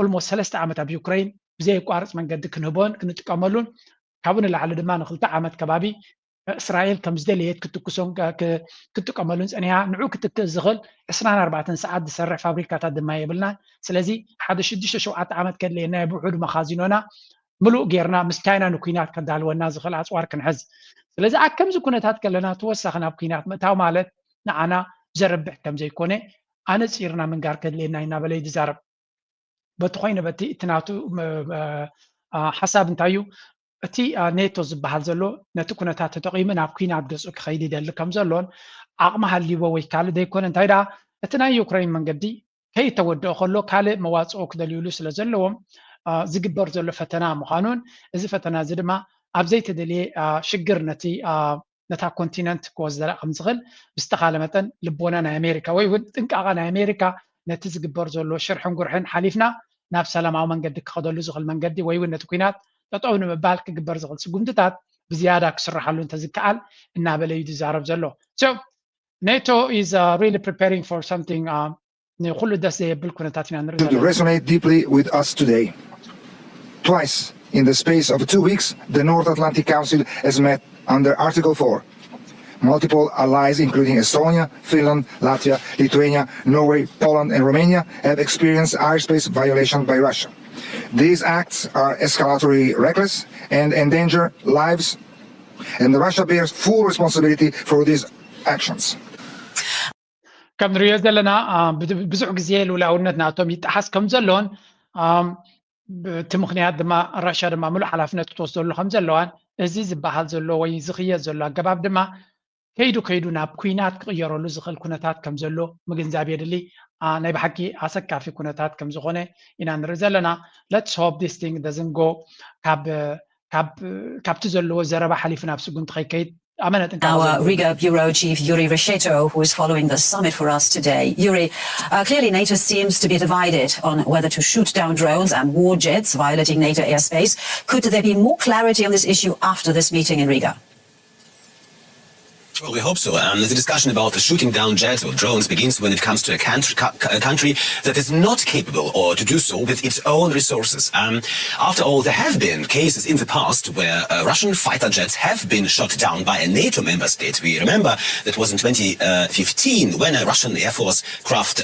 ኦልሞስት ሰለስተ ዓመት ኣብ ዩክሬን ብዘየቋርፅ መንገዲ ክንህቦን ክንጥቀመሉን ካብኡ ንላዕሊ ድማ ንክልተ ዓመት ከባቢ እስራኤል ከም ዝደለየት ክትኩሶን ክትጥቀመሉን ፀኒሃ ንዑ ክትክእ ዝኽእል ዕስራን ኣርባዕተን ሰዓት ዝሰርሕ ፋብሪካታት ድማ የብልናን። ስለዚ ሓደ ሽዱሽተ ሸውዓተ ዓመት ከድለየና ብውሑዱ መኻዚኖና ምሉእ ጌርና ምስ ቻይና ንኩናት ከዳልወና ዝኽእል ኣፅዋር ክንሕዝ። ስለዚ ኣብ ከምዚ ኩነታት ከለና ተወሳኺ ናብ ኩናት ምእታው ማለት ንዓና ዘርብሕ ከም ዘይኮነ ኣነፂርና ምንጋር ከድልየና እዩ እናበለ እዩ ዝዛረብ። በቲ ኮይነ በቲ እቲ ናቱ ሓሳብ እንታይ እዩ? እቲ ኔቶ ዝበሃል ዘሎ ነቲ ኩነታት ተጠቒሙ ናብ ኩናት ገፁ ክኸይድ ይደሊ ከም ዘሎን ዓቕሚ ሃልይዎ ወይ ካልእ ዘይኮነ እንታይ ደኣ እቲ ናይ ዩክሬን መንገዲ ከይተወደኦ ከሎ ካልእ መዋፅኦ ክደልዩሉ ስለ ዘለዎም ዝግበር ዘሎ ፈተና ምዃኑን እዚ ፈተና እዚ ድማ ኣብ ዘይተደልየ ሽግር ነቲ ነታ ኮንቲነንት ክወስደላ ከም ዝኽእል ብዝተኻለ መጠን ልቦና ናይ ኣሜሪካ ወይ እውን ጥንቃቐ ናይ ኣሜሪካ ነቲ ዝግበር ዘሎ ሽርሕን ጉርሕን ሓሊፍና ናብ ሰላማዊ መንገዲ ክኸደሉ ዝኽእል መንገዲ ወይ እውን ነቲ ኩናት ጠጠው ንምባል ክግበር ዝኽእል ስጉምትታት ብዝያዳ ክስርሓሉ እንተዝከኣል እናበለ እዩ ዝዛረብ ዘሎ። NATO is really preparing for something ንኩሉ ደስ ዘየብል ኩነታት ኢና ንርኢ ዘለና። Resonate deeply with us today. Twice in the space of two weeks, the North Atlantic Council has met under Article four. Multiple allies, including Estonia, Finland, Latvia, Lithuania, Norway, Poland, and Romania, have experienced airspace violation by Russia. These acts are escalatory, reckless, and endanger lives, and Russia bears full responsibility for these actions. ከም ንሪኦ ዘለና ብዙሕ ግዜ ልኡላውነት ናቶም ይጠሓስ ከም ዘሎን እቲ ምኽንያት ድማ ራሽያ ድማ ምሉእ ሓላፍነት ክትወስደሉ ከም ዘለዋን እዚ ዝበሃል ዘሎ ወይ ዝኽየድ ዘሎ ኣገባብ ድማ ከይዱ ከይዱ ናብ ኩናት ክቕየረሉ ዝኽእል ኩነታት ከም ዘሎ ምግንዛብ የድሊ። ናይ ብሓቂ ኣሰካፊ ኩነታት ከም ዝኾነ ኢና ንርኢ ዘለና። Let's hope this thing doesn't go ካብ ካብቲ ዘለዎ ዘረባ ሓሊፉ ናብ ስጉምቲ ከይከይድ ኣመነ ጥንቃቐ Our Riga Bureau Chief Yuri Resheto, who is following the summit for us today. Yuri, uh, clearly NATO seems to be divided on whether to shoot down drones and war jets violating NATO airspace. Could there be more clarity on this issue after this meeting in Riga? Well, we hope so. Um, the discussion about shooting down jets or drones begins when it comes to a country, a country that is not capable or to do so with its own resources. Um, after all, there have been cases in the past where uh, Russian fighter jets have been shot down by a NATO member state. We remember that was in twenty fifteen when a Russian Air Force craft.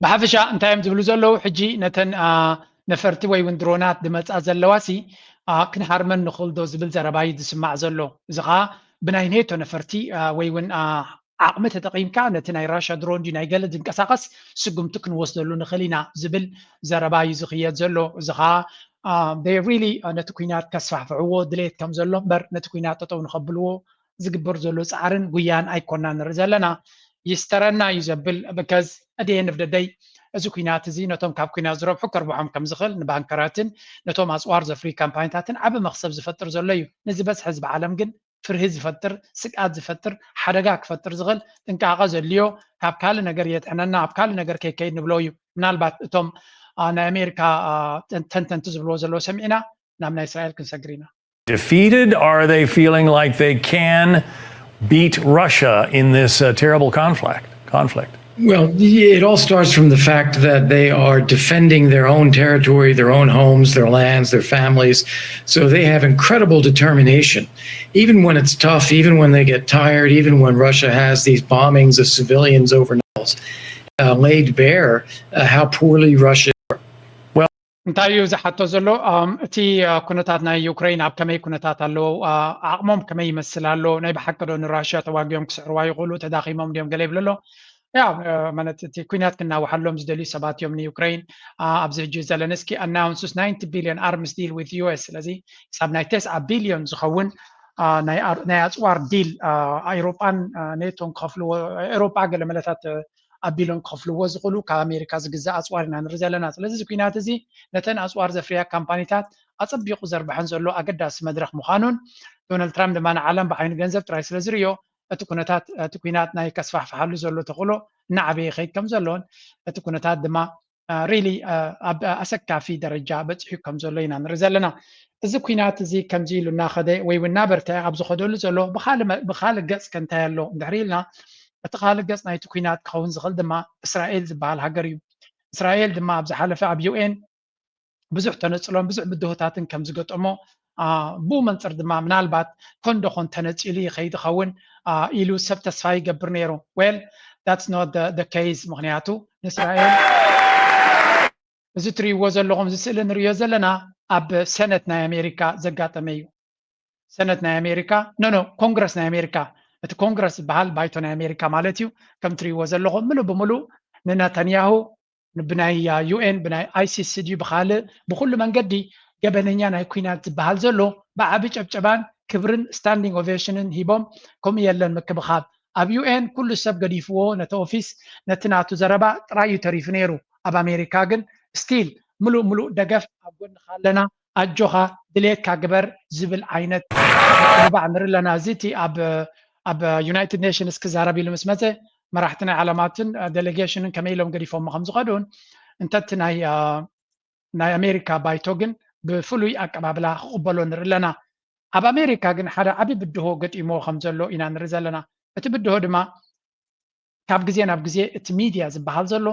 ብሓፈሻ እንታይ እዮም ዝብሉ ዘለዉ ሕጂ ነተን ነፈርቲ ወይ እውን ድሮናት ዝመፃ ዘለዋሲ ክንሃርመን ንኽእል ዶ ዝብል ዘረባ እዩ ዝስማዕ ዘሎ። እዚ ከዓ ብናይ ኔቶ ነፈርቲ ወይ እውን ዓቕሚ ተጠቒምካ ነቲ ናይ ራሽያ ድሮን ድዩ ናይ ገለ ዝንቀሳቐስ ስጉምቲ ክንወስደሉ ንኽእል ኢና ዝብል ዘረባ እዩ ዝኽየድ ዘሎ። እዚ ከዓ they really ነቲ ኩናት ከስፋሕፍሕዎ ድሌት ከም ዘሎ እምበር ነቲ ኩናት ጠጠው ንኸብልዎ ዝግበር ዘሎ ፃዕርን ጉያን ኣይኮና ንርኢ ዘለና። ይስተረና እዩ ዘብል because at the end of the day እዚ ኩናት እዚ ነቶም ካብ ኩናት ዝረብሑ ከርብሖም ከም ዝኽእል ንባንከራትን ነቶም ኣፅዋር ዘፍርዩ ካምፓኒታትን ዓቢ መኽሰብ ዝፈጥር ዘሎ እዩ። ንዝበዝሐ ህዝቢ ዓለም ግን ፍርሂ ዝፈጥር፣ ስግኣት ዝፈጥር፣ ሓደጋ ክፈጥር ዝኽእል ጥንቃቐ ዘድልዮ ካብ ካልእ ነገር የድሕነና ኣብ ካልእ ነገር ከይከይድ ንብሎ እዩ። ምናልባት እቶም ናይ ኣሜሪካ ተንተንቲ ዝብልዎ ዘለዉ ሰሚዕና ናብ ናይ እስራኤል ክንሰግር ኢና። Defeated? Or are they feeling like they can beat Russia in this uh, terrible conflict? Conflict. Well, it all starts from the fact that they are defending their own territory, their own homes, their lands, their families. So they have incredible determination. Even when it's tough, even when they get tired, even when Russia has these bombings of civilians over uh, laid bare uh, how poorly Russia እንታይ እዩ ዝሓቶ ዘሎ? እቲ ኩነታት ናይ ዩክሬን ኣብ ከመይ ኩነታት ኣለዉ? ዓቕሞም ከመይ ይመስል ኣሎ? ናይ ብሓቂ ዶ ንራሽያ ተዋጊኦም ክስዕርዋ ይኽእሉ? ተዳኺሞም ድዮም? ገለ ይብል ኣሎ። ያ ማለት እቲ ኩናት ክናዋሓሎም ዝደልዩ ሰባት እዮም ንዩክሬን። ኣብዚ ሕጂ ዘለንስኪ ኣናውንስስ ናይንቲ ቢልዮን ኣርምስ ዲል ዊዝ ዩ ኤስ፣ ስለዚ ክሳብ ናይ ተስዓ ቢልዮን ዝኸውን ናይ ኣጽዋር ዲል ኣውሮጳን ኔቶን ክኸፍልዎ፣ ኤውሮጳ ገለ መለታት ኣቢሎም ክኸፍልዎ ዝኽእሉ ካብ ኣሜሪካ ዝግዛእ ኣጽዋር ኢና ንርኢ ዘለና። ስለዚ እዚ ኩናት እዚ ነተን ኣጽዋር ዘፍርያ ካምፓኒታት ኣጸቢቑ ዘርብሐን ዘሎ ኣገዳሲ መድረኽ ምዃኑን ዶናልድ ትራምፕ ድማ ንዓለም ብዓይኒ ገንዘብ ጥራይ ስለ ዝርእዮ እቲ ኩነታት እቲ ኩናት ናይ ከስፋሕፍሓሉ ዘሎ ተኽእሎ እናዓበየ ይኸይድ ከም ዘሎን እቲ ኩነታት ድማ ሪሊ ኣብ ኣሰካፊ ደረጃ በፂሑ ከም ዘሎ ኢና ንርኢ ዘለና። እዚ ኩናት እዚ ከምዚ ኢሉ እናኸደ ወይ እውን እናበርትዐ ኣብ ዝኸደሉ ዘሎ ብኻልእ ገፅ ከ እንታይ ኣሎ እንድሕር ኢልና እቲ ካልእ ገፅ ናይቲ ኩናት ክኸውን ዝኽእል ድማ እስራኤል ዝበሃል ሃገር እዩ። እስራኤል ድማ ኣብ ዝሓለፈ ኣብ ዩ ኤን ብዙሕ ተነፅሎን ብዙሕ ብድሆታትን ከም ዝገጠሞ ብኡ መንፅር ድማ ምናልባት ኮንዶ ኮን ተነፂሉ ይኸይድ ኸውን ኢሉ ሰብ ተስፋ ይገብር ነይሩ። Well, that's not the case። ምክንያቱ ንእስራኤል እዚ ትርእይዎ ዘለኹም እዚ ስእሊ ንርእዮ ዘለና ኣብ ሰነት ናይ ኣሜሪካ ዘጋጠመ እዩ። ሰነት ናይ ኣሜሪካ፣ ኖ ኖ፣ ኮንግረስ ናይ ኣሜሪካ፣ እቲ ኮንግረስ ዝበሃል ባይቶ ናይ ኣሜሪካ ማለት እዩ። ከም ትርእይዎ ዘለኹም ምሉእ ብምሉእ ንነታንያሁ ብናይ ዩ ኤን ብናይ ኣይሲስ ድዩ ብኻልእ ብኩሉ መንገዲ ገበነኛ ናይ ኩናት ዝበሃል ዘሎ ብዓቢ ጨብጨባን ክብርን ስታንዲንግ ኦቬሽንን ሂቦም፣ ከምኡ የለን ምክብኻብ። ኣብ ዩ ኤን ኩሉ ሰብ ገዲፍዎ ነቲ ኦፊስ ነቲ ናቱ ዘረባ ጥራይ እዩ ተሪፉ ነይሩ። ኣብ ኣሜሪካ ግን ስቲል ምሉእ ምሉእ ደገፍ ኣብ ጎንኻ ኣለና ኣጆኻ ድሌትካ ግበር ዝብል ዓይነት ምባዕ ንርኢ ኣለና። እዚ እቲ ኣብ ኣብ ዩናይትድ ኔሽንስ ክዛረብ ኢሉ ምስ መፀ መራሕቲ ናይ ዓለማትን ዴሌጌሽንን ከመይ ኢሎም ገዲፎሞ ከም ዝኸዱን እንተ እቲ ናይ ናይ ኣሜሪካ ባይቶ ግን ብፍሉይ ኣቀባብላ ክቕበሎ ንርኢ ኣለና። ኣብ ኣሜሪካ ግን ሓደ ዓቢ ብድሆ ገጢሞ ከም ዘሎ ኢና ንርኢ ዘለና። እቲ ብድሆ ድማ ካብ ግዜ ናብ ግዜ እቲ ሚድያ ዝበሃል ዘሎ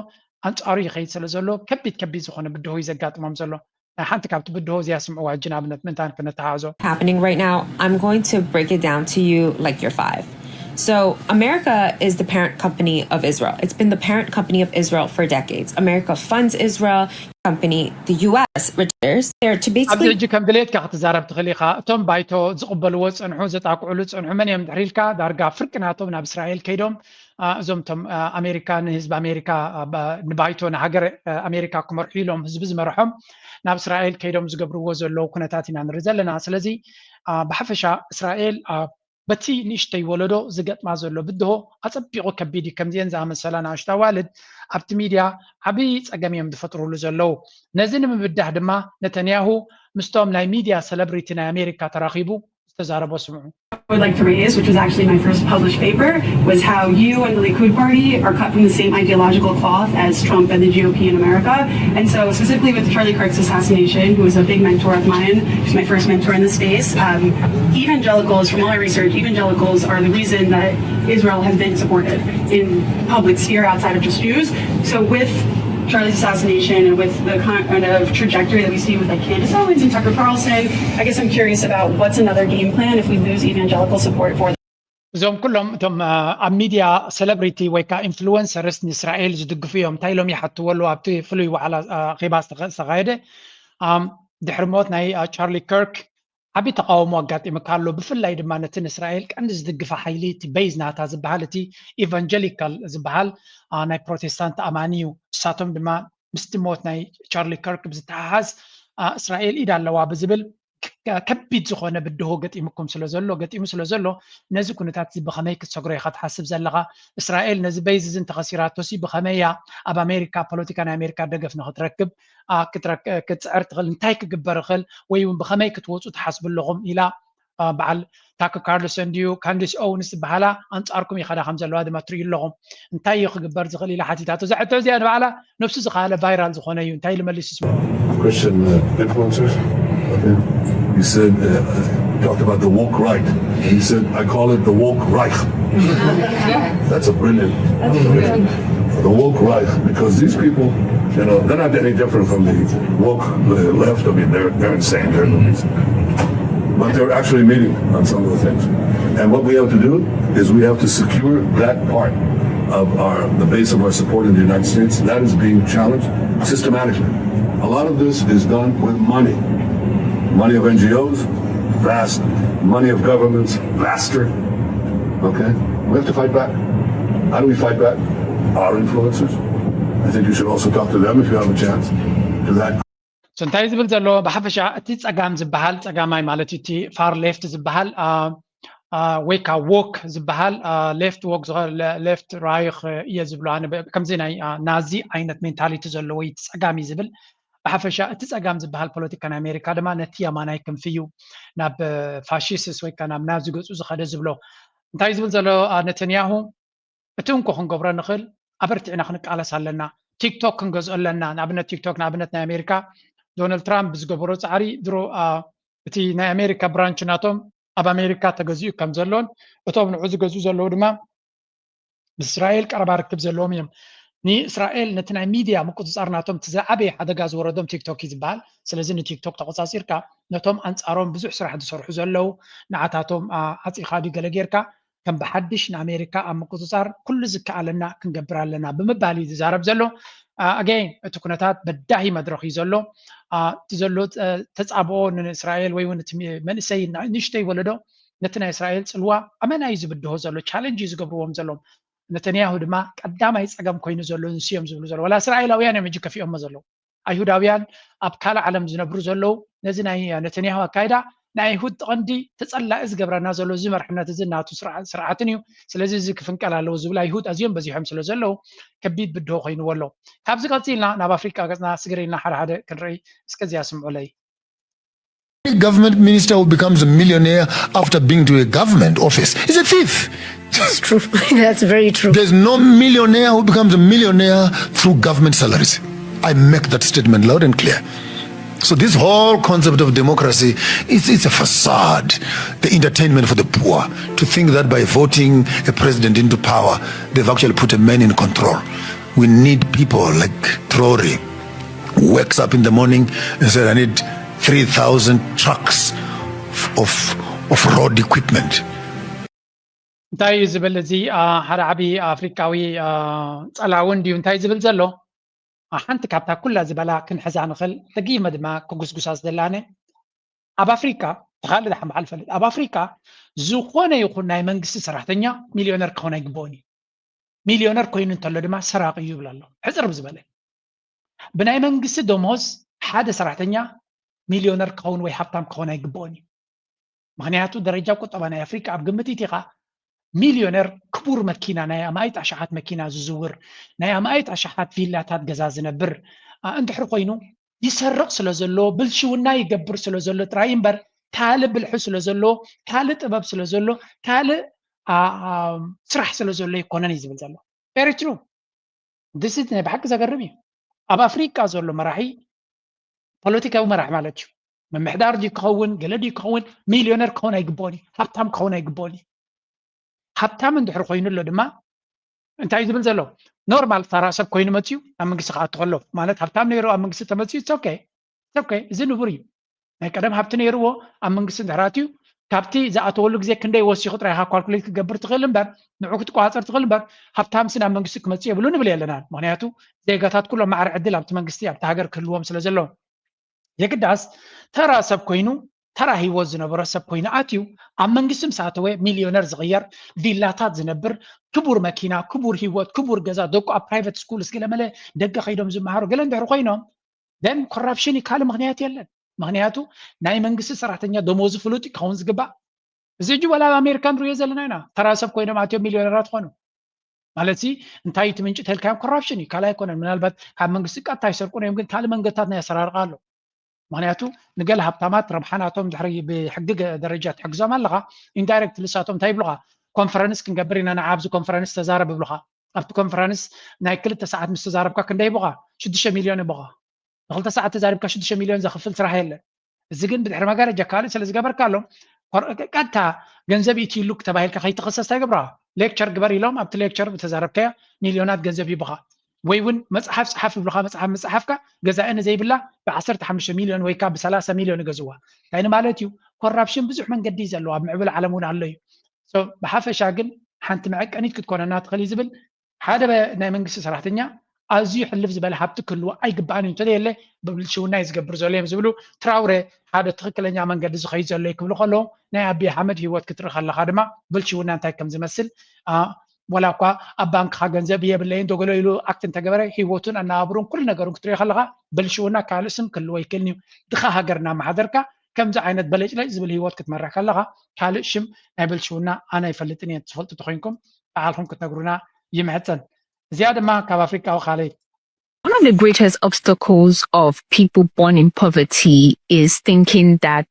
ኣንጻሩ ይኸይድ ስለ ዘሎ ከቢድ ከቢድ ዝኾነ ብድሆ እዩ ዘጋጥሞም ዘሎ። ናይ ሓንቲ ካብቲ ብድሆ እዚኣ ስምዕዋ ሕጂ ንኣብነት ምእንታን ክነተሓሕዞ። Happening right now, I'm going to break it down to you like you're five. So, America is the parent company of Israel. It's been the parent company of Israel for decades. America funds Israel, company, the U S, retailers. They're to ኣብዚ basically ሕጂ ከም ድሌትካ ክትዛረብ ትኽእል ኢኻ። እቶም ባይቶ ዝቕበልዎ ዝጸንሑ ዘጣቅዑሉ ዝጸንሑ መን እዮም ድሕሪ ኢልካ ዳርጋ ፍርቂ ናቶም ናብ እስራኤል ከይዶም እዞም ቶም ኣሜሪካ ንህዝቢ ኣሜሪካ ንባይቶ ንሃገር ኣሜሪካ ክመርሑ ኢሎም ህዝቢ ዝመርሖም ናብ እስራኤል ከይዶም ዝገብርዎ ዘለዉ ኩነታት ኢና ንርኢ ዘለና። ስለዚ ብሓፈሻ እስራኤል በቲ ንእሽተይ ወለዶ ዝገጥማ ዘሎ ብድሆ ኣጸቢቑ ከቢድ እዩ። ከምዚአን ዝኣመሰላ ንኣሽቱ ኣዋልድ ኣብቲ ሚድያ ዓብዪ ጸገም እዮም ዝፈጥሩሉ ዘለዉ። ነዚ ንምብዳህ ድማ ነተንያሁ ምስቶም ናይ ሚድያ ሰለብሪቲ ናይ ኣሜሪካ ተራኺቡ ዝተዛረቦ ስምዑ። I would like to raise, which was actually my first published paper, was how you and the Likud Party are cut from the same ideological cloth as Trump and the G O P in America. And so, specifically with Charlie Kirk's assassination, who was a big mentor of mine, he's my first mentor in the space, um, evangelicals, from all my research, evangelicals are the reason that Israel has been supported in public sphere outside of just Jews. So, with Charlie's assassination and with the kind of trajectory that we see with like Candace Owens and Tucker Carlson, I guess I'm curious about what's another game plan if we lose evangelical support for እዞም ኩሎም እቶም ኣብ ሚድያ ሰለብሪቲ ወይ ከዓ ኢንፍሉወንሰርስ ንእስራኤል ዝድግፉ እዮም እንታይ ኢሎም ይሓትዎ ኣለዉ ኣብቲ ፍሉይ ዋዕላ ኼባ ዝተኻየደ ድሕሪ ሞት ናይ ቻርሊ ከርክ ዓብዪ ተቃውሞ ኣጋጢምካ ኣሎ። ብፍላይ ድማ ነቲ ንእስራኤል ቀንዲ ዝድግፋ ሓይሊ እቲ በይዝ ናታ ዝበሃል እቲ ኢቫንጀሊካል ዝበሃል ናይ ፕሮቴስታንት ኣማኒ እዩ። ንሳቶም ድማ ምስቲ ሞት ናይ ቻርሊ ከርክ ብዝተሓሓዝ እስራኤል ኢድ ኣለዋ ብዝብል ከቢድ ዝኾነ ብድሆ ገጢምኩም ስለ ዘሎ ገጢሙ ስለ ዘሎ ነዚ ኩነታት እዚ ብኸመይ ክትሰግሮ ኢኻ ትሓስብ ዘለኻ? እስራኤል ነዚ በይዝ እዚ እንተኸሲራቶሲ ብኸመይ እያ ኣብ ኣሜሪካ ፖለቲካ ናይ ኣሜሪካ ደገፍ ንኽትረክብ ክትፅዕር ትኽእል? እንታይ ክግበር ይኽእል ወይ እውን ብኸመይ ክትወፁ ትሓስቡ ኣለኹም? ኢላ በዓል ታክ ካርልሰን ድዩ ካንዲስ ኦውንስ ዝበሃላ ኣንፃርኩም ይኸዳ ከም ዘለዋ ድማ ትርእዩ ኣለኹም። እንታይ እዩ ክግበር ዝኽእል ኢላ ሓቲታቶ። እዛ ሕቶ እዚኣ ንባዕላ ነብሱ ዝኸኣለ ቫይራል ዝኾነ እዩ። እንታይ ኢሉ መሊሱ ስምዑ። Christian uh, influencers. Okay. He said, uh, he talked about the woke right. And he said, I call it the woke Reich. That's a brilliant. The woke Reich, because these people, you know, they're not any different from the woke the left. I mean, they're, they're insane. They're movies. But they're actually meeting on some of the things. And what we have to do is we have to secure that part of our the base of our support in the United States. That is being challenged systematically. A lot of this is done with money. Money of N G Os, vast. Money of governments, vaster. Okay? We have to fight back. How do we fight back? our influencers. I think you should also talk to them if you have a chance. Because that So እንታይ ዝብል ዘሎ ብሓፈሻ እቲ ጸጋም ዝበሃል ጸጋማይ ማለት እዩ፣ እቲ far left ዝበሃል አ፣ አ፣ ወይ ከዓ woke ዝበሃል አ፣ left woke ዝኾ- le- left reich እየ ዝብሎ ኣነ ብ- ከምዚ ናይ አ፣ ናዚ ዓይነት mentality ዘለዎ እዩ እቲ ጸጋም እዩ ዝብል። ብሓፈሻ እቲ ጸጋም ዝበሃል ፖለቲካ ናይ ኣሜሪካ ድማ ነቲ የማናይ ክንፊ እዩ ናብ fascists ወይ ከዓ ናብ ናዚ ገጹ ዝኸደ ዝብሎ። እንታይ ዝብል ዘሎ አ፣ ነተንያሁ እቲ እንኮ ክንገብሮ ንኽእል ኣበርቲዕና ክንቃለስ ኣለና። ቲክቶክ ክንገዝኦ ኣለና። ንኣብነት ቲክቶክ ንኣብነት ናይ ኣሜሪካ ዶናልድ ትራምፕ ብዝገበሮ ፃዕሪ ድሮ አ፣ እቲ ናይ ኣሜሪካ ብራንች ናቶም ኣብ ኣሜሪካ ተገዚኡ ከም ዘሎን እቶም ንዑ ዝገዝኡ ዘለዉ ድማ ምስ እስራኤል ቀረባ ርክብ ዘለዎም እዮም። ንእስራኤል ነቲ ናይ ሚድያ ምቁፅፃር ናቶም እቲ ዝዓበየ ሓደጋ ዝወረዶም ቲክቶክ እዩ ዝበሃል። ስለዚ ንቲክቶክ ተቆፃፂርካ ነቶም ኣንፃሮም ብዙሕ ስራሕ ዝሰርሑ ዘለዉ ንዓታቶም አ፣ ዓፂኻ ድዩ ገለ ጌርካ ከም ብሓድሽ ንኣሜሪካ ኣብ ምቁፅፃር ኩሉ ዝከኣለና ክንገብር ኣለና ብምባል እዩ ዝዛረብ ዘሎ። ኣገይን እቲ ኩነታት በዳሂ መድረኽ እዩ ዘሎ። አ፣ እቲ ዘሎ አ፣ ተፃብኦ ንእስራኤል ወይ እውን እቲ መንእሰይ ና- ንእሽተይ ወለዶ ነቲ ናይ እስራኤል ፅልዋ ኣመና እዩ ዝብድሆ ዘሎ፣ ቻለንጅ እዩ ዝገብርዎም ዘሎም። ነተንያሁ ድማ ቀዳማይ ፀገም ኮይኑ ዘሎ ንሱ እዮም ዝብሉ ዘሎ። ዋላ እስራኤላውያን እዮም ሕጂ ከፊኦሞ ዘለዉ። ኣይሁዳውያን ኣብ ካልእ ዓለም ዝነብሩ ዘለዉ ነዚ ናይ ነተንያሁ ኣካይዳ ንኣይሁድ ቀንዲ ተጸላኢ ዝገብረና ዘሎ እዚ መርሕነት እዚ ናቱ ስርዓ- ስርዓትን እዩ። ስለዚ እዚ ክፍንቀል ኣለዎ ዝብል ኣይሁድ ኣዝዮም በዚሖም ስለ ዘለዉ ከቢድ ብድሆ ኮይንዎ ኣሎ። ካብዚ ቀጺልና ናብ ኣፍሪቃ ገጽና ስግር ኢልና ሓደ ሓደ ክንርኢ እስከ እዚኣ ስምዑለይ። Government minister who becomes a millionaire after being to a government office is a thief. That's true. That's very true. There's no millionaire who becomes a millionaire through government salaries. I make that statement loud and clear. So this whole concept of democracy is it's a facade, the entertainment for the poor, to think that by voting a president into power, they've actually put a man in control. We need people like Traore, who wakes up in the morning and said, I need three thousand trucks of, of road equipment. እንታይ እዩ ዝብል እዚ አ፣ ሓደ ዓብዪ ኣፍሪቃዊ አ፣ ጸላዊ እንድዩ እንታይ ዝብል ዘሎ? አ፣ ሓንቲ ካብታ ኩላ ዝበላ ክንሕዛ ንኽእል ደጊመ ድማ ክጉስጉሳ ዝደላነ ኣብ ኣፍሪቃ ተኻሊ ዳሓ መዓል ፈልጥ ኣብ ኣፍሪቃ ዝኾነ ይኹን ናይ መንግስቲ ሰራሕተኛ ሚልዮነር ክኸውን ኣይግብኦን እዩ። ሚልዮነር ኮይኑ እንተሎ ድማ ሰራቂ እዩ ይብል ኣሎ። ሕፅር ብዝበለ ብናይ መንግስቲ ደሞዝ ሓደ ሰራሕተኛ ሚልዮነር ክኸውን ወይ ሃብታም ክኸውን ኣይግብኦን እዩ። ምክንያቱ ደረጃ ቁጠባ ናይ ኣፍሪካ ኣብ ግምት ኢቲኻ ሚልዮነር ክቡር መኪና ናይ ኣማኢት ኣሽሓት መኪና ዝዝውር ናይ ኣማኢት ኣሽሓት ቪላታት ገዛ ዝነብር አ፣ እንድሕር ኮይኑ ይሰርቕ ስለ ዘሎ ብልሽውና ይገብር ስለ ዘሎ ጥራይ እምበር ካልእ ብልሒ ስለ ዘሎ ካልእ ጥበብ ስለ ዘሎ ካልእ አ፣ አ፣ ስራሕ ስለ ዘሎ ኣይኮነን እዩ ዝብል ዘሎ። Very true. This is ናይ ብሓቂ ዘገርም እዩ። ኣብ ኣፍሪቃ ዘሎ መራሒ ፖለቲካዊ መራሒ ማለት እዩ ምምሕዳር ድዩ ክኸውን ገለ ድዩ ክኸውን ሚልዮነር ክኸውን ኣይግብኦን እዩ ሃብታም ክኸውን ኣይግብኦን እዩ። ሃብታም እንድሕር ኮይኑ ኣሎ ድማ እንታይ ዝብል ዘሎ ኖርማል ተራ ሰብ ኮይኑ መፅዩ ናብ መንግስቲ ክኣቱ ከሎ ማለት ሃብታም ነይሩ ኣብ መንግስቲ ተመፅዩ it's okay it's okay እዚ ንቡር እዩ። ናይ ቀደም ሃብቲ ነይርዎ ኣብ መንግስቲ እንድሕር ኣትዩ ካብቲ ዝኣተወሉ ግዜ ክንደይ ወሲኹ ጥራይ ኢኻ ኳልኩሌት ክገብር ትኽእል እምበር ንዑ ክትቆፃፀር ትኽእል እምበር ሃብታምሲ ናብ መንግስቲ ክመፅእ የብሉን ንብል የለናን። ምክንያቱ ዜጋታት ኩሎም ማዕረ ዕድል ኣብቲ መንግስቲ ኣብቲ ሃገር ክህልዎም ስለ ዘለዎ የግዳስ ተራ ሰብ ኮይኑ ተራ ህይወት ዝነበሮ ሰብ ኮይኑ ኣትዩ ኣብ መንግስቲ ምስ ኣተወ ሚልዮነር ዝቕየር ቪላታት ዝነብር ክቡር መኪና ክቡር ህይወት ክቡር ገዛ ደቁ ኣብ ፕራይቨት ስኩል እስገለመለ ደገ ከይዶም ዝመሃሩ ገለ እንድሕር ኮይኖም then ኮራፕሽን እዩ ካልእ ምክንያት የለን። ምክንያቱ ናይ መንግስቲ ሰራሕተኛ ደሞዙ ፍሉጥ ክኸውን ዝግባእ እዚ ሕጂ ዋላ ኣብ ኣሜሪካ ንሪኦ ዘለና ኢና። ተራ ሰብ ኮይኖም ኣትዮም ሚልዮነራት ኾኑ ማለት ሲ እንታይ እቲ ምንጭ ተልካዮም ኮራፕሽን እዩ ካልእ ኣይኮነን። ምናልባት ካብ መንግስቲ ቀጥታ ይሰርቁን እዮም ግን ካልእ መንገድታት ናይ ኣሰራርቃ ኣሎ። ምክንያቱ ንገለ ሃብታማት ረብሓ ናቶም ድሕሪ ብሕጊ ገ- ደረጃ ትሕግዞም ኣለኻ ኢንዳይሬክት ልሳቶም እንታይ ይብሉኻ ኮንፈረንስ ክንገብር ኢና ንዓ ኣብዚ ኮንፈረንስ ተዛረብ ይብሉኻ። ኣብቲ ኮንፈረንስ ናይ ክልተ ሰዓት ምስ ተዛረብካ ክንደይ ይቡኻ ሽዱሽተ ሚልዮን ይቡኻ። ንክልተ ሰዓት ተዛሪብካ ሽዱሽተ ሚልዮን ዘኽፍል ስራሕ የለን። እዚ ግን ብድሕሪ መጋረጃ ካልእ ስለ ዝገበርካሎም ቀጥታ ገንዘብ ኢትይሉክ ተባሂልካ ከይትኸሰስ እንታይ ገብራ ሌክቸር ግበር ኢሎም ኣብቲ ሌክቸር ብተዛረብካዮ ሚልዮናት ገንዘብ ይብኻ ወይ እውን መፅሓፍ ፀሓፍ ይብሉካ መፅሓፍ ምፅሓፍካ ገዛኢ ንዘይብላ ብ15 ሚልዮን ወይ ከዓ ብ30 ሚልዮን ይገዝዋ እንታይ ማለት እዩ ኮራፕሽን ብዙሕ መንገዲ እዩ ዘለዎ ኣብ ምዕብል ዓለም እውን ኣሎ እዩ ብሓፈሻ ግን ሓንቲ መዐቀኒት ክትኮነና ትኽእል እዩ ዝብል ሓደ ናይ መንግስቲ ሰራሕተኛ ኣዝዩ ሕልፍ ዝበለ ሃብቲ ክህልዎ ኣይግባእን እዩ እንተዘየለ ብብልሽውና እዩ ዝገብር ዘሎ እዮም ዝብሉ ትራውረ ሓደ ትኽክለኛ መንገዲ ዝኸይድ ዘሎ እዩ ክብሉ ከለዉ ናይ ኣቢ ኣሕመድ ህይወት ክትርኢ ከለካ ድማ ብልሽውና እንታይ ከም ዝመስል ወላ እኳ ኣብ ባንክኻ ገንዘብ የብለይን፣ ዶ ገለ ኢሉ ኣክት እንተገበረ፣ ህይወቱን ኣነባብሩን ኩሉ ነገሩን ክትሪኦ ከለኻ፣ ብልሽውና ካልእ ስም ክህልዎ ይክእልን እዩ። ድኻ ሃገር እናመሓደርካ ከምዚ ዓይነት በለጭለጭ ዝብል ህይወት ክትመርሕ ከለኻ፣ ካልእ ሽም ናይ ብልሽውና ኣነ ኣይፈልጥን እየ። ትፈልጡ ተኾይንኩም ባዕልኹም ክትነግሩና ይምሕጸን። እዚኣ ድማ ካብ ኣፍሪቃዊ ካልእ። One of the greatest obstacles of people born in poverty is thinking that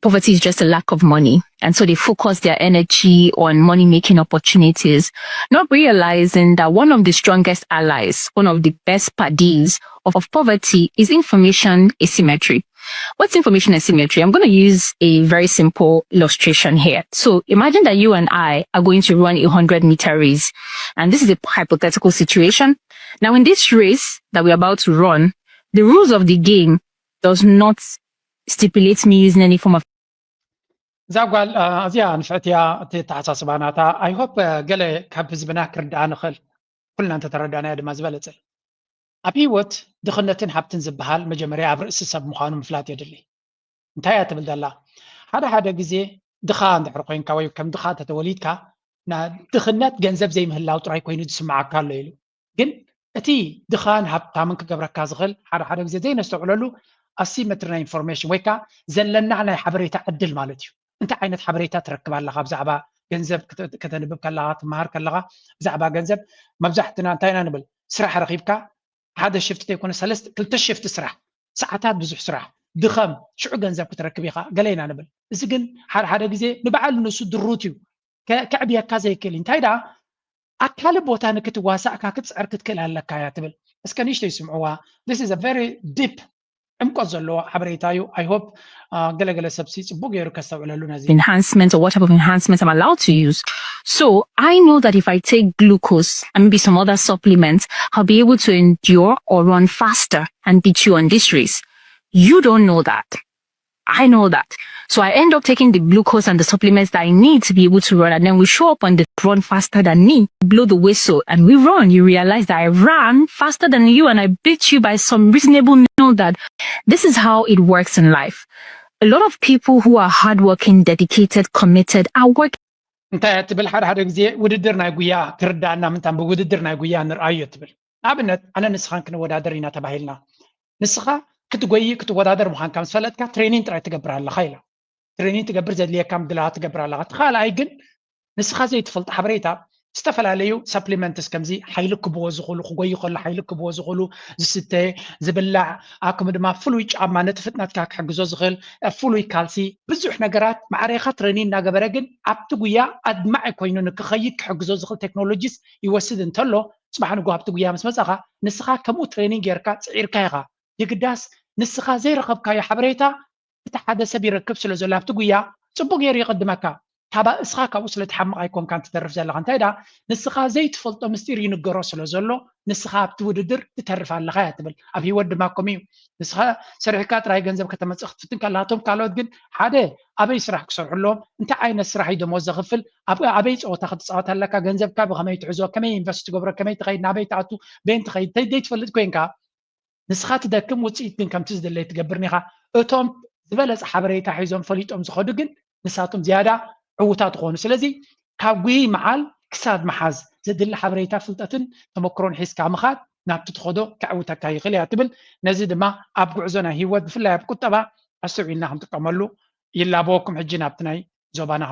poverty is just a lack of money. And so they focus their energy on money making opportunities, not realizing that one of the strongest allies, one of the best paddies of, of poverty is information asymmetry. What's information asymmetry? I'm going to use a very simple illustration here. So imagine that you and I are going to run a hundred meter race, and this is a hypothetical situation. Now, in this race that we're about to run, the rules of the game does not stipulate me using any form of እዛ ጓል አ፣ እዚኣ ንፍዕቲ እያ፣ እቲ ኣተሓሳስባ ናታ። I hope አ፣ ገለ ካብ ህዝብና ክርድኣ ንኽእል፣ ኩልና እንተተረዳእናዮ ድማ ዝበለጸ። ኣብ ህይወት ድኽነትን ሃብትን ዝበሃል መጀመርያ ኣብ ርእሲ ሰብ ምዃኑ ምፍላጥ የድሊ። እንታይ እያ ትብል ዘላ? ሓደ ሓደ ግዜ ድኻ እንድሕር ኮይንካ ወይ ከም ድኻ እንተተወሊድካ፣ ና ድኽነት ገንዘብ ዘይምህላው ጥራይ ኮይኑ ዝስምዓካ ኣሎ ኢሉ። ግን እቲ ድኻን ሃብታምን ክገብረካ ዝኽእል ሓደ ሓደ ግዜ ዘይነስተውዕለሉ ኣሲመትሪ ናይ ኢንፎርሜሽን ወይ ከዓ ዘለና ናይ ሓበሬታ ዕድል ማለት እዩ። እንታይ ዓይነት ሓበሬታ ትረክብ ኣለኻ? ብዛዕባ ገንዘብ ክተ- ከተንብብ ከለኻ፣ ትመሃር ከለኻ፣ ብዛዕባ ገንዘብ መብዛሕትና እንታይ ኢና ንብል? ስራሕ ረኺብካ ሓደ ሽፍቲ ዘይኮነ ሰለስተ ክልተ ሽፍቲ ስራሕ፣ ሰዓታት ብዙሕ ስራሕ፣ ድኸም፣ ሽዑ ገንዘብ ክትረክብ ኢኻ ገለ ኢና ንብል። እዚ ግን ሓደ ሓደ ግዜ ንባዕሉ ንሱ ድሩት እዩ፣ ከ- ከዕብየካ ዘይክእል እዩ። እንታይ ደኣ ኣብ ካልእ ቦታ ንክትዋሳእካ ክትፅዕር ክትክእል ኣለካ እያ ትብል። እስከ ንእሽተይ ስምዕዋ። This is a very deep ዕምቆት ዘለዎ ሓበሬታ እዩ። I hope ገለገለ ሰብሲ ፅቡቅ ገይሩ ከስተውዕለሉ ነዚ። Enhancement or what type of enhancement I'm allowed to use. So I know that if I take glucose and maybe some other supplements, I'll be able to endure or run faster and beat you on this race. You don't know that. I know that. So I end up taking the glucose and the supplements that I need to be able to run. And then we show up on the run faster than me, blow the whistle, and we run. You realize that I ran faster than you and I beat you by some reasonable measure. That this is how it works in life. A lot of people who are hardworking, dedicated, committed are working. እንታይ እያ ትብል? ሓደ ሓደ ግዜ ውድድር ናይ ጉያ ክርዳእና ምንታን ብውድድር ናይ ጉያ ንርኣዮ ትብል። ንኣብነት ኣነ ንስኻን ክንወዳደር ኢና ተባሂልና፣ ንስኻ ክትጎይ ክትወዳደር ምዃንካ ምስ ፈለጥካ ትሬኒን ጥራይ ትገብር ኣለኻ ኢላ። ትሬኒን ትገብር፣ ዘድልየካ ምድላዋት ትገብር ኣለኻ። እቲ ካልኣይ ግን ንስኻ ዘይትፈልጦ ሓበሬታ፣ ዝተፈላለዩ ሰፕሊመንትስ ከምዚ ሓይሊ ክብዎ ዝኽእሉ፣ ክጎይ ከሎ ሓይሊ ክብዎ ዝኽእሉ፣ ዝስተ፣ ዝብላዕ፣ ኣክም ድማ ፍሉይ ጫማ ነቲ ፍጥነትካ ክሕግዞ ዝኽእል፣ ፍሉይ ካልሲ፣ ብዙሕ ነገራት ማዕሬኻ ትሬኒን እናገበረ ግን ኣብቲ ጉያ ኣድማዒ ኮይኑ ንክኸይድ ክሕግዞ ዝኽእል ቴክኖሎጂስ ይወስድ እንተሎ፣ ጽባሕ ንግሆ ኣብቲ ጉያ ምስ መጻኻ ንስኻ ከምኡ ትሬኒን ጌርካ ጽዒርካ ኢኻ። የግዳስ ንስኻ ዘይረኸብካዮ ሓበሬታ እቲ ሓደ ሰብ ይረክብ ስለ ዘሎ ኣብቲ ጉያ ጽቡቅ ገይሩ ይቅድመካ። ካባ እስኻ ካብኡ ስለ ትሓምቕ ኣይኮንካን ትተርፍ ዘለኻ። እንታይ ደኣ ንስኻ ዘይትፈልጦ ምስጢር ይንገሮ ስለ ዘሎ ንስኻ ኣብቲ ውድድር ትተርፍ ኣለኻ እያ ትብል። ኣብ ህይወት ድማ ከምኡ እዩ። ንስኻ ሰሪሕካ ጥራይ ገንዘብ ከተመጽእ ክትፍትን ከለኻ እቶም ካልኦት ግን ሓደ ኣበይ ስራሕ ክሰርሑ ኣለዎም፣ እንታይ ዓይነት ስራሕ እዩ ደሞዝ ዘኽፍል፣ ኣብ ኣበይ ጸወታ ክትጻወት ኣለካ፣ ገንዘብካ ብኸመይ ትሕዞ፣ ከመይ ኢንቨስት ትገብሮ፣ ከመይ ትኸይድ፣ ናበይ ትኣቱ፣ በየን ትኸይድ ዘይትፈልጥ ኮይንካ ንስኻ ትደክም፣ ውፅኢት ግን ከምቲ ዝድለይ ትገብር ኒኻ። እቶም ዝበለፀ ሓበሬታ ሒዞም ፈሊጦም ዝኸዱ ግን ንሳቶም ዝያዳ ዕውታት ዝኾኑ። ስለዚ ካብ ጉይይ መዓል ክሳድ መሓዝ ዘድሊ ሓበሬታ፣ ፍልጠትን ተመክሮን ሒዝካ ምኻድ ናብቲ ትኸዶ ከዕውተካ ይኽእል እያ ትብል። ነዚ ድማ ኣብ ጉዕዞ ናይ ህይወት ብፍላይ ኣብ ቁጠባ ኣስተውዒልና ክንጥቀመሉ ይላበወኩም። ሕጂ ናብቲ ናይ ዞባና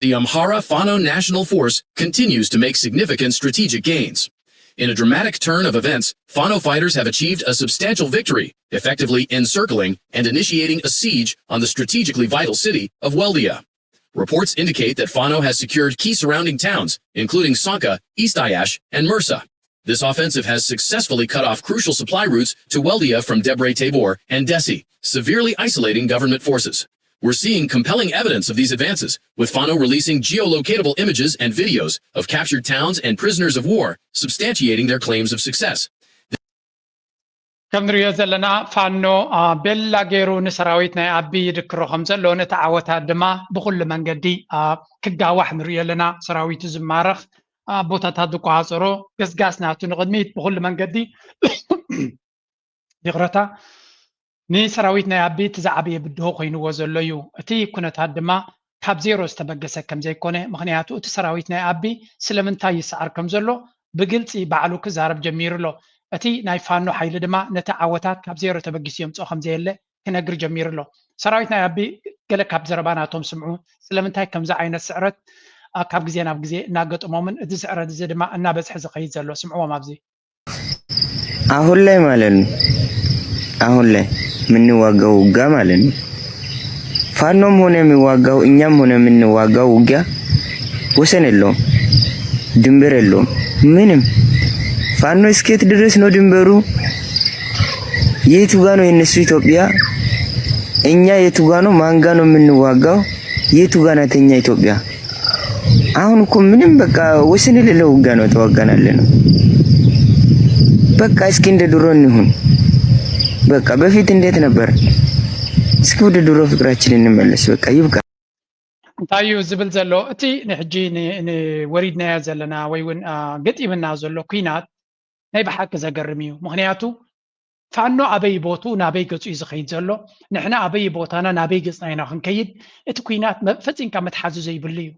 The Amhara Fano National Force continues to make significant strategic gains. In a dramatic turn of events, Fano fighters have achieved a substantial victory, effectively encircling and initiating a siege on the strategically vital city of Weldia. Reports indicate that Fano has secured key surrounding towns, including Sanka, East Ayash, and Mursa. This offensive has successfully cut off crucial supply routes to Weldia from Debre Tabor and Desi, severely isolating government forces. We're seeing compelling evidence of these advances, with Fano releasing geolocatable images and videos of captured towns and prisoners of war, substantiating their claims of success. ከም ንሪኦ ዘለና ፋኖ ቤላ ገይሩ ንሰራዊት ናይ ኣቢ ይድክሮ ከም ዘሎ፣ ነቲ ዓወታት ድማ ብኩሉ መንገዲ ክጋዋሕ ንሪኦ ኣለና። ሰራዊቱ ዝማረኽ፣ ቦታታት ዝቆፃፀሮ፣ ገስጋስ ናቱ ንቕድሚት ብኩሉ መንገዲ ይቕረታ፣ ንሰራዊት ናይ ኣቢ እቲ ዝዓበየ ብድሆ ኮይንዎ ዘሎ እዩ። እቲ ኩነታት ድማ ካብ ዜሮ ዝተበገሰ ከም ዘይኮነ፣ ምኽንያቱ እቲ ሰራዊት ናይ ኣቢ ስለምንታይ ይስዓር ከም ዘሎ ብግልፂ ባዕሉ ክዛረብ ጀሚሩ ኣሎ። እቲ ናይ ፋኖ ሓይሊ ድማ ነቲ ዓወታት ካብ ዜሮ ተበጊሱ የምፅኦ ከም ዘየለ ክነግር ጀሚሩ ኣሎ። ሰራዊት ናይ ኣቢ ገለ ካብ ዘረባ ናቶም ስምዑ፣ ስለምንታይ ከምዚ ዓይነት ስዕረት ካብ ግዜ ናብ ግዜ እናገጠሞምን እቲ ስዕረት እዚ ድማ እናበዝሐ ዝኸይድ ዘሎ ስምዕዎም ኣብዚ። አሁን ላይ ማለት ነው አሁን ላይ የምንዋጋው ውጋ ማለት ነው። ፋኖም ሆነ የሚዋጋው እኛም ሆነ የምንዋጋው ውጊያ ወሰን የለውም፣ ድንበር የለውም ምንም። ፋኖ እስከየት ድረስ ነው ድንበሩ? የቱ ጋ ነው የነሱ ኢትዮጵያ? እኛ የቱ ጋ ነው ማን ጋ ነው የምንዋጋው? የቱ ጋ ናት የኛ ኢትዮጵያ? አሁን እኮ ምንም በቃ ወሰን የሌለው ውጋ ነው ተዋጋን ያለ ነው። በቃ እስኪ እንደ ድሮ እንሁን። በቃ በፊት እንዴት ነበር? እስኪ ወደ ድሮ ፍቅራችን እንመለስ። በቃ ይብቃ። እንታይ እዩ ዝብል ዘሎ? እቲ ንሕጂ ን- ንወሪድናዮ ዘለና ወይ እውን አ፣ ገጢምና ዘሎ ኲናት ናይ ብሓቂ ዘገርም እዩ። ምኽንያቱ ፋኖ ኣበይ ቦቱ ናበይ ገጹ እዩ ዝኸይድ ዘሎ፣ ንሕና ኣበይ ቦታና ናበይ ገጽና ኢና ክንከይድ፣ እቲ ኲናት መ- ፈጺምካ መትሓዚ ዘይብሉ እዩ።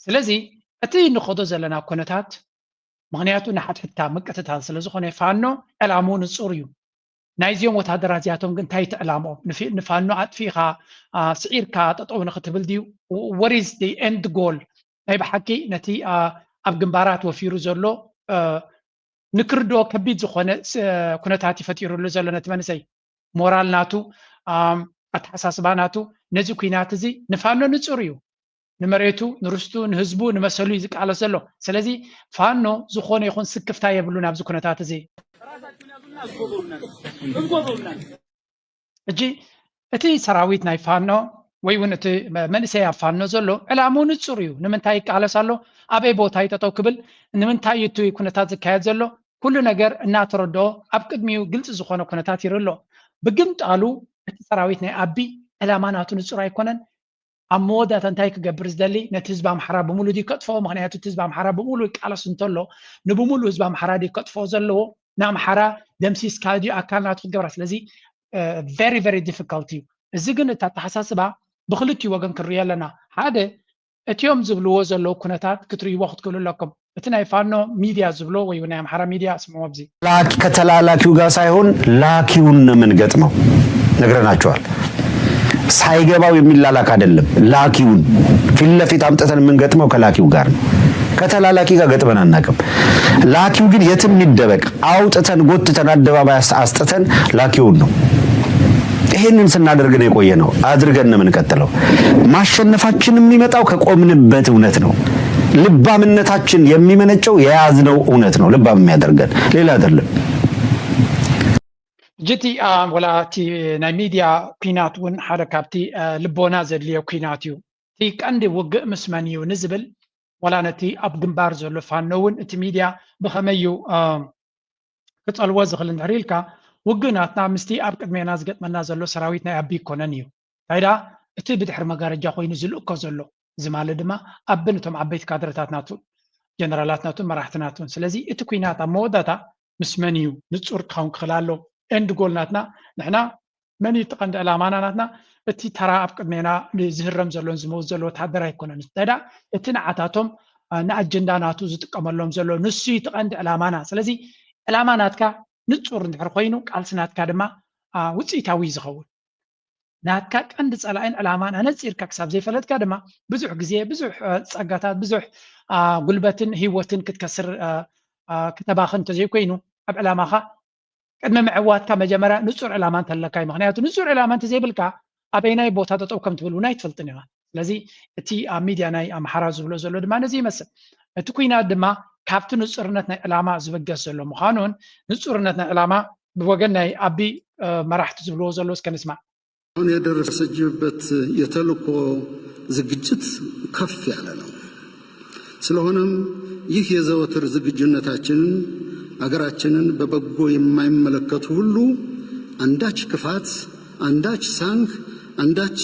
ስለዚ እቲ ንኸዶ ዘለና ኩነታት፣ ምኽንያቱ ንሓድሕድካ ምቅትታል ስለ ዝኾነ፣ ፋኖ ዕላምኡ ንጹር እዩ። ናይዚኦም ወታደራት እዚኣቶም ግን እንታይ እቲ ዕላምኦም? ንፊ- ንፋኖ ኣጥፊእኻ አ፣ ስዒርካ ጠጠው ንክትብል ድዩ? What is the end goal? ናይ ብሓቂ ነቲ አ፣ ኣብ ግንባራት ወፊሩ ዘሎ አ፣ ንክርድኦ ከቢድ ዝኾነ ስ- ኩነታት ይፈጢሩሉ ዘሎ ነቲ መንእሰይ። ሞራል ናቱ፣ ኣም፣ ኣተሓሳስባ ናቱ፣ ነዚ ኲናት እዚ ንፋኖ ንጹር እዩ። ንመሬቱ፣ ንርስቱ፣ ንህዝቡ፣ ንመሰሉ እዩ ዝቃለስ ዘሎ። ስለዚ ፋኖ ዝኾነ ይኹን ስክፍታ የብሉን ኣብዚ ኩነታት እዚ። ሕጂ እቲ ሰራዊት ናይ ፋኖ ወይ እውን እቲ መ- መንእሰይ ኣብ ፋኖ ዘሎ ዕላምኡ ንጹር እዩ። ንምንታይ ይቃለስ ኣሎ? ኣበይ ቦታ እዩ ጠጠው ክብል? ንምንታይ እዩ እቲ ኩነታት ዝካየድ ዘሎ? ኩሉ ነገር እናተረድኦ ኣብ ቅድሚኡ ግልፂ ዝኾነ ኩነታት ይርኢ ኣሎ። ብግምጣሉ እቲ ሰራዊት ናይ ኣቢ ዕላማ ናቱ ንጹር ኣይኮነን። ኣብ መወዳእታ እንታይ ክገብር ዝደሊ? ነቲ ህዝቢ ኣምሓራ ብምሉእ ድዩ ከጥፍኦ? ምኽንያቱ እቲ ህዝቢ ኣምሓራ ብምሉእ ይቃለስ እንተሎ ንብምሉእ ህዝቢ ኣምሓራ ድዩ ከጥፍኦ ዘለዎ? ንኣምሓራ ደምሲስካ ድዩ ኣካል ናቱ ክትገብራ? ስለዚ very very difficult እዩ። እዚ ግን እቲ ኣተሓሳስባ ብክልቲኡ ወገን ክንሪኦ ኣለና። ሓደ እቲኦም ዝብልዎ ዘለዉ ኩነታት ክትርእይዎ ክትክእሉ ኣለኩም። እቲ ናይ ፋኖ ሚድያ ዝብሎ ወይ ናይ ኣምሓራ ሚድያ ስምዕዎ ኣብዚ። ላኪ ከተላላኪው ጋር ሳይሆን ላኪውን ነው የምንገጥመው። ነግረናቸዋል። ሳይገባው የሚላላክ አይደለም። ላኪውን ፊት ለፊት አምጥተን የምንገጥመው ከላኪው ጋር ነው። ከተላላኪ ጋር ገጥመን አናውቅም። ላኪው ግን የትም ይደበቅ አውጥተን ጎትተን አደባባይ አስ- አስጥተን ላኪውን ነው። ይሄንን ስናደርግ ነው የቆየ ነው። አድርገን ነው የምንቀጥለው። ማሸነፋችን የሚመጣው ከቆምንበት እውነት ነው። ልባምነታችን የሚመነጨው የያዝነው እውነት ነው ልባም የሚያደርገን፣ ሌላ አይደለም። ሕጂ እቲ አ፣ ወላ እቲ ናይ ሚድያ ኲናት እውን ሓደ ካብቲ አ፣ ልቦና ዘድልዮ ኲናት እዩ። እቲ ቀንዲ ውግእ ምስ መን እዩ ንዝብል፣ ወላ ነቲ ኣብ ግንባር ዘሎ ፋኖ እውን እቲ ሚድያ ብኸመይ እዩ አ፣ ክጸልዎ ዝኽእል እንድሕር ኢልካ፣ ውግእ ናትና ምስቲ ኣብ ቅድሜና ዝገጥመና ዘሎ ሰራዊት ናይ ኣቢ ይኮነን እዩ። እንታይ ደኣ እቲ ብድሕሪ መጋረጃ ኮይኑ ዝልእኮ ዘሎ፣ እዚ ማለት ድማ ኣቢ ነቶም ዓበይቲ ካድረታት ናቱ፣ ጀነራላት ናቱን መራሕቲ ናቱን። ስለዚ እቲ ኲናት ኣብ መወዳእታ ምስ መን እዩ ንጹር ክኸውን ክኽእል ኣሎ? ኤንድ ጎል ናትና፣ ንሕና መን እዩ እቲ ቀንዲ ዕላማና ናትና? እቲ ተራ ኣብ ቅድሜና ዝህረም ዘሎን ዝመውት ዘሎ ወተሃደር ኣይኮነን። እንታይ ደኣ እቲ ንዓታቶም አ፣ ንኣጀንዳ ናቱ ዝጥቀመሎም ዘሎ ንሱ እዩ እቲ ቀንዲ ዕላማና። ስለዚ ዕላማ ናትካ ንጹር እንድሕር ኮይኑ ቃልሲ ናትካ ድማ አ፣ ውፅኢታዊ እዩ ዝኸውን። ናትካ ቀንዲ ፀላኢን ዕላማን ኣነፂርካ ክሳብ ዘይፈለጥካ ድማ ብዙሕ ግዜ ብዙሕ አ፣ ፀጋታት ብዙሕ አ፣ ጉልበትን ህይወትን ክትከስር አ፣ አ፣ ክተባኽን እንተዘይኮይኑ ኣብ ዕላማኻ ቅድሚ ምዕዋትካ መጀመርያ ንጹር ዕላማ እንተለካ እዩ። ምኽንያቱ ንጹር ዕላማ እንተዘይብልካ ኣበይናይ ቦታ ጠጠው ከም ትብል እውን ኣይትፈልጥን ኢኻ። ስለዚ እቲ ኣብ ሚድያ ናይ ኣምሓራ ዝብሎ ዘሎ ድማ ነዚ ይመስል። እቲ ኲናት ድማ ካብቲ ንጹርነት ናይ ዕላማ ዝብገስ ዘሎ ምዃኑን ንጹርነት ናይ ዕላማ ብወገን ናይ ኣቢ እ፣ መራሕቲ ዝብልዎ ዘሎ እስከ ንስማዕ። አሁን የደረሰችበት የተልእኮ ዝግጅት ከፍ ያለ ነው። ስለሆነም ይህ የዘወትር ዝግጁነታችንን አገራችንን በበጎ የማይመለከቱ ሁሉ አንዳች ክፋት፣ አንዳች ሳንክ፣ አንዳች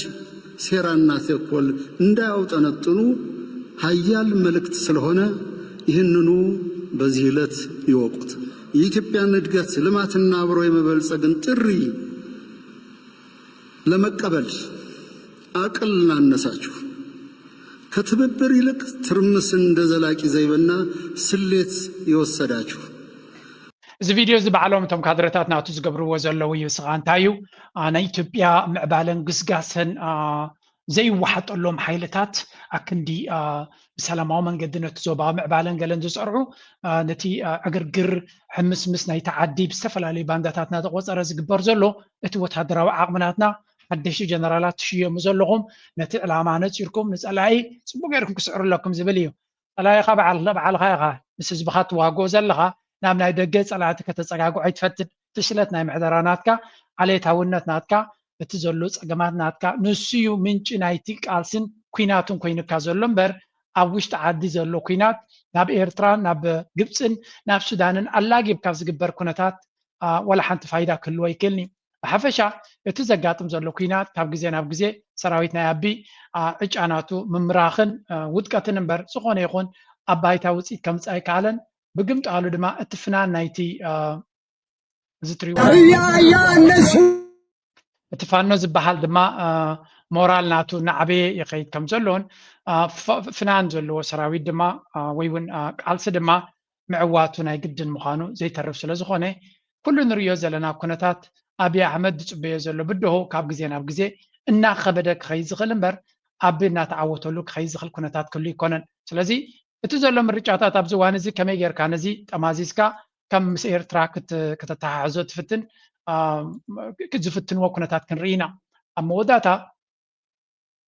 ሴራና ተንኮል እንዳያውጠነጥኑ ሀያል መልእክት ስለሆነ ይህንኑ በዚህ ዕለት ይወቁት። የኢትዮጵያን እድገት ልማትና አብሮ የመበልጸግን ጥሪ ለመቀበል አቅል ላነሳችሁ ከትብብር ይልቅ ትርምስን እንደ ዘላቂ ዘይበና ስሌት የወሰዳችሁ። እዚ ቪድዮ እዚ ባዕሎም እቶም ካድረታት ናቱ ዝገብርዎ ዘለዉ እዩ። ስኻ እንታይ እዩ? ኣ፣ ናይ ኢትዮጵያ ምዕባለን ግስጋሰን፣ ኣ፣ ዘይወሓጠሎም ሓይልታት ኣክንዲ፣ ኣ፣ ብሰላማዊ መንገዲ ነቲ ዞባዊ ምዕባለን ገለን ዝሰርዑ፣ ኣ፣ ነቲ፣ ኣ፣ ዕግርግር ሕምስምስ ናይቲ ዓዲ ብዝተፈላለዩ ባንዳታት እናተቆጸረ ዝግበር ዘሎ እቲ ወታደራዊ ዓቕሚ ናትና ሓደሽቲ ጀነራላት ትሽየሙ ዘለኹም ነቲ ዕላማ ነጺርኩም ንጸላኢ ጽቡቅ ጌርኩም ክስዕሩ ኣለኩም ዝብል እዩ። ጸላኢኻ በዓል-፣ ባዕልኻ ኢኻ ምስ ህዝብኻ ትዋግኦ ዘለኻ። ናብ ናይ ደገ ጸላእቲ ከተጸጋግዖ ኣይትፈትን። ፍሽለት ናይ ምሕደራ ናትካ፣ ዓሌታውነት ናትካ፣ እቲ ዘሎ ጸገማት ናትካ፣ ንሱ እዩ ምንጪ ናይቲ ቃልስን ኲናትን ኮይኑካ ዘሎ እምበር፣ ኣብ ውሽጢ ዓዲ ዘሎ ኲናት ናብ ኤርትራን ናብ ግብጽን ናብ ሱዳንን ኣላጊብካ ዝግበር ኩነታት፣ ኣ፣ ዋላ ሓንቲ ፋይዳ ክህልዎ ኣይክእልን እዩ። ብሓፈሻ እቲ ዘጋጥም ዘሎ ኲናት ካብ ግዜ ናብ ግዜ ሰራዊት ናይ ኣቢ፣ ኣ፣ ዕጫ ናቱ ምምራኽን፣ ኣ፣ ውድቀትን እምበር ዝኾነ ይኹን ኣብ ባይታ ውጽኢት ከምጽእ ኣይከኣለን። ብግምጣሉ ድማ እቲ ፍናን ናይቲ፣ ኣ፣ እዚ ትሪእዎ ያ ያ እነሱ እቲ ፋኖ ዝበሃል ድማ፣ ኣ፣ ሞራል ናቱ እናዓበየ ይኸይድ ከም ዘሎን፣ ኣ፣ ፍ-፣ ፍናን ዘለዎ ሰራዊት ድማ፣ ኣ፣ ወይ እውን፣ ኣ፣ ቃልሲ ድማ ምዕዋቱ ናይ ግድን ምዃኑ ዘይተርፍ ስለ ዝኾነ፣ ኩሉ ንርእዮ ዘለና ኩነታት ኣብይ ኣሕመድ ዝጽበዮ ዘሎ ብድሆ ካብ ግዜ ናብ ግዜ እናኸበደ ክኸይድ ዝኽእል እምበር፣ ኣቢ እናተዓወተሉ ክኸይድ ዝኽእል ኩነታት ክህሉ ኣይኮነን። ስለዚ እቲ ዘሎ ምርጫታት ኣብዚ እዋን እዚ ከመይ ጌርካ ነዚ ጠማዚዝካ ከም ምስ ኤርትራ ክት-፣ ከተተሓሕዞ ትፍትን፣ ኣ፣ ዝፍትንዎ ኩነታት ክንርኢ ኢና። ኣብ መወዳእታ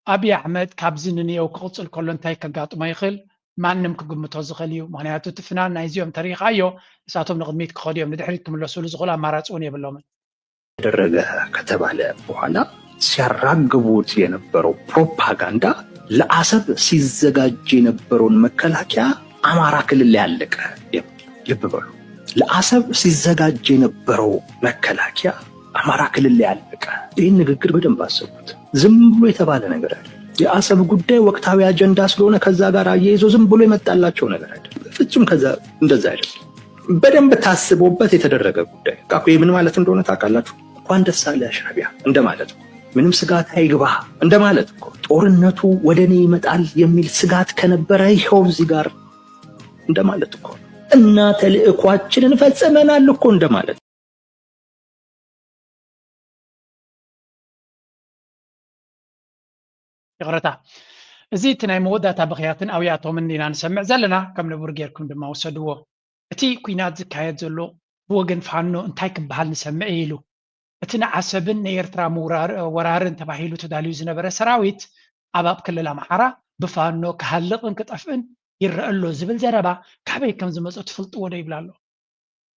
ኣብይ ኣሕመድ ካብዚ ንንየው ክቕጽል ከሎ እንታይ ከጋጥሞ ይኽእል? ማንም ክግምቶ ዝኽእል እዩ። ምኽንያቱ እቲ ፍናን ናይዚኦም ተሪኻዮ፣ ንሳቶም ንቕድሚት ክኸዱ እዮም፣ ንድሕሪት ክምለሱሉ ዝኽእሉ ኣማራጺ እውን የብሎምን። ተደረገ ከተባለ በኋላ ሲያራግቡት የነበረው ፕሮፓጋንዳ ለአሰብ ሲዘጋጅ የነበረውን መከላከያ አማራ ክልል ላይ አለቀ። ልብ በሉ፣ ለአሰብ ሲዘጋጅ የነበረው መከላከያ አማራ ክልል ላይ አለቀ። ይህን ንግግር በደንብ አስቡት። ዝም ብሎ የተባለ ነገር አይደለም። የአሰብ ጉዳይ ወቅታዊ አጀንዳ ስለሆነ ከዛ ጋር አያይዞ ዝም ብሎ የመጣላቸው ነገር አይደለም። በፍጹም ከዛ እንደዛ አይደለም። በደንብ ታስቦበት የተደረገ ጉዳይ። በቃ እኮ ይህ ምን ማለት እንደሆነ ታውቃላችሁ? እንኳን ደስ አለ ሻዕቢያ እንደማለት እኮ። ምንም ስጋት አይግባ እንደማለት እኮ። ጦርነቱ ወደ እኔ ይመጣል የሚል ስጋት ከነበረ ይኸው እዚህ ጋር እንደማለት እኮ። እና ተልእኳችንን ፈጽመናል እኮ እንደማለት። ይቕረታ፣ እዚ እቲ ናይ መወዳእታ ብኽያትን ኣውያቶምን ኢና ንሰምዕ ዘለና። ከም ንቡር ጌርኩም ድማ ውሰድዎ። እቲ ኲናት ዝካየድ ዘሎ ብወገን ፋኖ እንታይ ክበሃል ንሰምዕ ኢሉ። እቲ ንዓሰብን ንኤርትራ ምውራር-፣ ወራርን ተባሂሉ ተዳልዩ ዝነበረ ሰራዊት ኣብ፣ ኣብ ክልል ኣምሓራ ብፋኖ ክሃልቕን ክጠፍእን ይረአ ኣሎ ዝብል ዘረባ ካበይ ከም ዝመጾ ትፈልጥዎ ዶ ይብል ኣሎ።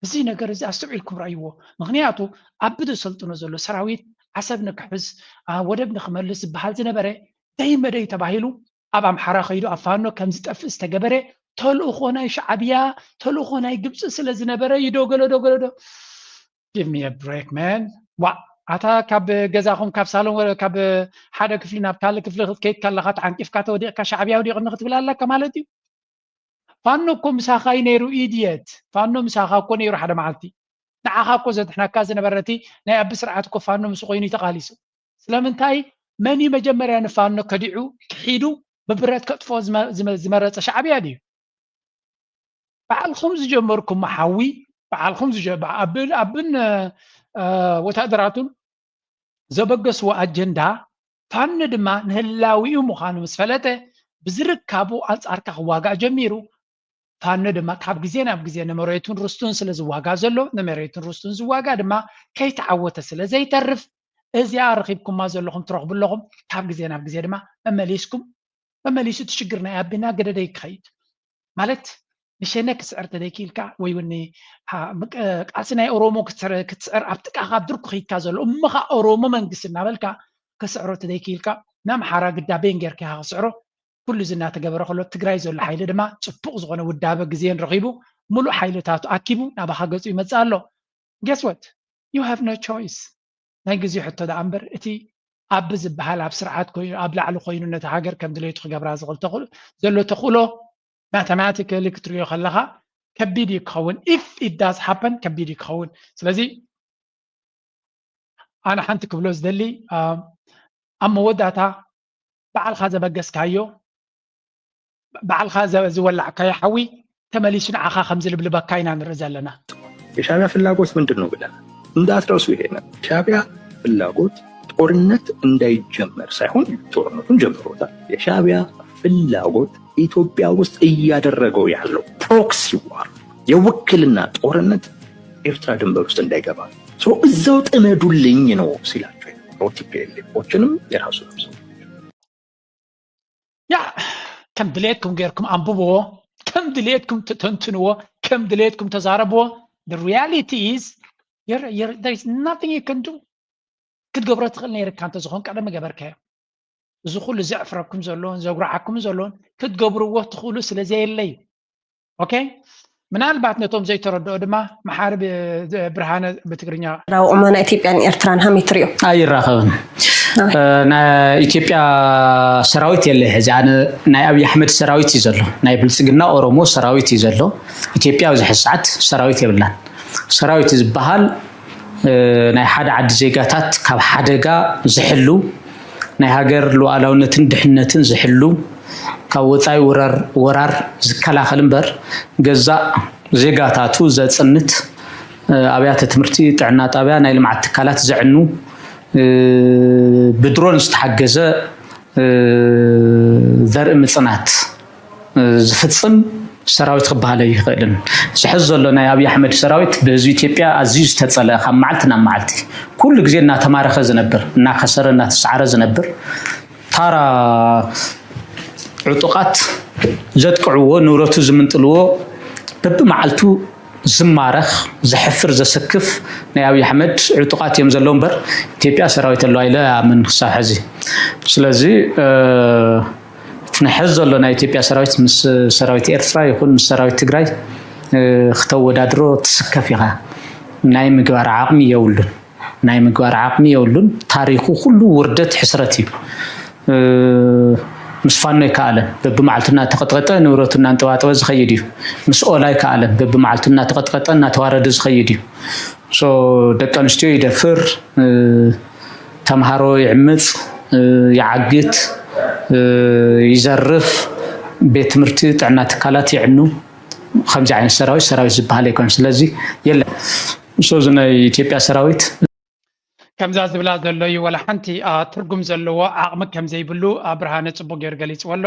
እዚ ነገር እዚ ኣስተውዒልኩም ረኣይዎ። ምኽንያቱ ኣብ ብዘሰልጥኖ ዘሎ ሰራዊት ዓሰብ ንክሕዝ፣ ኣ፣ ወደብ ንክመልስ ዝበሃል ዝነበረ ደይ መደይ ተባሂሉ ኣብ ኣምሓራ ከይዱ ኣብ ፋኖ ከም ዝጠፍእ ዝተገበረ ተልእኾ ናይ ሻዕብያ፣ ተልእኾ ናይ ግብፂ ስለ ዝነበረ እዩ ዶ ገለ ዶ ገለ ዶ። Give me a break, man. ዋ፣ ኣታ ካብ ገዛኹም ካብ ሳሎን ወ-፣ ካብ ሓደ ክፍሊ ናብ ካልእ ክፍሊ ክትከይድ ከለኻ ተዓንቂፍካ ተወዲቕካ ሻዕብያ ወዲቕኒ ክትብል ኣለካ ማለት እዩ። ፋኖ እኮ ምሳኻ እዩ ነይሩ ኢድየት። ፋኖ ምሳኻ እኮ ነይሩ ሓደ መዓልቲ። ንዓኻ እኮ ዘድሕነካ ዝነበረ እቲ ናይ ኣቢ ስርዓት እኮ ፋኖ ምስ ኮይኑ እዩ ተቓሊሱ። ስለምንታይ? መን እዩ መጀመርያ ንፋኖ ከዲዑ ክሒዱ ብብረት ከጥፍኦ ዝመ-፣ ዝመ-፣ ዝመረጸ? ሻዕብያ ድዩ? ባዕልኹም ዝጀመርኩሞ ሓዊ፣ ባዕልኹም ዝጀ-፣ ኣብ-፣ ኣብን፣ እ፣ ወታደራቱን ዘበገስዎ ኣጀንዳ፣ ፋኖ ድማ ንህላዊኡ ምዃኑ ምስ ፈለጠ፣ ብዝርካቡ ኣንጻርካ ክዋጋእ ጀሚሩ። ፋኖ ድማ ካብ ግዜ ናብ ግዜ ንመሬቱን ርስቱን ስለ ዝዋጋእ ዘሎ፣ ንመሬቱን ርስቱን ዝዋጋእ ድማ ከይተዓወተ ስለ ዘይተርፍ፣ እዚኣ ረኺብኩማ ዘለኹም ትረኽቡ ኣለኹም። ካብ ግዜ ናብ ግዜ ድማ መመሊስኩም፣ መመሊሱ እቲ ሽግር ናይ ኣቢ እናገደደ እዩ ክኸይድ። ማለት ንሸነ ክስዕር ተደይክኢልካ ወይ እውን ቃልሲ ናይ ኦሮሞ ክትስዕር ኣብ ጥቃኻ ኣብ ድርኩ ከይድካ ዘሎ እሞ ኸዓ ኦሮሞ መንግስቲ እናበልካ ክስዕሮ ተደይክኢልካ ንኣምሓራ ግዳ ቤን ጌርካ ኢኻ ክስዕሮ። ኩሉ እዚ እናተገበረ ከሎ ትግራይ ዘሎ ሓይሊ ድማ ፅቡቅ ዝኾነ ውዳበ ግዜን ረኺቡ ሙሉእ ሓይልታቱ ኣኪቡ ናባኻ ገፁ ይመፅእ ኣሎ። Guess what? You have no choice። ናይ ግዜ ሕቶ ደኣ እምበር እቲ ኣብ ዝበሃል ኣብ ስርዓት ኮይኑ ኣብ ላዕሊ ኮይኑ ነቲ ሃገር ከም ድሌቱ ክገብራ ዝኽእል ተኽእሎ ዘሎ ተኽእሎ ማተማቲካሊ ክትሪኦ ከለኻ ከቢድ እዩ ክኸውን። If it does happen ከቢድ እዩ ክኸውን። ስለዚ ኣነ ሓንቲ ክብሎ ዝደሊ ኣብ መወዳእታ ባዕልኻ ዘበገስካዮ ባዕልኻ ዝወላዕካዮ ሓዊ ተመሊሱ ንዓኻ ከም ዝልብልበካ ኢና ንርኢ ዘለና። የሻዕቢያ ፍላጎት ምንድን ነው ብለን እንዳትረሱ። ይሄ ነው የሻዕቢያ ፍላጎት። ጦርነት እንዳይጀመር ሳይሆን ጦርነቱን ጀምሮታል። የሻዕቢያ ፍላጎት ኢትዮጵያ ውስጥ እያደረገው ያለው proxy war፣ የውክልና ጦርነት ኤርትራ ድንበር ውስጥ እንዳይገባ እዛው ጥመዱልኝ ነው ሲላቸው ቲፒኤልኤፎችንም የራሱ ነው። ያ ከም ድሌትኩም ጌርኩም ኣንብብዎ፣ ከም ድሌትኩም ተንትንዎ፣ ከም ድሌትኩም ተዛረብዎ። The reality is there is nothing you can do። ክትገብሮ ትኽእል ነይርካ እንተዝኾን ቀደም ገበርካዮ። እዚ ኩሉ ዘዕፍረኩም ዘሎን ዘጉርዓኩም ዘሎን ክትገብርዎ ትኽእሉ ስለ ዘየለዩ። ኦኬ፣ ምናልባት ነቶም ዘይተረድኦ ድማ መሓሪ ብርሃነ ብትግርኛ። ራውቁማ ናይ ኢትዮጵያን ኤርትራን ሃመይ ትሪኦ? ኣይራኸብን። ናይ ኢትዮጵያ ሰራዊት የለ ሕዚ። ኣነ ናይ ኣብይ ኣሕመድ ሰራዊት እዩ ዘሎ፣ ናይ ብልፅግና ኦሮሞ ሰራዊት እዩ ዘሎ። ኢትዮጵያ ኣብዚ ሕዚ ሰዓት ሰራዊት የብላን። ሰራዊት ዝበሃል ናይ ሓደ ዓዲ ዜጋታት ካብ ሓደጋ ዝሕሉ፣ ናይ ሃገር ሉዓላውነትን ድሕነትን ዝሕሉ፣ ካብ ወፃኢ ወራር ዝከላኸል እምበር ገዛእ ዜጋታቱ ዘፅንት፣ ኣብያተ ትምህርቲ፣ ጥዕና ጣብያ፣ ናይ ልምዓት ትካላት ዘዕኑ፣ ብድሮን ዝተሓገዘ ዘርኢ ምፅናት ዝፍፅም ሰራዊት ክበሃል ኣይኽእልን። ዝሕዝ ዘሎ ናይ ኣብይ ኣሕመድ ሰራዊት ብህዝቢ ኢትዮጵያ ኣዝዩ ዝተፀልአ፣ ካብ መዓልቲ ናብ መዓልቲ ኩሉ ግዜ እናተማረኸ ዝነብር፣ እናከሰረ እናተሰዓረ ዝነብር፣ ታራ ዕጡቓት ዘጥቅዕዎ፣ ንብረቱ ዝምንጥልዎ፣ በብመዓልቱ ዝማረኽ፣ ዘሕፍር፣ ዘሰክፍ ናይ ኣብይ ኣሕመድ ዕጡቓት እዮም ዘለዉ እምበር ኢትዮጵያ ሰራዊት ኣለዋ ኢለ ኣምን ክሳብ ሕዚ። ስለዚ እቲ ንሕዝ ዘሎ ናይ ኢትዮጵያ ሰራዊት ምስ ሰራዊት ኤርትራ ይኹን ምስ ሰራዊት ትግራይ ክተወዳድሮ ትስከፍ ኢኻ። ናይ ምግባር ዓቕሚ የብሉን። ናይ ምግባር ዓቕሚ የብሉን። ታሪኹ ኩሉ ውርደት፣ ሕስረት እዩ። ምስ ፋኖ ኣይከኣለን። በብመዓልቱ እናተቐጥቀጠ ንብረቱ እናንጠባጠበ ዝኸይድ እዩ። ምስ ኦላ ኣይከኣለን። በብመዓልቱ እናተቐጥቀጠ እናተዋረደ ዝኸይድ እዩ። ደቂ ኣንስትዮ ይደፍር፣ ተምሃሮ ይዕምፅ፣ ይዓግት፣ ይዘርፍ፣ ቤት ትምህርቲ ጥዕና ትካላት ይዕኑ። ከምዚ ዓይነት ሰራዊት ሰራዊት ዝበሃል ኣይኮነን። ስለዚ የለን። So እዚ ናይ ኢትዮጵያ ሰራዊት ከምዛ ዝብላ ዘሎ እዩ፣ ወላ ሓንቲ ትርጉም ዘለዎ ዓቕሚ ከም ዘይብሉ ብርሃነ ጽቡቕ ገይሩ ገሊጽዎ ኣሎ።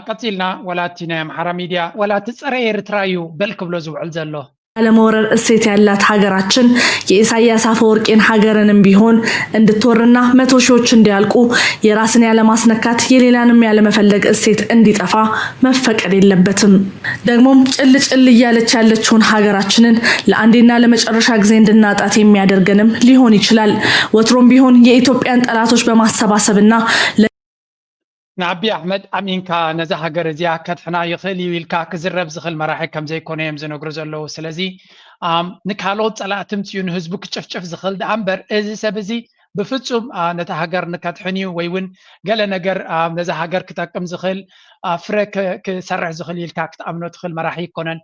ቀጺልና ወላ እቲ ናይ ኣምሓራ ሚድያ ወላ እቲ ጸረ ኤርትራ እዩ በል ክብሎ ዝውዕል ዘሎ። ያለመውረር እሴት ያላት ሀገራችን የኢሳያስ አፈወርቂን ሀገርንም ቢሆን እንድትወርና መቶ ሺዎች እንዲያልቁ የራስን ያለማስነካት የሌላንም ያለመፈለግ እሴት እንዲጠፋ መፈቀድ የለበትም። ደግሞም ጭል ጭል እያለች ያለችውን ሀገራችንን ለአንዴና ለመጨረሻ ጊዜ እንድናጣት የሚያደርገንም ሊሆን ይችላል። ወትሮም ቢሆን የኢትዮጵያን ጠላቶች በማሰባሰብና ንኣቢ ኣሕመድ ኣሚንካ ነዛ ሃገር እዚኣ ከድሕና ይኽእል እዩ ኢልካ ክዝረብ ዝኽእል መራሒ ከም ዘይኮነ እዮም ዝነግሩ ዘለዉ። ስለዚ ንካልኦት ጸላእቲ ምጽኡ ንህዝቡ ክጭፍጭፍ ዝኽእል ደኣ እምበር እዚ ሰብ እዚ ብፍጹም ነታ ሃገር ንከድሕን እዩ ወይ እውን ገለ ነገር ነዛ ሃገር ክጠቅም ዝኽእል ፍረ ክሰርሕ ዝኽእል ኢልካ ክትኣምኖ ትኽእል መራሒ ኣይኮነን።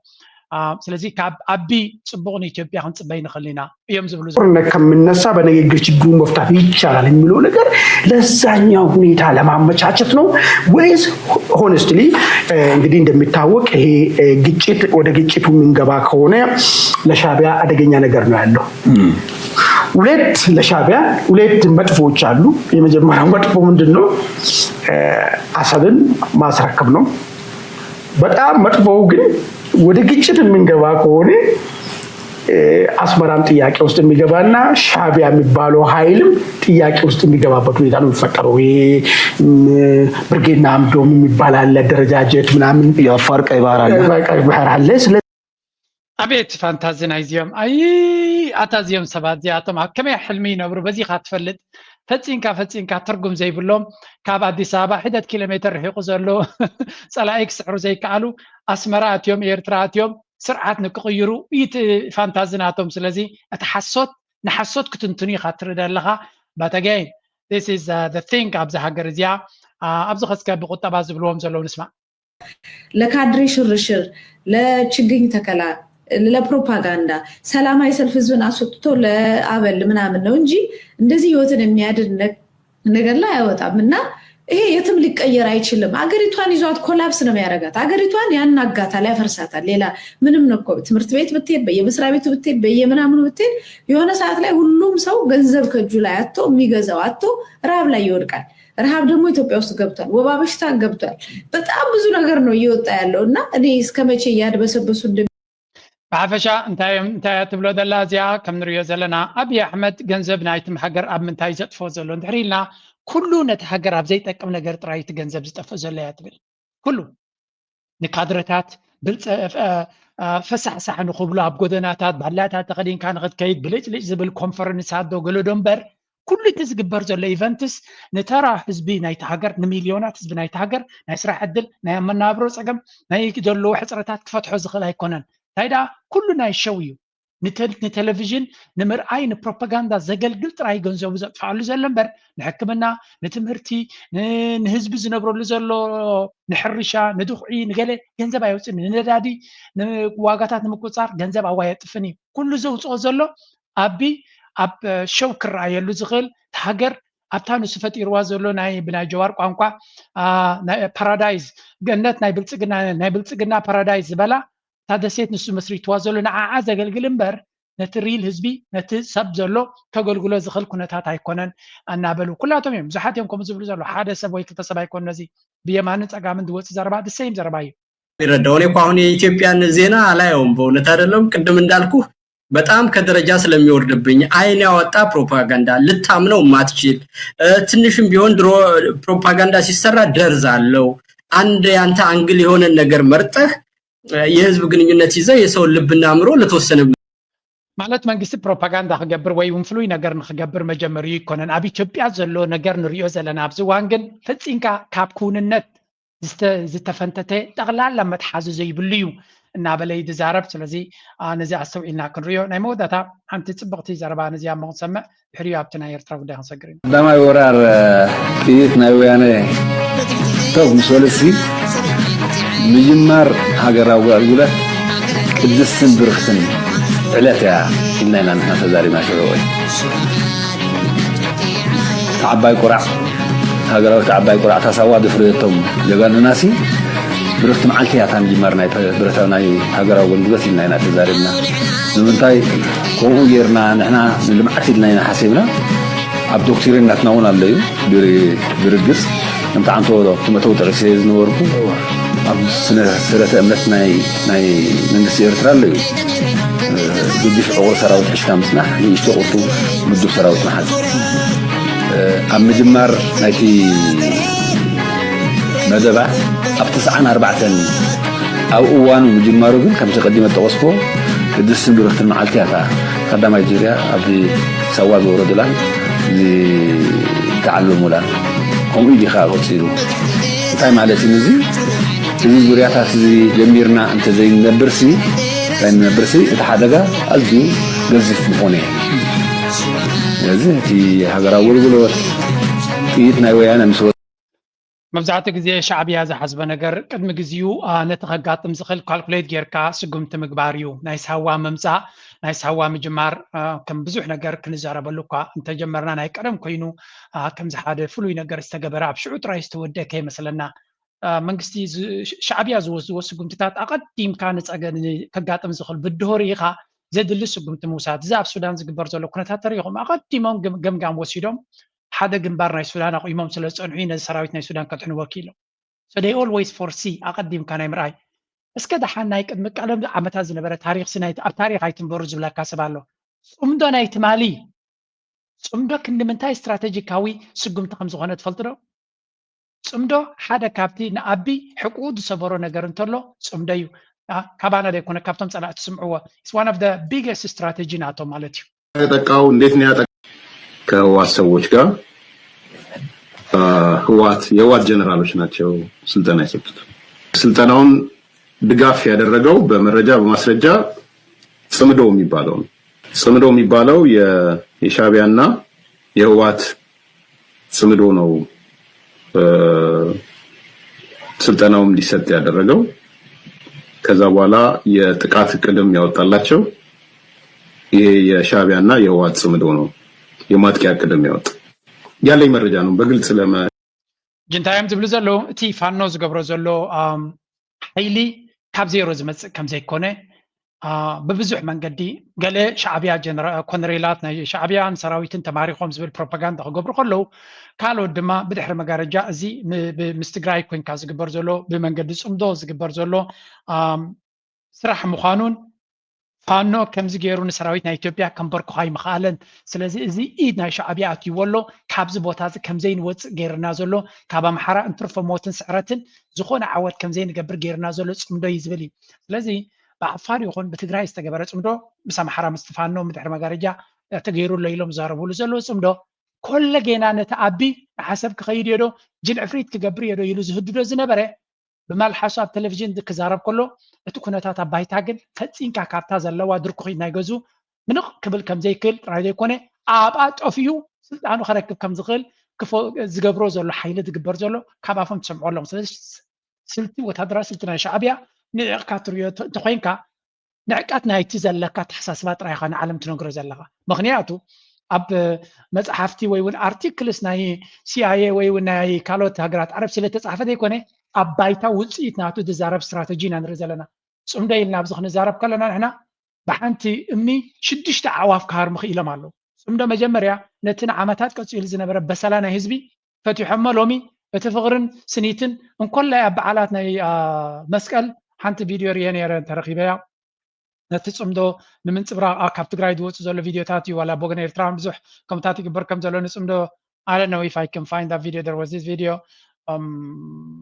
ስለዚ ካብ ኣቢ ጽቡቕ ንኢትዮጵያ ክንጽበይ ንኽእል ኢና እዮም ዝብሉ። ጦርነት ከምነሳ በንግግር ችግሩን መፍታት ይቻላል የሚለው ነገር ለዛኛው ሁኔታ ለማመቻቸት ነው ወይስ honestly እንግዲህ እንደሚታወቅ ይሄ ግጭት ወደ ግጭቱ የምንገባ ከሆነ ለሻቢያ አደገኛ ነገር ነው ያለው። ሁለት ለሻቢያ ሁለት መጥፎዎች አሉ። የመጀመሪያው መጥፎ ምንድን ነው? አሰብን ማስረከብ ነው። በጣም መጥፎው ግን ወደ ግጭት የምንገባ ከሆነ አስመራም ጥያቄ ውስጥ የሚገባና ሻቢያ የሚባለው ኃይልም ጥያቄ ውስጥ የሚገባበት ሁኔታ ነው የሚፈጠረው። ይሄ ብርጌድ ንሓመዱ የሚባል አለ፣ አደረጃጀት ምናምን፣ የአፋር ቀይ ባህር አለ። ቀይ ባህር አለ። ስለ ኣቤት ፋንታዚ ናይዚኦም ኣይ ኣታ እዚኦም ሰባት እዚኣቶም ኣብ ከመይ ሕልሚ ይነብሩ በዚኻ ትፈልጥ ፈፂንካ ፈፂንካ ትርጉም ዘይብሎም ካብ ኣዲስ ኣበባ ሒደት ኪሎ ሜትር ርሒቑ ዘሎ ፀላኢ ክስዕሩ ዘይከኣሉ ኣስመራ ኣትዮም ኤርትራ ኣትዮም ስርዓት ንክቕይሩ እዩ እቲ ፋንታዚ ናቶም። ስለዚ እቲ ሓሶት ንሓሶት ክትንትኑ ኢኻ ትርኢ ዘለኻ። But again this is the thing ኣብዚ ሃገር እዚኣ ኣብዚ ኸስከ ብቁጠባ ዝብልዎም ዘለዉ ንስማዕ። ለካድሬ ሽርሽር፣ ለችግኝ ተከላ፣ ለፕሮፓጋንዳ ሰላማዊ ሰልፍ ህዝብን አስወጥቶ ለአበል ምናምን ነው እንጂ እንደዚህ ህይወትን የሚያድን ነገር ላይ አይወጣም። እና ይሄ የትም ሊቀየር አይችልም። አገሪቷን ይዟት ኮላፕስ ነው የሚያደርጋት። አገሪቷን ያናጋታል፣ ያፈርሳታል። ሌላ ምንም ነው እኮ። ትምህርት ቤት ብትሄድ፣ በየመስሪያ ቤቱ ብትሄድ፣ በየምናምኑ ብትሄድ፣ የሆነ ሰዓት ላይ ሁሉም ሰው ገንዘብ ከእጁ ላይ አጥቶ፣ የሚገዛው አጥቶ ረሃብ ላይ ይወድቃል። ረሃብ ደግሞ ኢትዮጵያ ውስጥ ገብቷል። ወባ በሽታ ገብቷል። በጣም ብዙ ነገር ነው እየወጣ ያለው እና እኔ እስከ መቼ እያድበሰበሱ እንደ ብሓፈሻ እንታይ እዮም እንታይ እያ ትብሎ ዘላ እዚኣ? ከም ንሪኦ ዘለና ኣብይ ኣሕመድ ገንዘብ ናይትም ሃገር ኣብ ምንታይ ዘጥፎ ዘሎ እንድሕር ኢልና፣ ኩሉ ነቲ ሃገር ኣብ ዘይጠቅም ነገር ጥራይ እቲ ገንዘብ ዝጠፍእ ዘሎ እያ ትብል። ኩሉ ንካድረታት ብልፀ ፈሳሕሳሕ ንክብሉ ኣብ ጎደናታት ባላታት ተኸዲንካ ንክትከይድ ብልጭልጭ ዝብል ኮንፈረንሳት ዶ ገለ ዶ እምበር፣ ኩሉ እቲ ዝግበር ዘሎ ኢቨንትስ ንተራ ህዝቢ ናይቲ ሃገር፣ ንሚልዮናት ህዝቢ ናይቲ ሃገር ናይ ስራሕ ዕድል፣ ናይ ኣመናብሮ ፀገም፣ ናይ ዘለዉ ሕፅረታት ክፈትሖ ዝኽእል ኣይኮነን። እንታይ ደኣ ኩሉ ናይ ሸው እዩ። ንቴሌቪዥን ንምርኣይ ንፕሮፓጋንዳ ዘገልግል ጥራይ ገንዘቡ ዘጥፍኣሉ ዘሎ እምበር ንሕክምና፣ ንትምህርቲ፣ ንህዝቢ ዝነብረሉ ዘሎ ንሕርሻ፣ ንድኹዒ፣ ንገለ ገንዘብ ኣየውፅን። ንነዳዲ ዋጋታት ንምቁፃር ገንዘብ ኣዋየጥፍን እዩ። ኩሉ ዘውፅኦ ዘሎ ኣቢ ኣብ ሸው ክረኣየሉ ዝኽእል ሃገር ኣብታ ንሱ ፈጢርዋ ዘሎ ናይ ብናይ ጀዋር ቋንቋ ፓራዳይዝ ገነት ናይ ብልፅግና ናይ ብልፅግና ፓራዳይዝ ዝበላ እታ ደሴት ንሱ መስሪትዋ ዘሎ ንዓዓ ዘገልግል እምበር ነቲ ሪል ህዝቢ ነቲ ሰብ ዘሎ ከገልግሎ ዝኽእል ኩነታት ኣይኮነን እናበሉ ኩላቶም እዮም ብዙሓት እዮም ከምኡ ዝብሉ ዘሎ ሓደ ሰብ ወይ ክልተ ሰብ ኣይኮኑ ነዚ ብየማንን ፀጋምን ዝወፅእ ዘረባ the same ዘረባ እዩ። ይረዳው እኔ እኮ አሁን የኢትዮጵያን ዜና አላየውም በእውነት አይደለም ቅድም እንዳልኩ በጣም ከደረጃ ስለሚወርድብኝ አይን ያወጣ ፕሮፓጋንዳ ልታምነው የማትችል ትንሽም ቢሆን ድሮ ፕሮፓጋንዳ ሲሰራ ደርዝ አለው። አንድ ያንተ አንግል የሆነን ነገር መርጠህ የህዝብ ግንኙነት ይዘህ የሰውን ልብና አእምሮ ለተወሰነ ማለት መንግስቲ ፕሮፓጋንዳ ክገብር ወይ እውን ፍሉይ ነገር ንክገብር መጀመሪኡ ይኮነን። ኣብ ኢትዮጵያ ዘሎ ነገር ንሪኦ ዘለና ኣብዚ እዋን ግን ፈፂምካ ካብ ክውንነት ዝተፈንተተ ጠቕላላ መትሓዚ ዘይብሉ እዩ እናበለ እዩ ዝዛረብ። ስለዚ ነዚ ኣስተውዒልና ክንሪኦ። ናይ መወዳእታ ሓንቲ ፅብቕቲ ዘረባ ነዚኣ እሞ ክንሰምዕ ድሕሪኡ ኣብቲ ናይ ኤርትራ ጉዳይ ክንሰግር ኢና። ቀዳማይ ወራር ጥይት ናይ ወያነ ተው ምስ በለሲ ምጅማር ሃገራዊ ኣገልግሎት ቅድስትን ብርክትን ዕለት እያ ኢልና ኢና ንሕና ተዛሪብና ሽዑ ወይ ዓባይ ቁራዕ ሃገራዊት ዓባይ ቁራዕ ታሳዋ ድፍረየቶም ጀጋኑናሲ ብርክቲ መዓልቲ እያ እታ ምጅማር ናይ ብረታዊ ናይ ሃገራዊ ኣገልግሎት ኢልና ኢና ተዛሪብና። ንምንታይ ከምኡ ጌርና ንሕና ንልምዓት ኢልና ኢና ሓሲብና። ኣብ ዶክትሪን ናትና እውን ኣሎ እዩ። ብርግፅ ከምቲ ዓንቶ ክመተው ጠቂሰ ዝነበርኩ ኣብ ስነ ስረተ እምነት ናይ ናይ መንግስቲ ኤርትራ ኣሎ እዩ። ግዱሽ ዕቑር ሰራዊት ሒዝካ ምፅናሕ ንእሽቶ ቁርቱ ምዱብ ሰራዊት ምሓዝ ኣብ ምጅማር ናይቲ መደባ ኣብ ተስዓን ኣርባዕተን ኣብ እዋኑ ምጅማሩ ግን ከምቲ ቀዲመ ጠቐስኮ ቅድስትን ብርኽትን መዓልቲ እያ እታ ቀዳማይ ዙርያ ኣብዚ ሳዋ ዝወረዱላን ዝተዓለሙላን ከምኡ ኢሉ ከዓ ቀፂሉ እንታይ ማለት እዩ እዚ እዚ ዙርያታት እዚ ጀሚርና እንተዘይንነብርሲ እንተይንነብርሲ እቲ ሓደጋ ኣዝዩ ገዚፍ ምኾነ እዩ ስለዚ እቲ ሃገራዊ ኣገልግሎት ጥይት ናይ ወያነ ምስ መብዛሕትኡ ግዜ ሻዕብያ ዝሓስቦ ነገር ቅድሚ ግዜኡ ነቲ ከጋጥም ዝኽእል ካልኩሌት ጌርካ ስጉምቲ ምግባር እዩ። ናይ ሳዋ ምምፃእ ናይ ሳዋ ምጅማር ከም ብዙሕ ነገር ክንዛረበሉ እኳ እንተጀመርና ናይ ቀደም ኮይኑ ከምዚ ሓደ ፍሉይ ነገር ዝተገበረ ኣብ ሽዑ ጥራይ ዝተወደአ ከይመስለና መንግስቲ ሻዕብያ ዝወስድዎ ስጉምትታት ኣቐዲምካ ንፀገም ከጋጥም ዝኽእል ብድሆ ርኢኻ ዘድሊ ስጉምቲ ምውሳድ። እዚ ኣብ ሱዳን ዝግበር ዘሎ ኩነታት ተሪኢኹም ኣቐዲሞም ገምጋም ወሲዶም ሓደ ግንባር ናይ ሱዳን ኣቑሞም ስለ ዝፀንሑ እዩ ነዚ ሰራዊት ናይ ሱዳን ከድሕንዎ ክኢሎም። So they always foresee ኣቐዲምካ ናይ ምርኣይ። እስከ ደሓን ናይ ቅድሚ ቀለም ዓመታት ዝነበረ ታሪኽሲ ናይ ኣብ ታሪኽ ኣይትንበሩ ዝብለካ ሰብ ኣሎ። ፅምዶ ናይ ትማሊ ፅምዶ ክንዲ ምንታይ ስትራቴጂካዊ ስጉምቲ ከም ዝኾነ ትፈልጡ ዶ? ፅምዶ ሓደ ካብቲ ንኣቢ ሕቁኡ ዝሰበሮ ነገር እንተሎ ፅምዶ እዩ። ካባና ዘይኮነ ካብቶም ፀላእቲ ስምዕዎ። It's one of the biggest strategy ናቶም ማለት እዩ። ያጠቃው እንዴት ነው ያጠቃው? ከህወሓት ሰዎች ጋር ህወሓት የህወሓት ጀነራሎች ናቸው ስልጠና የሰጡት። ስልጠናውን ድጋፍ ያደረገው በመረጃ በማስረጃ ጽምዶ የሚባለው ነው። ጽምዶ የሚባለው የሻቢያና የህወሓት ጽምዶ ነው ስልጠናውም እንዲሰጥ ያደረገው። ከዛ በኋላ የጥቃት እቅድም ያወጣላቸው ይሄ የሻቢያና የህወሓት ጽምዶ ነው የማጥቂያ እቅድም ያወጣ ያለኝ መረጃ ነው። በግልጽ ለመ እንታይ እዮም ዝብሉ ዘለዉ? እቲ ፋኖ ዝገብሮ ዘሎ ሓይሊ ካብ ዜሮ ዝመፅእ ከም ዘይኮነ ብብዙሕ መንገዲ ገለ ሻዕብያ ኮነሬላት ናይ ሻዕብያን ሰራዊትን ተማሪኾም ዝብል ፕሮፓጋንዳ ክገብሩ ከለዉ፣ ካልኦት ድማ ብድሕሪ መጋረጃ እዚ ምስ ትግራይ ኮንካ ዝግበር ዘሎ፣ ብመንገዲ ፅምዶ ዝግበር ዘሎ ስራሕ ምዃኑን ፋኖ ከምዚ ገይሩ ንሰራዊት ናይ ኢትዮጵያ ከንበርክኾ ኣይምኽኣለን። ስለዚ እዚ ኢድ ናይ ሻዕብያ ኣትይዎ ኣሎ። ካብዚ ቦታ እዚ ከምዘይንወፅእ ገይርና ዘሎ፣ ካብ ኣምሓራ እንትርፎ ሞትን ስዕረትን ዝኾነ ዓወት ከምዘይንገብር ገይርና ዘሎ ፅምዶ እዩ ዝብል እዩ። ስለዚ ብዓፋር ይኹን ብትግራይ ዝተገበረ ፅምዶ ምስ ኣምሓራ ምስ ፋኖ ብድሕሪ መጋረጃ ተገይሩ ኣሎ ኢሎም ዝዛረብሉ ዘለዉ ፅምዶ ኮለጌና ነቲ ኣቢ ንሓሰብ ክኸይድ እየ ዶ ጅል ዕፍሪት ክገብር እየ ዶ ኢሉ ዝህድዶ ዝነበረ ብመልሓሱ ኣብ ቴሌቪዥን ክዛረብ ከሎ እቲ ኩነታት ኣብ ባይታ ግን ፈፂንካ ካብታ ዘለዋ ድርኩኺት ናይ ገዙ ምንቕ ክብል ከም ዘይክእል ጥራይ ዘይኮነ ኣብኣ ጠፊኡ ስልጣኑ ከረክብ ከም ዝኽእል ዝገብሮ ዘሎ ሓይሊ ዝግበር ዘሎ ካብ ኣፎም ትሰምዖ ኣለኹም። ስለዚ ስልቲ ወታደራዊ ስልቲ ናይ ሻዕብያ ንዕቕካ ትሪኦ እንተኮይንካ ንዕቀት ናይቲ ዘለካ ኣተሓሳስባ ጥራይ ኢኻ ንዓለም ትነግሮ ዘለኻ። ምኽንያቱ ኣብ መፅሓፍቲ ወይ እውን ኣርቲክልስ ናይ ሲኣይኤ ወይ እውን ናይ ካልኦት ሃገራት ዓረብ ስለተፃሕፈ ዘይኮነ ኣብ ባይታ ውፅኢት ናቱ ዝዛረብ ስትራተጂ ኢና ንርኢ ዘለና። ፅምዶ ኢልና ኣብዚ ክንዛረብ ከለና ንሕና ብሓንቲ እምኒ ሽዱሽተ ኣዕዋፍ ክሃርሙ ክኢሎም ኣለዉ። ፅምዶ መጀመርያ ነቲ ንዓመታት ቀፂሉ ዝነበረ በሰላ ናይ ህዝቢ ፈቲሖሞ። ሎሚ እቲ ፍቕርን ስኒትን እንኮላይ ኣብ በዓላት ናይ መስቀል ሓንቲ ቪድዮ ርየ ነረ ተረኪበያ ነቲ ፅምዶ ንምንፅብራቕ ካብ ትግራይ ዝወፁ ዘሎ ቪድዮታት እዩ ዋላ ብወገን ኤርትራን ብዙሕ ከምታት ይግበር ከም ዘሎ ንፅምዶ I don't know if I can find that video. There was this video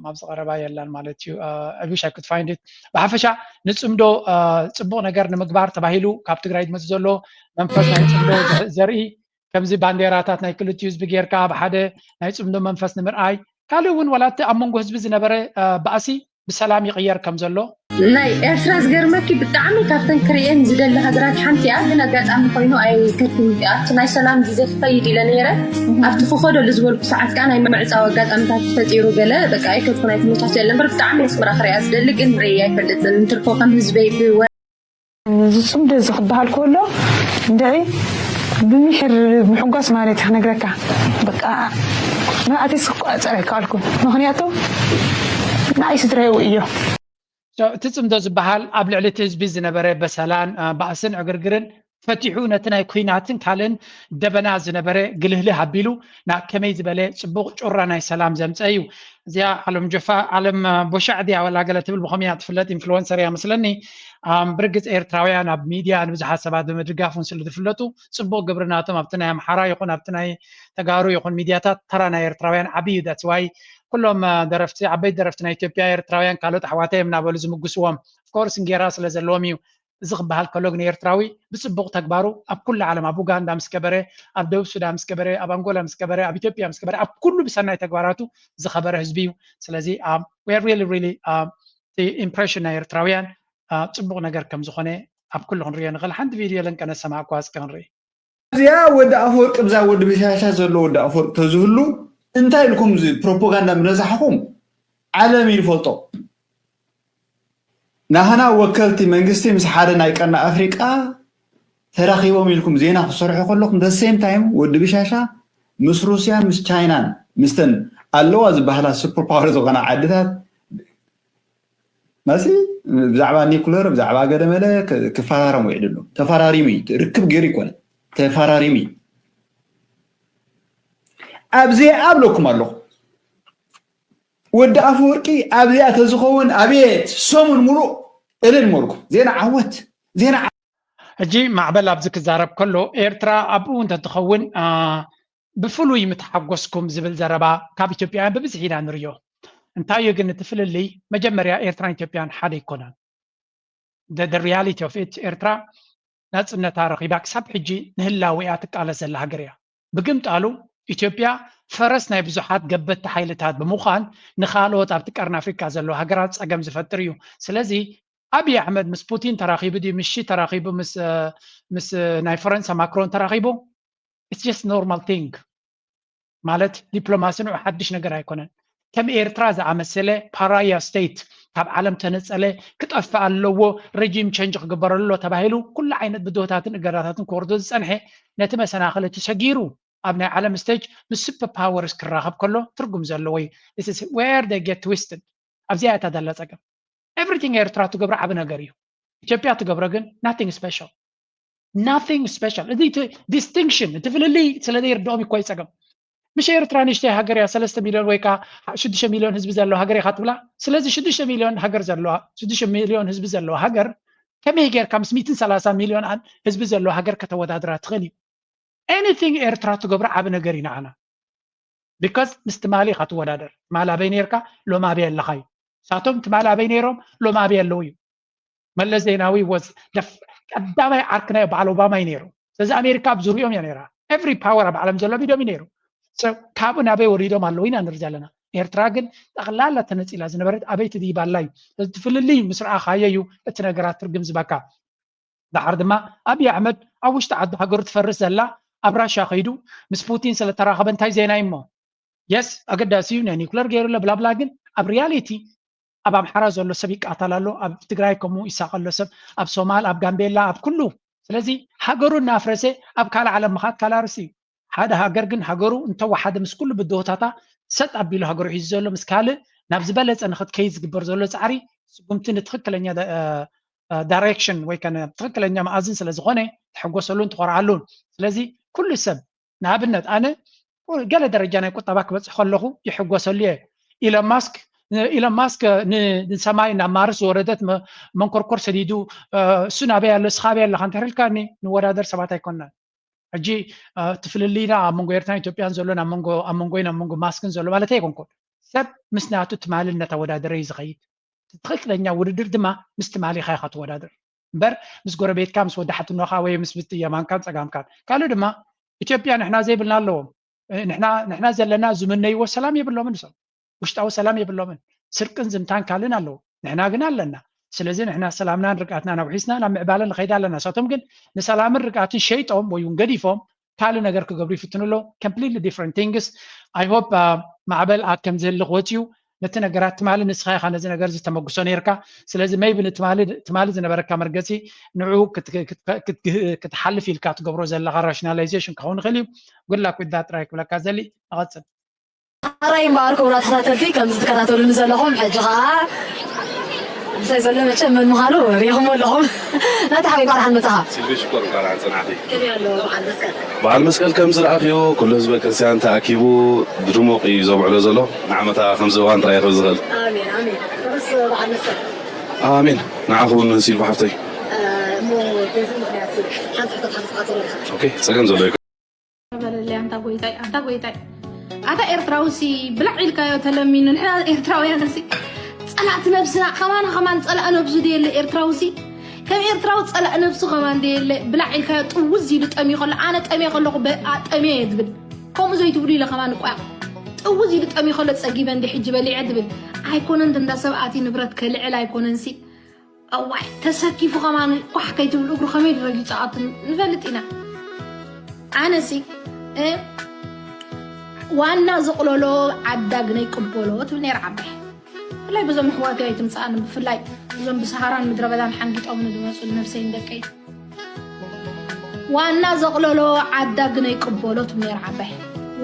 ኣብዚ ቀረባ የላን ማለት እዩ። I wish I could find it. ብሓፈሻ ንፅምዶ ፅቡቕ ነገር ንምግባር ተባሂሉ ካብ ትግራይ ዝመፅእ ዘሎ መንፈስ ናይ ፅምዶ ዘርኢ ከምዚ ባንዴራታት ናይ ክልቲኡ ህዝቢ ጌርካ ኣብ ሓደ ናይ ፅምዶ መንፈስ ንምርኣይ ካልእ እውን ዋላ እቲ ኣብ መንጎ ህዝቢ ዝነበረ ባእሲ ብሰላም ይቕየር ከም ዘሎ ናይ ኤርትራ ዝገርመኪ ብጣዕሚ ካብተን ክርእየን ዝደሊ ሃገራት ሓንቲ እያ። ግን ኣጋጣሚ ኮይኑ ኣይከድኩን። ኣብቲ ናይ ሰላም ግዜ ክኸይድ ኢለ ነይረ። ኣብቲ ክኸደሉ ዝበልኩ ሰዓት ከዓ ናይ ምዕፃው ኣጋጣሚታት ተፈጢሩ ገለ በቃ ኣይከድኩን ኣይተመቻቸ የለ እምበር ብጣዕሚ ኣስመራ ክርእያ ዝደሊ ግን ርእየ ኣይፈልጥን። እንትርፎ ከም ህዝበይ ብወ ዝፅምዶ እዚ ክበሃል ከሎ እንድዒ ብምሒር ምሕጓስ ማለት ክነግረካ በቃ መብኣተይ ስኳ ፀረ ይከኣልኩን ምክንያቱ ንዓይ ስድራይ እዮም። እቲ ፅምዶ ዝበሃል ኣብ ልዕሊ እቲ ህዝቢ ዝነበረ በሰላን ባእስን ዕግርግርን ፈቲሑ ነቲ ናይ ኩናትን ካልእን ደበና ዝነበረ ግልህልህ ኣቢሉ ናብ ከመይ ዝበለ ፅቡቕ ጩራ ናይ ሰላም ዘምፀ እዩ። እዚኣ ዓለም ጆፋ ዓለም ቦሻዕ ድያ ወላ ገለ ትብል ብኸምያ ትፍለጥ ኢንፍሉወንሰር እያ መስለኒ። ብርግፅ ኤርትራውያን ኣብ ሚድያ ንብዙሓት ሰባት ብምድጋፍ እውን ስለ ዝፍለጡ ፅቡቕ ግብሪ ናቶም ኣብቲ ናይ ኣምሓራ ይኹን ኣብቲ ናይ ተጋሩ ይኹን ሚድያታት ተራ ናይ ኤርትራውያን ዓብዪ እዩ። That's why ኩሎም ደረፍቲ ዓበይቲ ደረፍቲ ናይ ኢትዮጵያ ኤርትራውያን ካልኦት ኣሕዋተይ እዮም እናበሉ ዝምጉስዎም። Of course እንጌራ ስለ ዘለዎም እዩ። እዚ ክበሃል ከሎ ግን ኤርትራዊ ብፅቡቕ ተግባሩ ኣብ ኩሉ ዓለም ኣብ ኡጋንዳ ምስ ገበረ ኣብ ደቡብ ሱዳን ምስ ገበረ ኣብ ኣንጎላ ምስ ገበረ ኣብ ኢትዮጵያ ምስ ገበረ ኣብ ኩሉ ብሰናይ ተግባራቱ ዝኸበረ ህዝቢ እዩ። ስለዚ we are really really ኢምፕሬሽን ናይ ኤርትራውያን ፅቡቕ ነገር ከም ዝኾነ ኣብ ኩሉ ክንሪኦ ንኽእል። ሓንቲ ቪድዮ ለንቀነ ሰማዕኳ እስከ ክንርኢ። እዚኣ ወዲ ኣፈወርቂ ብዛ ወዲ በሻሻ ዘሎ ወዲ ኣፈወርቂ ተዝህሉ እንታይ ኢልኩም እዚ ፕሮፓጋንዳ ምነዛሕኹም ዓለም ይፈልጦ። ናህና ወከልቲ መንግስቲ ምስ ሓደ ናይ ቀርኒ ኣፍሪቃ ተራኺቦም ኢልኩም ዜና ክሰርሑ ከለኹም the same time ወዲ ብሻሻ ምስ ሩስያን ምስ ቻይናን ምስተን ኣለዋ ዝበሃላ ሱፐር ፓወር ዝኾና ዓድታት መሲ ብዛዕባ ኒኩለር ብዛዕባ ገደመለ ክፈራረም ውዒዱ ኣሎ። ተፈራሪሙ እዩ ርክብ ገይሩ ይኮነ ተፈራሪሙ እዩ። ኣብዚኣ ኣብለኩም ኣለኹ ወዲ ኣፈወርቂ ኣብዚኣ ተዝኸውን ኣቤት ሰሙን ሙሉእ እልል ሞልኩም ዜና ዓወት ዜና ሕጂ ማዕበል ኣብዚ ክዛረብ ከሎ ኤርትራ ኣብኡ እንተትኸውን ብፍሉይ ምተሓጎስኩም ዝብል ዘረባ ካብ ኢትዮጵያውያን ብብዝሒ ኢና ንርዮ። እንታዩ ግን እቲ ፍልልይ መጀመርያ ኤርትራን ኢትዮጵያን ሓደ ኣይኮናን። The reality of it ኤርትራ ናፅነታ ረኺባ ክሳብ ሕጂ ንህላወ እያ ትቃለስ ዘላ ሃገር እያ። ብግምጣሉ ኢትዮጵያ ፈረስ ናይ ብዙሓት ገበቲ ሓይልታት ብምዃን ንኻልኦት ኣብቲ ቀርኒ ኣፍሪካ ዘለዋ ሃገራት ፀገም ዝፈጥር እዩ። ስለዚ ኣብይ ኣሕመድ ምስ ፑቲን ተራኺቡ ድዩ ምስ ሺ ተራኺቡ ምስ ምስ ናይ ፈረንሳ ማክሮን ተራኺቡ it's just normal thing ማለት ዲፕሎማሲ ንዑ ሓድሽ ነገር ኣይኮነን። ከም ኤርትራ ዝኣመሰለ ፓራያ ስቴት ካብ ዓለም ተነፀለ ክጠፍእ ኣለዎ ረጂም ቸንጅ ክግበረሉ ኣሎ ተባሂሉ ኩሉ ዓይነት ብድሆታትን እገዳታትን ክወርዶ ዝፀንሐ ነቲ መሰናኽል እቲ ሰጊሩ ኣብ ናይ ዓለም ስቴጅ ምስ ሱፐር ፓወርስ ክራኸብ ከሎ ትርጉም ዘለዎ እዩ። This is where they get twisted። ኣብዚኣ እያ እታ ዘላ ጸገም። Everything ኤርትራ ትገብሮ ዓቢ ነገር እዩ። ኢትዮጵያ ትገብሮ ግን nothing special። Nothing special። እዚ እቲ ዲስቲንክሽን፣ እቲ ፍልልይ ስለ ዘይርድኦም እኮ እዩ ጸገም። ምሽ ኤርትራ ንእሽተይ ሃገር እያ፣ ሰለስተ ሚልዮን ወይ ከኣ ሽዱሽተ ሚልዮን ህዝቢ ዘለዋ ሃገር ኢኻ ትብላ። ስለዚ ሽዱሽተ ሚልዮን ሃገር ዘለዋ፣ ሽዱሽሽተ ሚልዮን ህዝቢ ዘለዋ ሃገር ከመይ ጌርካ ምስ ሚእትን ሰላሳ ሚልዮን ኣን-፣ ህዝቢ ዘለዋ ሃገር ከተወዳድራ ትኽእል እዩ? Anything ኤርትራ ትገብሮ ዓቢ ነገር እዩ ንዓና። ቢካዝ ምስ ትማሊ ኢኻ ትወዳደር። ትማሊ ኣበይ ኔርካ፣ ሎም ኣበይ ኣለኻ እዩ። ንሳቶም ትማሊ ኣበይ ኔሮም፣ ሎም ኣበይ ኣለዉ እዩ። መለስ ዜናዊ ወዝ ቀዳማይ ዓርክና በዓል ኦባማ እዩ ነይሩ። ስለዚ ኣሜሪካ ኣብ ዙሪኦም እያ ነይራ። ኤቭሪ ፓወር ኣብ ዓለም ዘሎ ኣብ ኢዶም እዩ ነይሩ። So ካብኡ ናበይ ወሪዶም ኣለዉ ኢና ንርኢ ዘለና። ኤርትራ ግን ጠቕላላ ተነጺላ ዝነበረት ኣበይ ትድይብ ኣላ እዩ። ስለዚ እቲ ፍልልይ ምስ ረኣኻዮ እዩ እቲ ነገራት ትርግም ዝበካ። ደሓር ድማ ኣብይ ኣሕመድ ኣብ ውሽጢ ዓዲ ሃገሩ ትፈርስ ዘላ ኣብ ራሻ ከይዱ ምስ ፑቲን ስለተራኸበ እንታይ ዜና እዩ እሞ? የስ ኣገዳሲ እዩ፣ ናይ ኒኩለር ገይሩ ኣሎ ብላብላ። ግን ኣብ ሪያሊቲ ኣብ ኣምሓራ ዘሎ ሰብ ይቃተል ኣሎ፣ ኣብ ትግራይ ከምኡ ይሳቐ ኣሎ ሰብ፣ ኣብ ሶማል፣ ኣብ ጋምቤላ፣ ኣብ ኩሉ። ስለዚ ሃገሩ እናፍረሰ ኣብ ካልእ ዓለም ምኻድ ካልእ ኣርእስቲ እዩ። ሓደ ሃገር ግን ሃገሩ እንተወሓደ ምስ ኩሉ ብድሆታታ ሰጥ ኣቢሉ ሃገሩ ሒዙ ዘሎ ምስ ካልእ ናብ ዝበለጸ ንኽትከይድ ዝግበር ዘሎ ጻዕሪ ስጉምቲ ንትኽክለኛ ዳ-፣ እ፣ እ፣ ዳይሬክሽን ወይ ከነ ትኽክለኛ መኣዝን ስለ ዝኾነ ትሕጎሰሉን ትኾርዓሉን። ስለዚ ኩሉ ሰብ ንኣብነት ኣነ ገለ ደረጃ ናይ ቁጠባ ክበጽሕ ከለኹ ይሕጎሰሉ እየ። ኢሎን ማስክ፣ ኢሎን ማስክ ን-፣ ንሰማይ ናብ ማርስ ዝወረደት መ-፣ መንኮርኮር ሰዲዱ፣ እ፣ እሱ ናበይ ኣሎ፣ እስኻ ኣበይ ኣለኻ እንተሪልካኒ ንወዳደር ሰባት ኣይኮንናን። ሕጂ፣ እ፣ እቲ ፍልልይና ኣብ መንጎ ኤርትራን ኢትዮጵያን ዘሎ ናብ መንጎ፣ ኣብ መንጎይን ኣብ መንጎ ማስክን ዘሎ ማለት ኣይኮንኩን። ሰብ ምስ ናቱ ትማሊ እናተወዳደረ እዩ ዝኸይድ። ትኽክለኛ ውድድር ድማ ምስ ትማሊኻ ኢኻ ትወዳደር። እምበር ምስ ጎረቤትካ፣ ምስ ወዲ ሓትኖኻ ወይ ምስ ብቲ የማንካን ጸጋምካን። ካልእ ድማ ኢትዮጵያ ንሕና ዘይብልና ኣለዎም። እ፣ ንሕና፣ ንሕና ዘለና ዝምነይዎ ሰላም የብሎምን ንሶም። ውሽጣዊ ሰላም የብሎምን። ስርቅን ዝምታን ካልእን ኣለዎ። ንሕና ግን ኣለና። ስለዚ ንሕና ሰላምናን ርግኣትናን ኣውሒስና ናብ ምዕባለ ንኸይድ ኣለና። ንሳቶም ግን ንሰላምን ርግኣትን ሸይጦም ወይ እውን ገዲፎም ካልእ ነገር ክገብሩ ይፍትኑ ኣለዉ። Completely different things። I hope፣ አ፣ ማዕበል ኣብ ከም ዝህሊ ክወጽኡ ነቲ ነገራት ትማሊ ንስኻ ኢኻ ነዚ ነገር እዚ ተመጉሶ ነይርካ። ስለዚ maybe ንትማሊ፣ ትማሊ ዝነበረካ መርገጺ ንዕኡ ክት-፣ ክት-፣ ክት-፣ ክትሓልፍ ኢልካ ትገብሮ ዘለኻ ራሽናላይዜሽን ክኸውን ይኽእል እዩ። Good luck with that ጥራይ ክብለካ ዘሊ። ንቐጽል። ሕራይ እምበኣር ክቡራት ተኸታተልቲ፣ ከምዚ ትከታተሉኒ ዘለኹም፣ ሕጂ ኸኣ ምሳይ ዘሎ መቸም መን ምዃኑ ርኢኹሞ ኣለኹም። ናቲ ሓወይ፣ እንኳዕ ደሓን መጻኻ። ሲልቪ ሽኮር፣ እንኳዕ ደሓን ጸናሕቲ። ከመይ ኣሎ በዓል መስቀል? በዓል መስቀል ከም ዝረኣኽዮ፣ ኩሉ ህዝበ ክርስቲያን ተኣኪቡ ብድሙቕ እዩ ዘብዕሎ ዘሎ። ንዓመታ ከምዚ እዋን ጥራይ ክብል ዝኽእል። ኣሜን፣ ኣሜን። ርሑስ በዓል መስቀል። ኣሜን። ንዓኺ እውን ሲልቪ ሓፍተይ። እ፣ እሞ በዚ ምኽንያት ሓንቲ ሕቶ ክሓትትካ ጸኒሐ። ኦኬ፣ ጸገም ዘሎ ኣይኮነን። በለለይ ኣንታ ጎይታይ፣ ኣንታ ጎይታይ። ኣታ ኤርትራውሲ ብላዕ ኢልካዮ ተለሚኑ። ንሕና ኤርትራውያንሲ ጸላእቲ ነብስና፣ ከማና ከማን ጸላእ ነብሱ ድየለ ኤርትራውሲ? ከም ኤርትራዊ ጸላእ ነብሱ ከማን ድየለ? ብላዕ ኢልካዮ ጥውዝ ኢሉ ጠምዩ ከሎ፣ ኣነ ጠምየ ከለኹ በ-፣ ኣ-፣ ጠምየ እየ ዝብል። ከምኡ ዘይትብሉ ኢለ ከማን እኳ ጥውዝ ኢሉ ጠምዩ ከሎ ጸጊበ እንዲ ሕጂ በሊዐ ዝብል። ኣይኮነን እንዳ ሰብ ኣትዩ ንብረት ከልዕል ኣይኮነንሲ። እዋይ፣ ተሰኪፉ ከማን ኳሕ ከይትብል እግሩ ከመይ ረጊጹ ኣቱ ንፈልጥ ኢና። ኣነሲ፣ እ፣ ዋና ዘቕለሎ ዓዳግነ ይቅበሎ ትብል ነይራ ዓባይ። ብፍላይ በዞም ኣሕዋተይ ኣይትምጽኣኒ፣ ብፍላይ እዞም ብሰሃራን ምድረ በዳን ሓንጊጦምኒ ዝመጹ ነብሰይን ደቀይ። ዋና ዘቕለሎ ዓዳግነ ይቅበሎ ትብል ነይራ ዓባይ።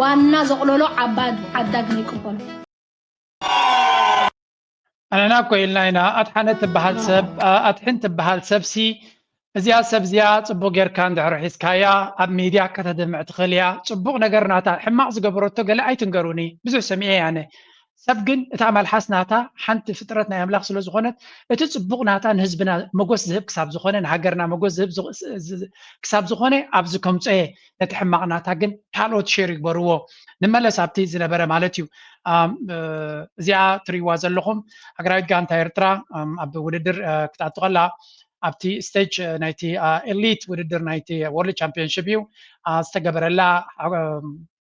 ዋና ዘቕለሎ ዓባ-፣ ዓዳግነ ይቅበሎ። ኣነና እኮ ኢልና ኢና፣ ኣድሓነ ትበሃል ሰብ፣ ኣ-፣ ኣድሕን ትበሃል ሰብሲ፣ እዚኣ ሰብ እዚኣ ጽቡቕ ጌርካ እንድሕር ሒዝካያ፣ ኣብ ሚድያ ከተድምዕ ትኽእል እያ። ጽቡቕ ነገር ናታ፣ ሕማቕ ዝገበረቶ ገለ ኣይትንገሩኒ፣ ብዙሕ ሰሚዐ እየ ኣነ። ሰብ ግን እታ መልሓስ ናታ ሓንቲ ፍጥረት ናይ ኣምላኽ ስለ ዝኾነት፣ እቲ ጽቡቕ ናታ ንህዝብና መጎስ ዝህብ ክሳብ ዝኾነ፣ ንሃገርና መጎስ ዝህብ ዝ-፣ ዝ-፣ ክሳብ ዝኾነ ኣብዚ ከምጽኦ እየ። ነቲ ሕማቕ ናታ ግን ካልኦት ሼር ይግበርዎ። ንመለስ ኣብቲ ዝነበረ ማለት እዩ። ኣም፣ እ፣ እዚኣ ትሪእዋ ዘለኹም ሃገራዊት ጋንታ ኤርትራ፣ ኣም፣ ኣብ ውድድር፣ እ፣ ክትኣቱ ከላ ኣብቲ ስቴጅ፣ እ፣ ናይቲ፣ እ፣ ኤሊት ውድድር ናይቲ ወርልድ ቻምፒዮንሺፕ እዩ፣ እ፣ ዝተገበረላ፣ እ፣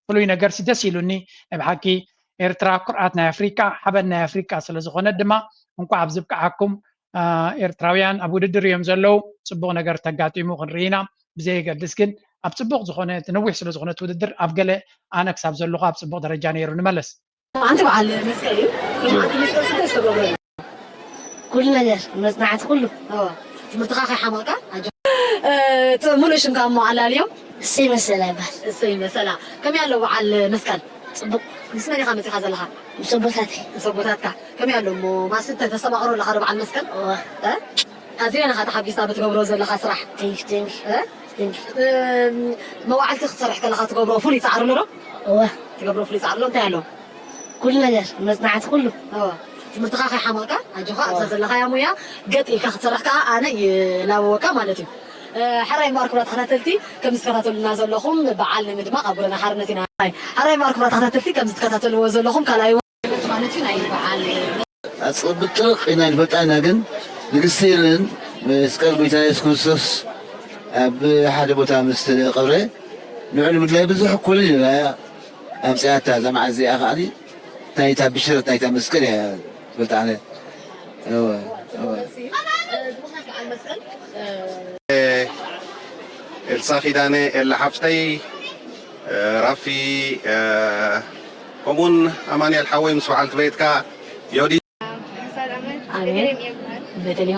ፍሉይ ነገርሲ ደስ ኢሉኒ። ናይ ብሓቂ ኤርትራ ኩርዓት ናይ ኣፍሪቃ፣ ሓበን ናይ ኣፍሪቃ ስለ ዝኾነት ድማ እንኳዕ ኣብዚ ብቅዓኩም። እ፣ ኤርትራውያን ኣብ ውድድር እዮም ዘለዉ። ጽቡቕ ነገር ተጋጢሙ ክንርኢ ኢና። ብዘየገድስ ግን ኣብ ጽቡቕ ዝኾነ፣ እቲ ነዊሕ ስለ ዝኾነ እቲ ውድድር ኣብ ገለ ኣነ ክሳብ ዘለኹ ኣብ ጽቡቕ ደረጃ ነይሩ። ንመለስ። ኣንቲ በዓል መስቀል እዩ። በዓል መስቀል ስለ ዝተገብረ እዩ። ኩሉ ነገር መጽናዕቲ ኩሉ። እዎ። ትምህርትኻ ከይሓመቕካ ኣጆ። እ፣ እቲ ሙሉእ ሽምካ እሞ ኣላልዮ። እሰይ መሰላ ይበሃል። እሰይ መሰላ፣ ከመይ ኣሎ በዓል መስቀል? ጽቡቕ። ምስ መን ኢኻ መጺኻ ዘለኻ? ምስ ኣቦታተይ። ምስ ኣቦታትካ። ከመይ ኣሎ እሞ ማስ እንተ ተስተማቕሮ ኣለኻ ዶ በዓል መስቀል? እወ። እ? ኣዝና ኢኻ ተሓጒስና ብትገብሮ ዘለኻ ስራሕ። ቴንክ ቴንክ እ? ቴንክ እም፣ መዋዕልቲ ክትሰርሕ ከለኻ ትገብሮ ፍሉይ ጻዕሪ ኣሎ ዶ? እወ። ትገብሮ ፍሉይ ጻዕሪ ኣሎ? እንታይ ኣሎ? ኩሉ ነገር መጽናዕቲ ኩሉ። እወ። ትምህርትኻ ከይሓመቕካ ኣጆኻ ኣብዛ ዘለኻያ ሙያ ገጥ ኢልካ ክትሰርሕ ከኣ ኣነ ይላበወካ ማለት እዩ። እ፣ ሕራይ እምበኣር ክቡራት ተኸታተልቲ ከምዚ ትከታተሉና ዘለኹም በዓል ንምድማቕ ኣብ ጎደና ሓርነት ኢና። ሕራይ እምበኣር ክቡራት ተኸታተልቲ ከምዚ ትከታተልዎ ዘለኹም ካልኣይ ማለት እዩ ናይ በዓል ኣጽብጥቕ ኢና ንፈልጣ ኢና ግን ንግስቲ ርን መስቀል ጎይታ የሱስ ክርስቶስ ኣብ ሓደ ቦታ ምስ ተቐብረ ንዑ ንምድላይ ብዙሕ ኮልን ኢና ኣምፅኣታ እዛ መዓዝ እዚኣ ከዓኒ ናይታ ብሽረት ናይታ መስቀል እያ ትፈልጣ ኣነ እወ እወ ኤልሳ ኪዳነ ኤላ ሓፍተይ ራፊ ከምኡውን ኣማንኤል ሓወይ ምስ በዓልቲ ቤትካ ዮዲ ኣሜን። በተለይ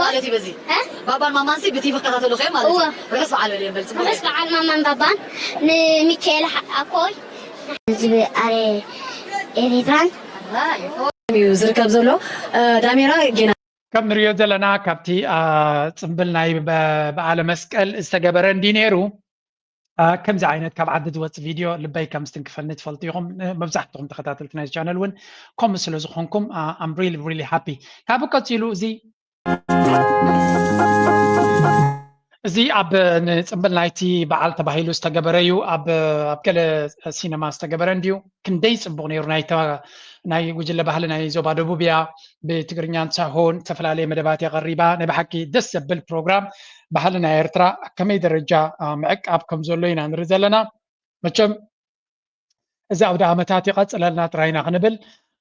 ማለት እዩ በዚ ባባን ማማንሲ ብቲቪ ክከታተሉ ከዮም ማለት እዩ። እወ። ርሑስ በዓል በልዮም በል ጽቡቅ ርሑስ በዓል ማማን ባባን ንሚካኤል ሓ- ኣኮይ ህዝቢ ኣረ ኤሪትራን እዩ ዝርከብ ዘሎ እ፣ ዳሜራ ጌና ከም ንሪኦ ዘለና ካብቲ አ፣ ጽምብል ናይ በ- በዓለ መስቀል ዝተገበረ እንዲ ነይሩ አ፣ ከምዚ ዓይነት ካብ ዓዲ ዝወፅ ቪድዮ ልበይ ከም ዝትንክፈኒ ትፈልጡ ኢኹም። ን- መብዛሕትኹም ተኸታተልቲ ናይ ቻነል እውን ከምኡ ስለ ዝኾንኩም ኣም ሪሊ ሪሊ ሃፒ። ካብ ቀፂሉ እዚ እዚ ኣብ ንጽምብል ናይቲ በዓል ተባሂሉ ዝተገበረ እዩ። ኣብ ኣብ ገለ ሲነማ ዝተገበረ እንድዩ። ክንደይ ጽቡቕ ነይሩ። ናይ ተ- ናይ ጉጅለ ባህሊ ናይ ዞባ ደቡብ እያ። ብትግርኛን ሳሆን ዝተፈላለየ መደባት የቐሪባ። ናይ ብሓቂ ደስ ዘብል ፕሮግራም ባህሊ ናይ ኤርትራ ከመይ ደረጃ አ፣ ምዕቃብ ከም ዘሎ ኢና ንርኢ ዘለና። መቸም እዚ ኣውደ ዓመታት ይቐጽለልና ጥራይ ኢና ክንብል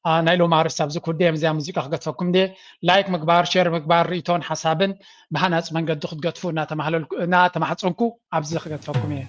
ኣ፣ ናይ ሎም ኣርስቲ ኣብዚ ክውደዮም እዚኣ ሙዚቃ ክገድፈኩም ድየ ላይክ ምግባር ሼር ምግባር ርእቶን ሓሳብን ብሃናጽ መንገዲ ክትገድፉ እናተማህለልኩ- እናተማሕጸንኩ ኣብዚ ክገድፈኩም እየ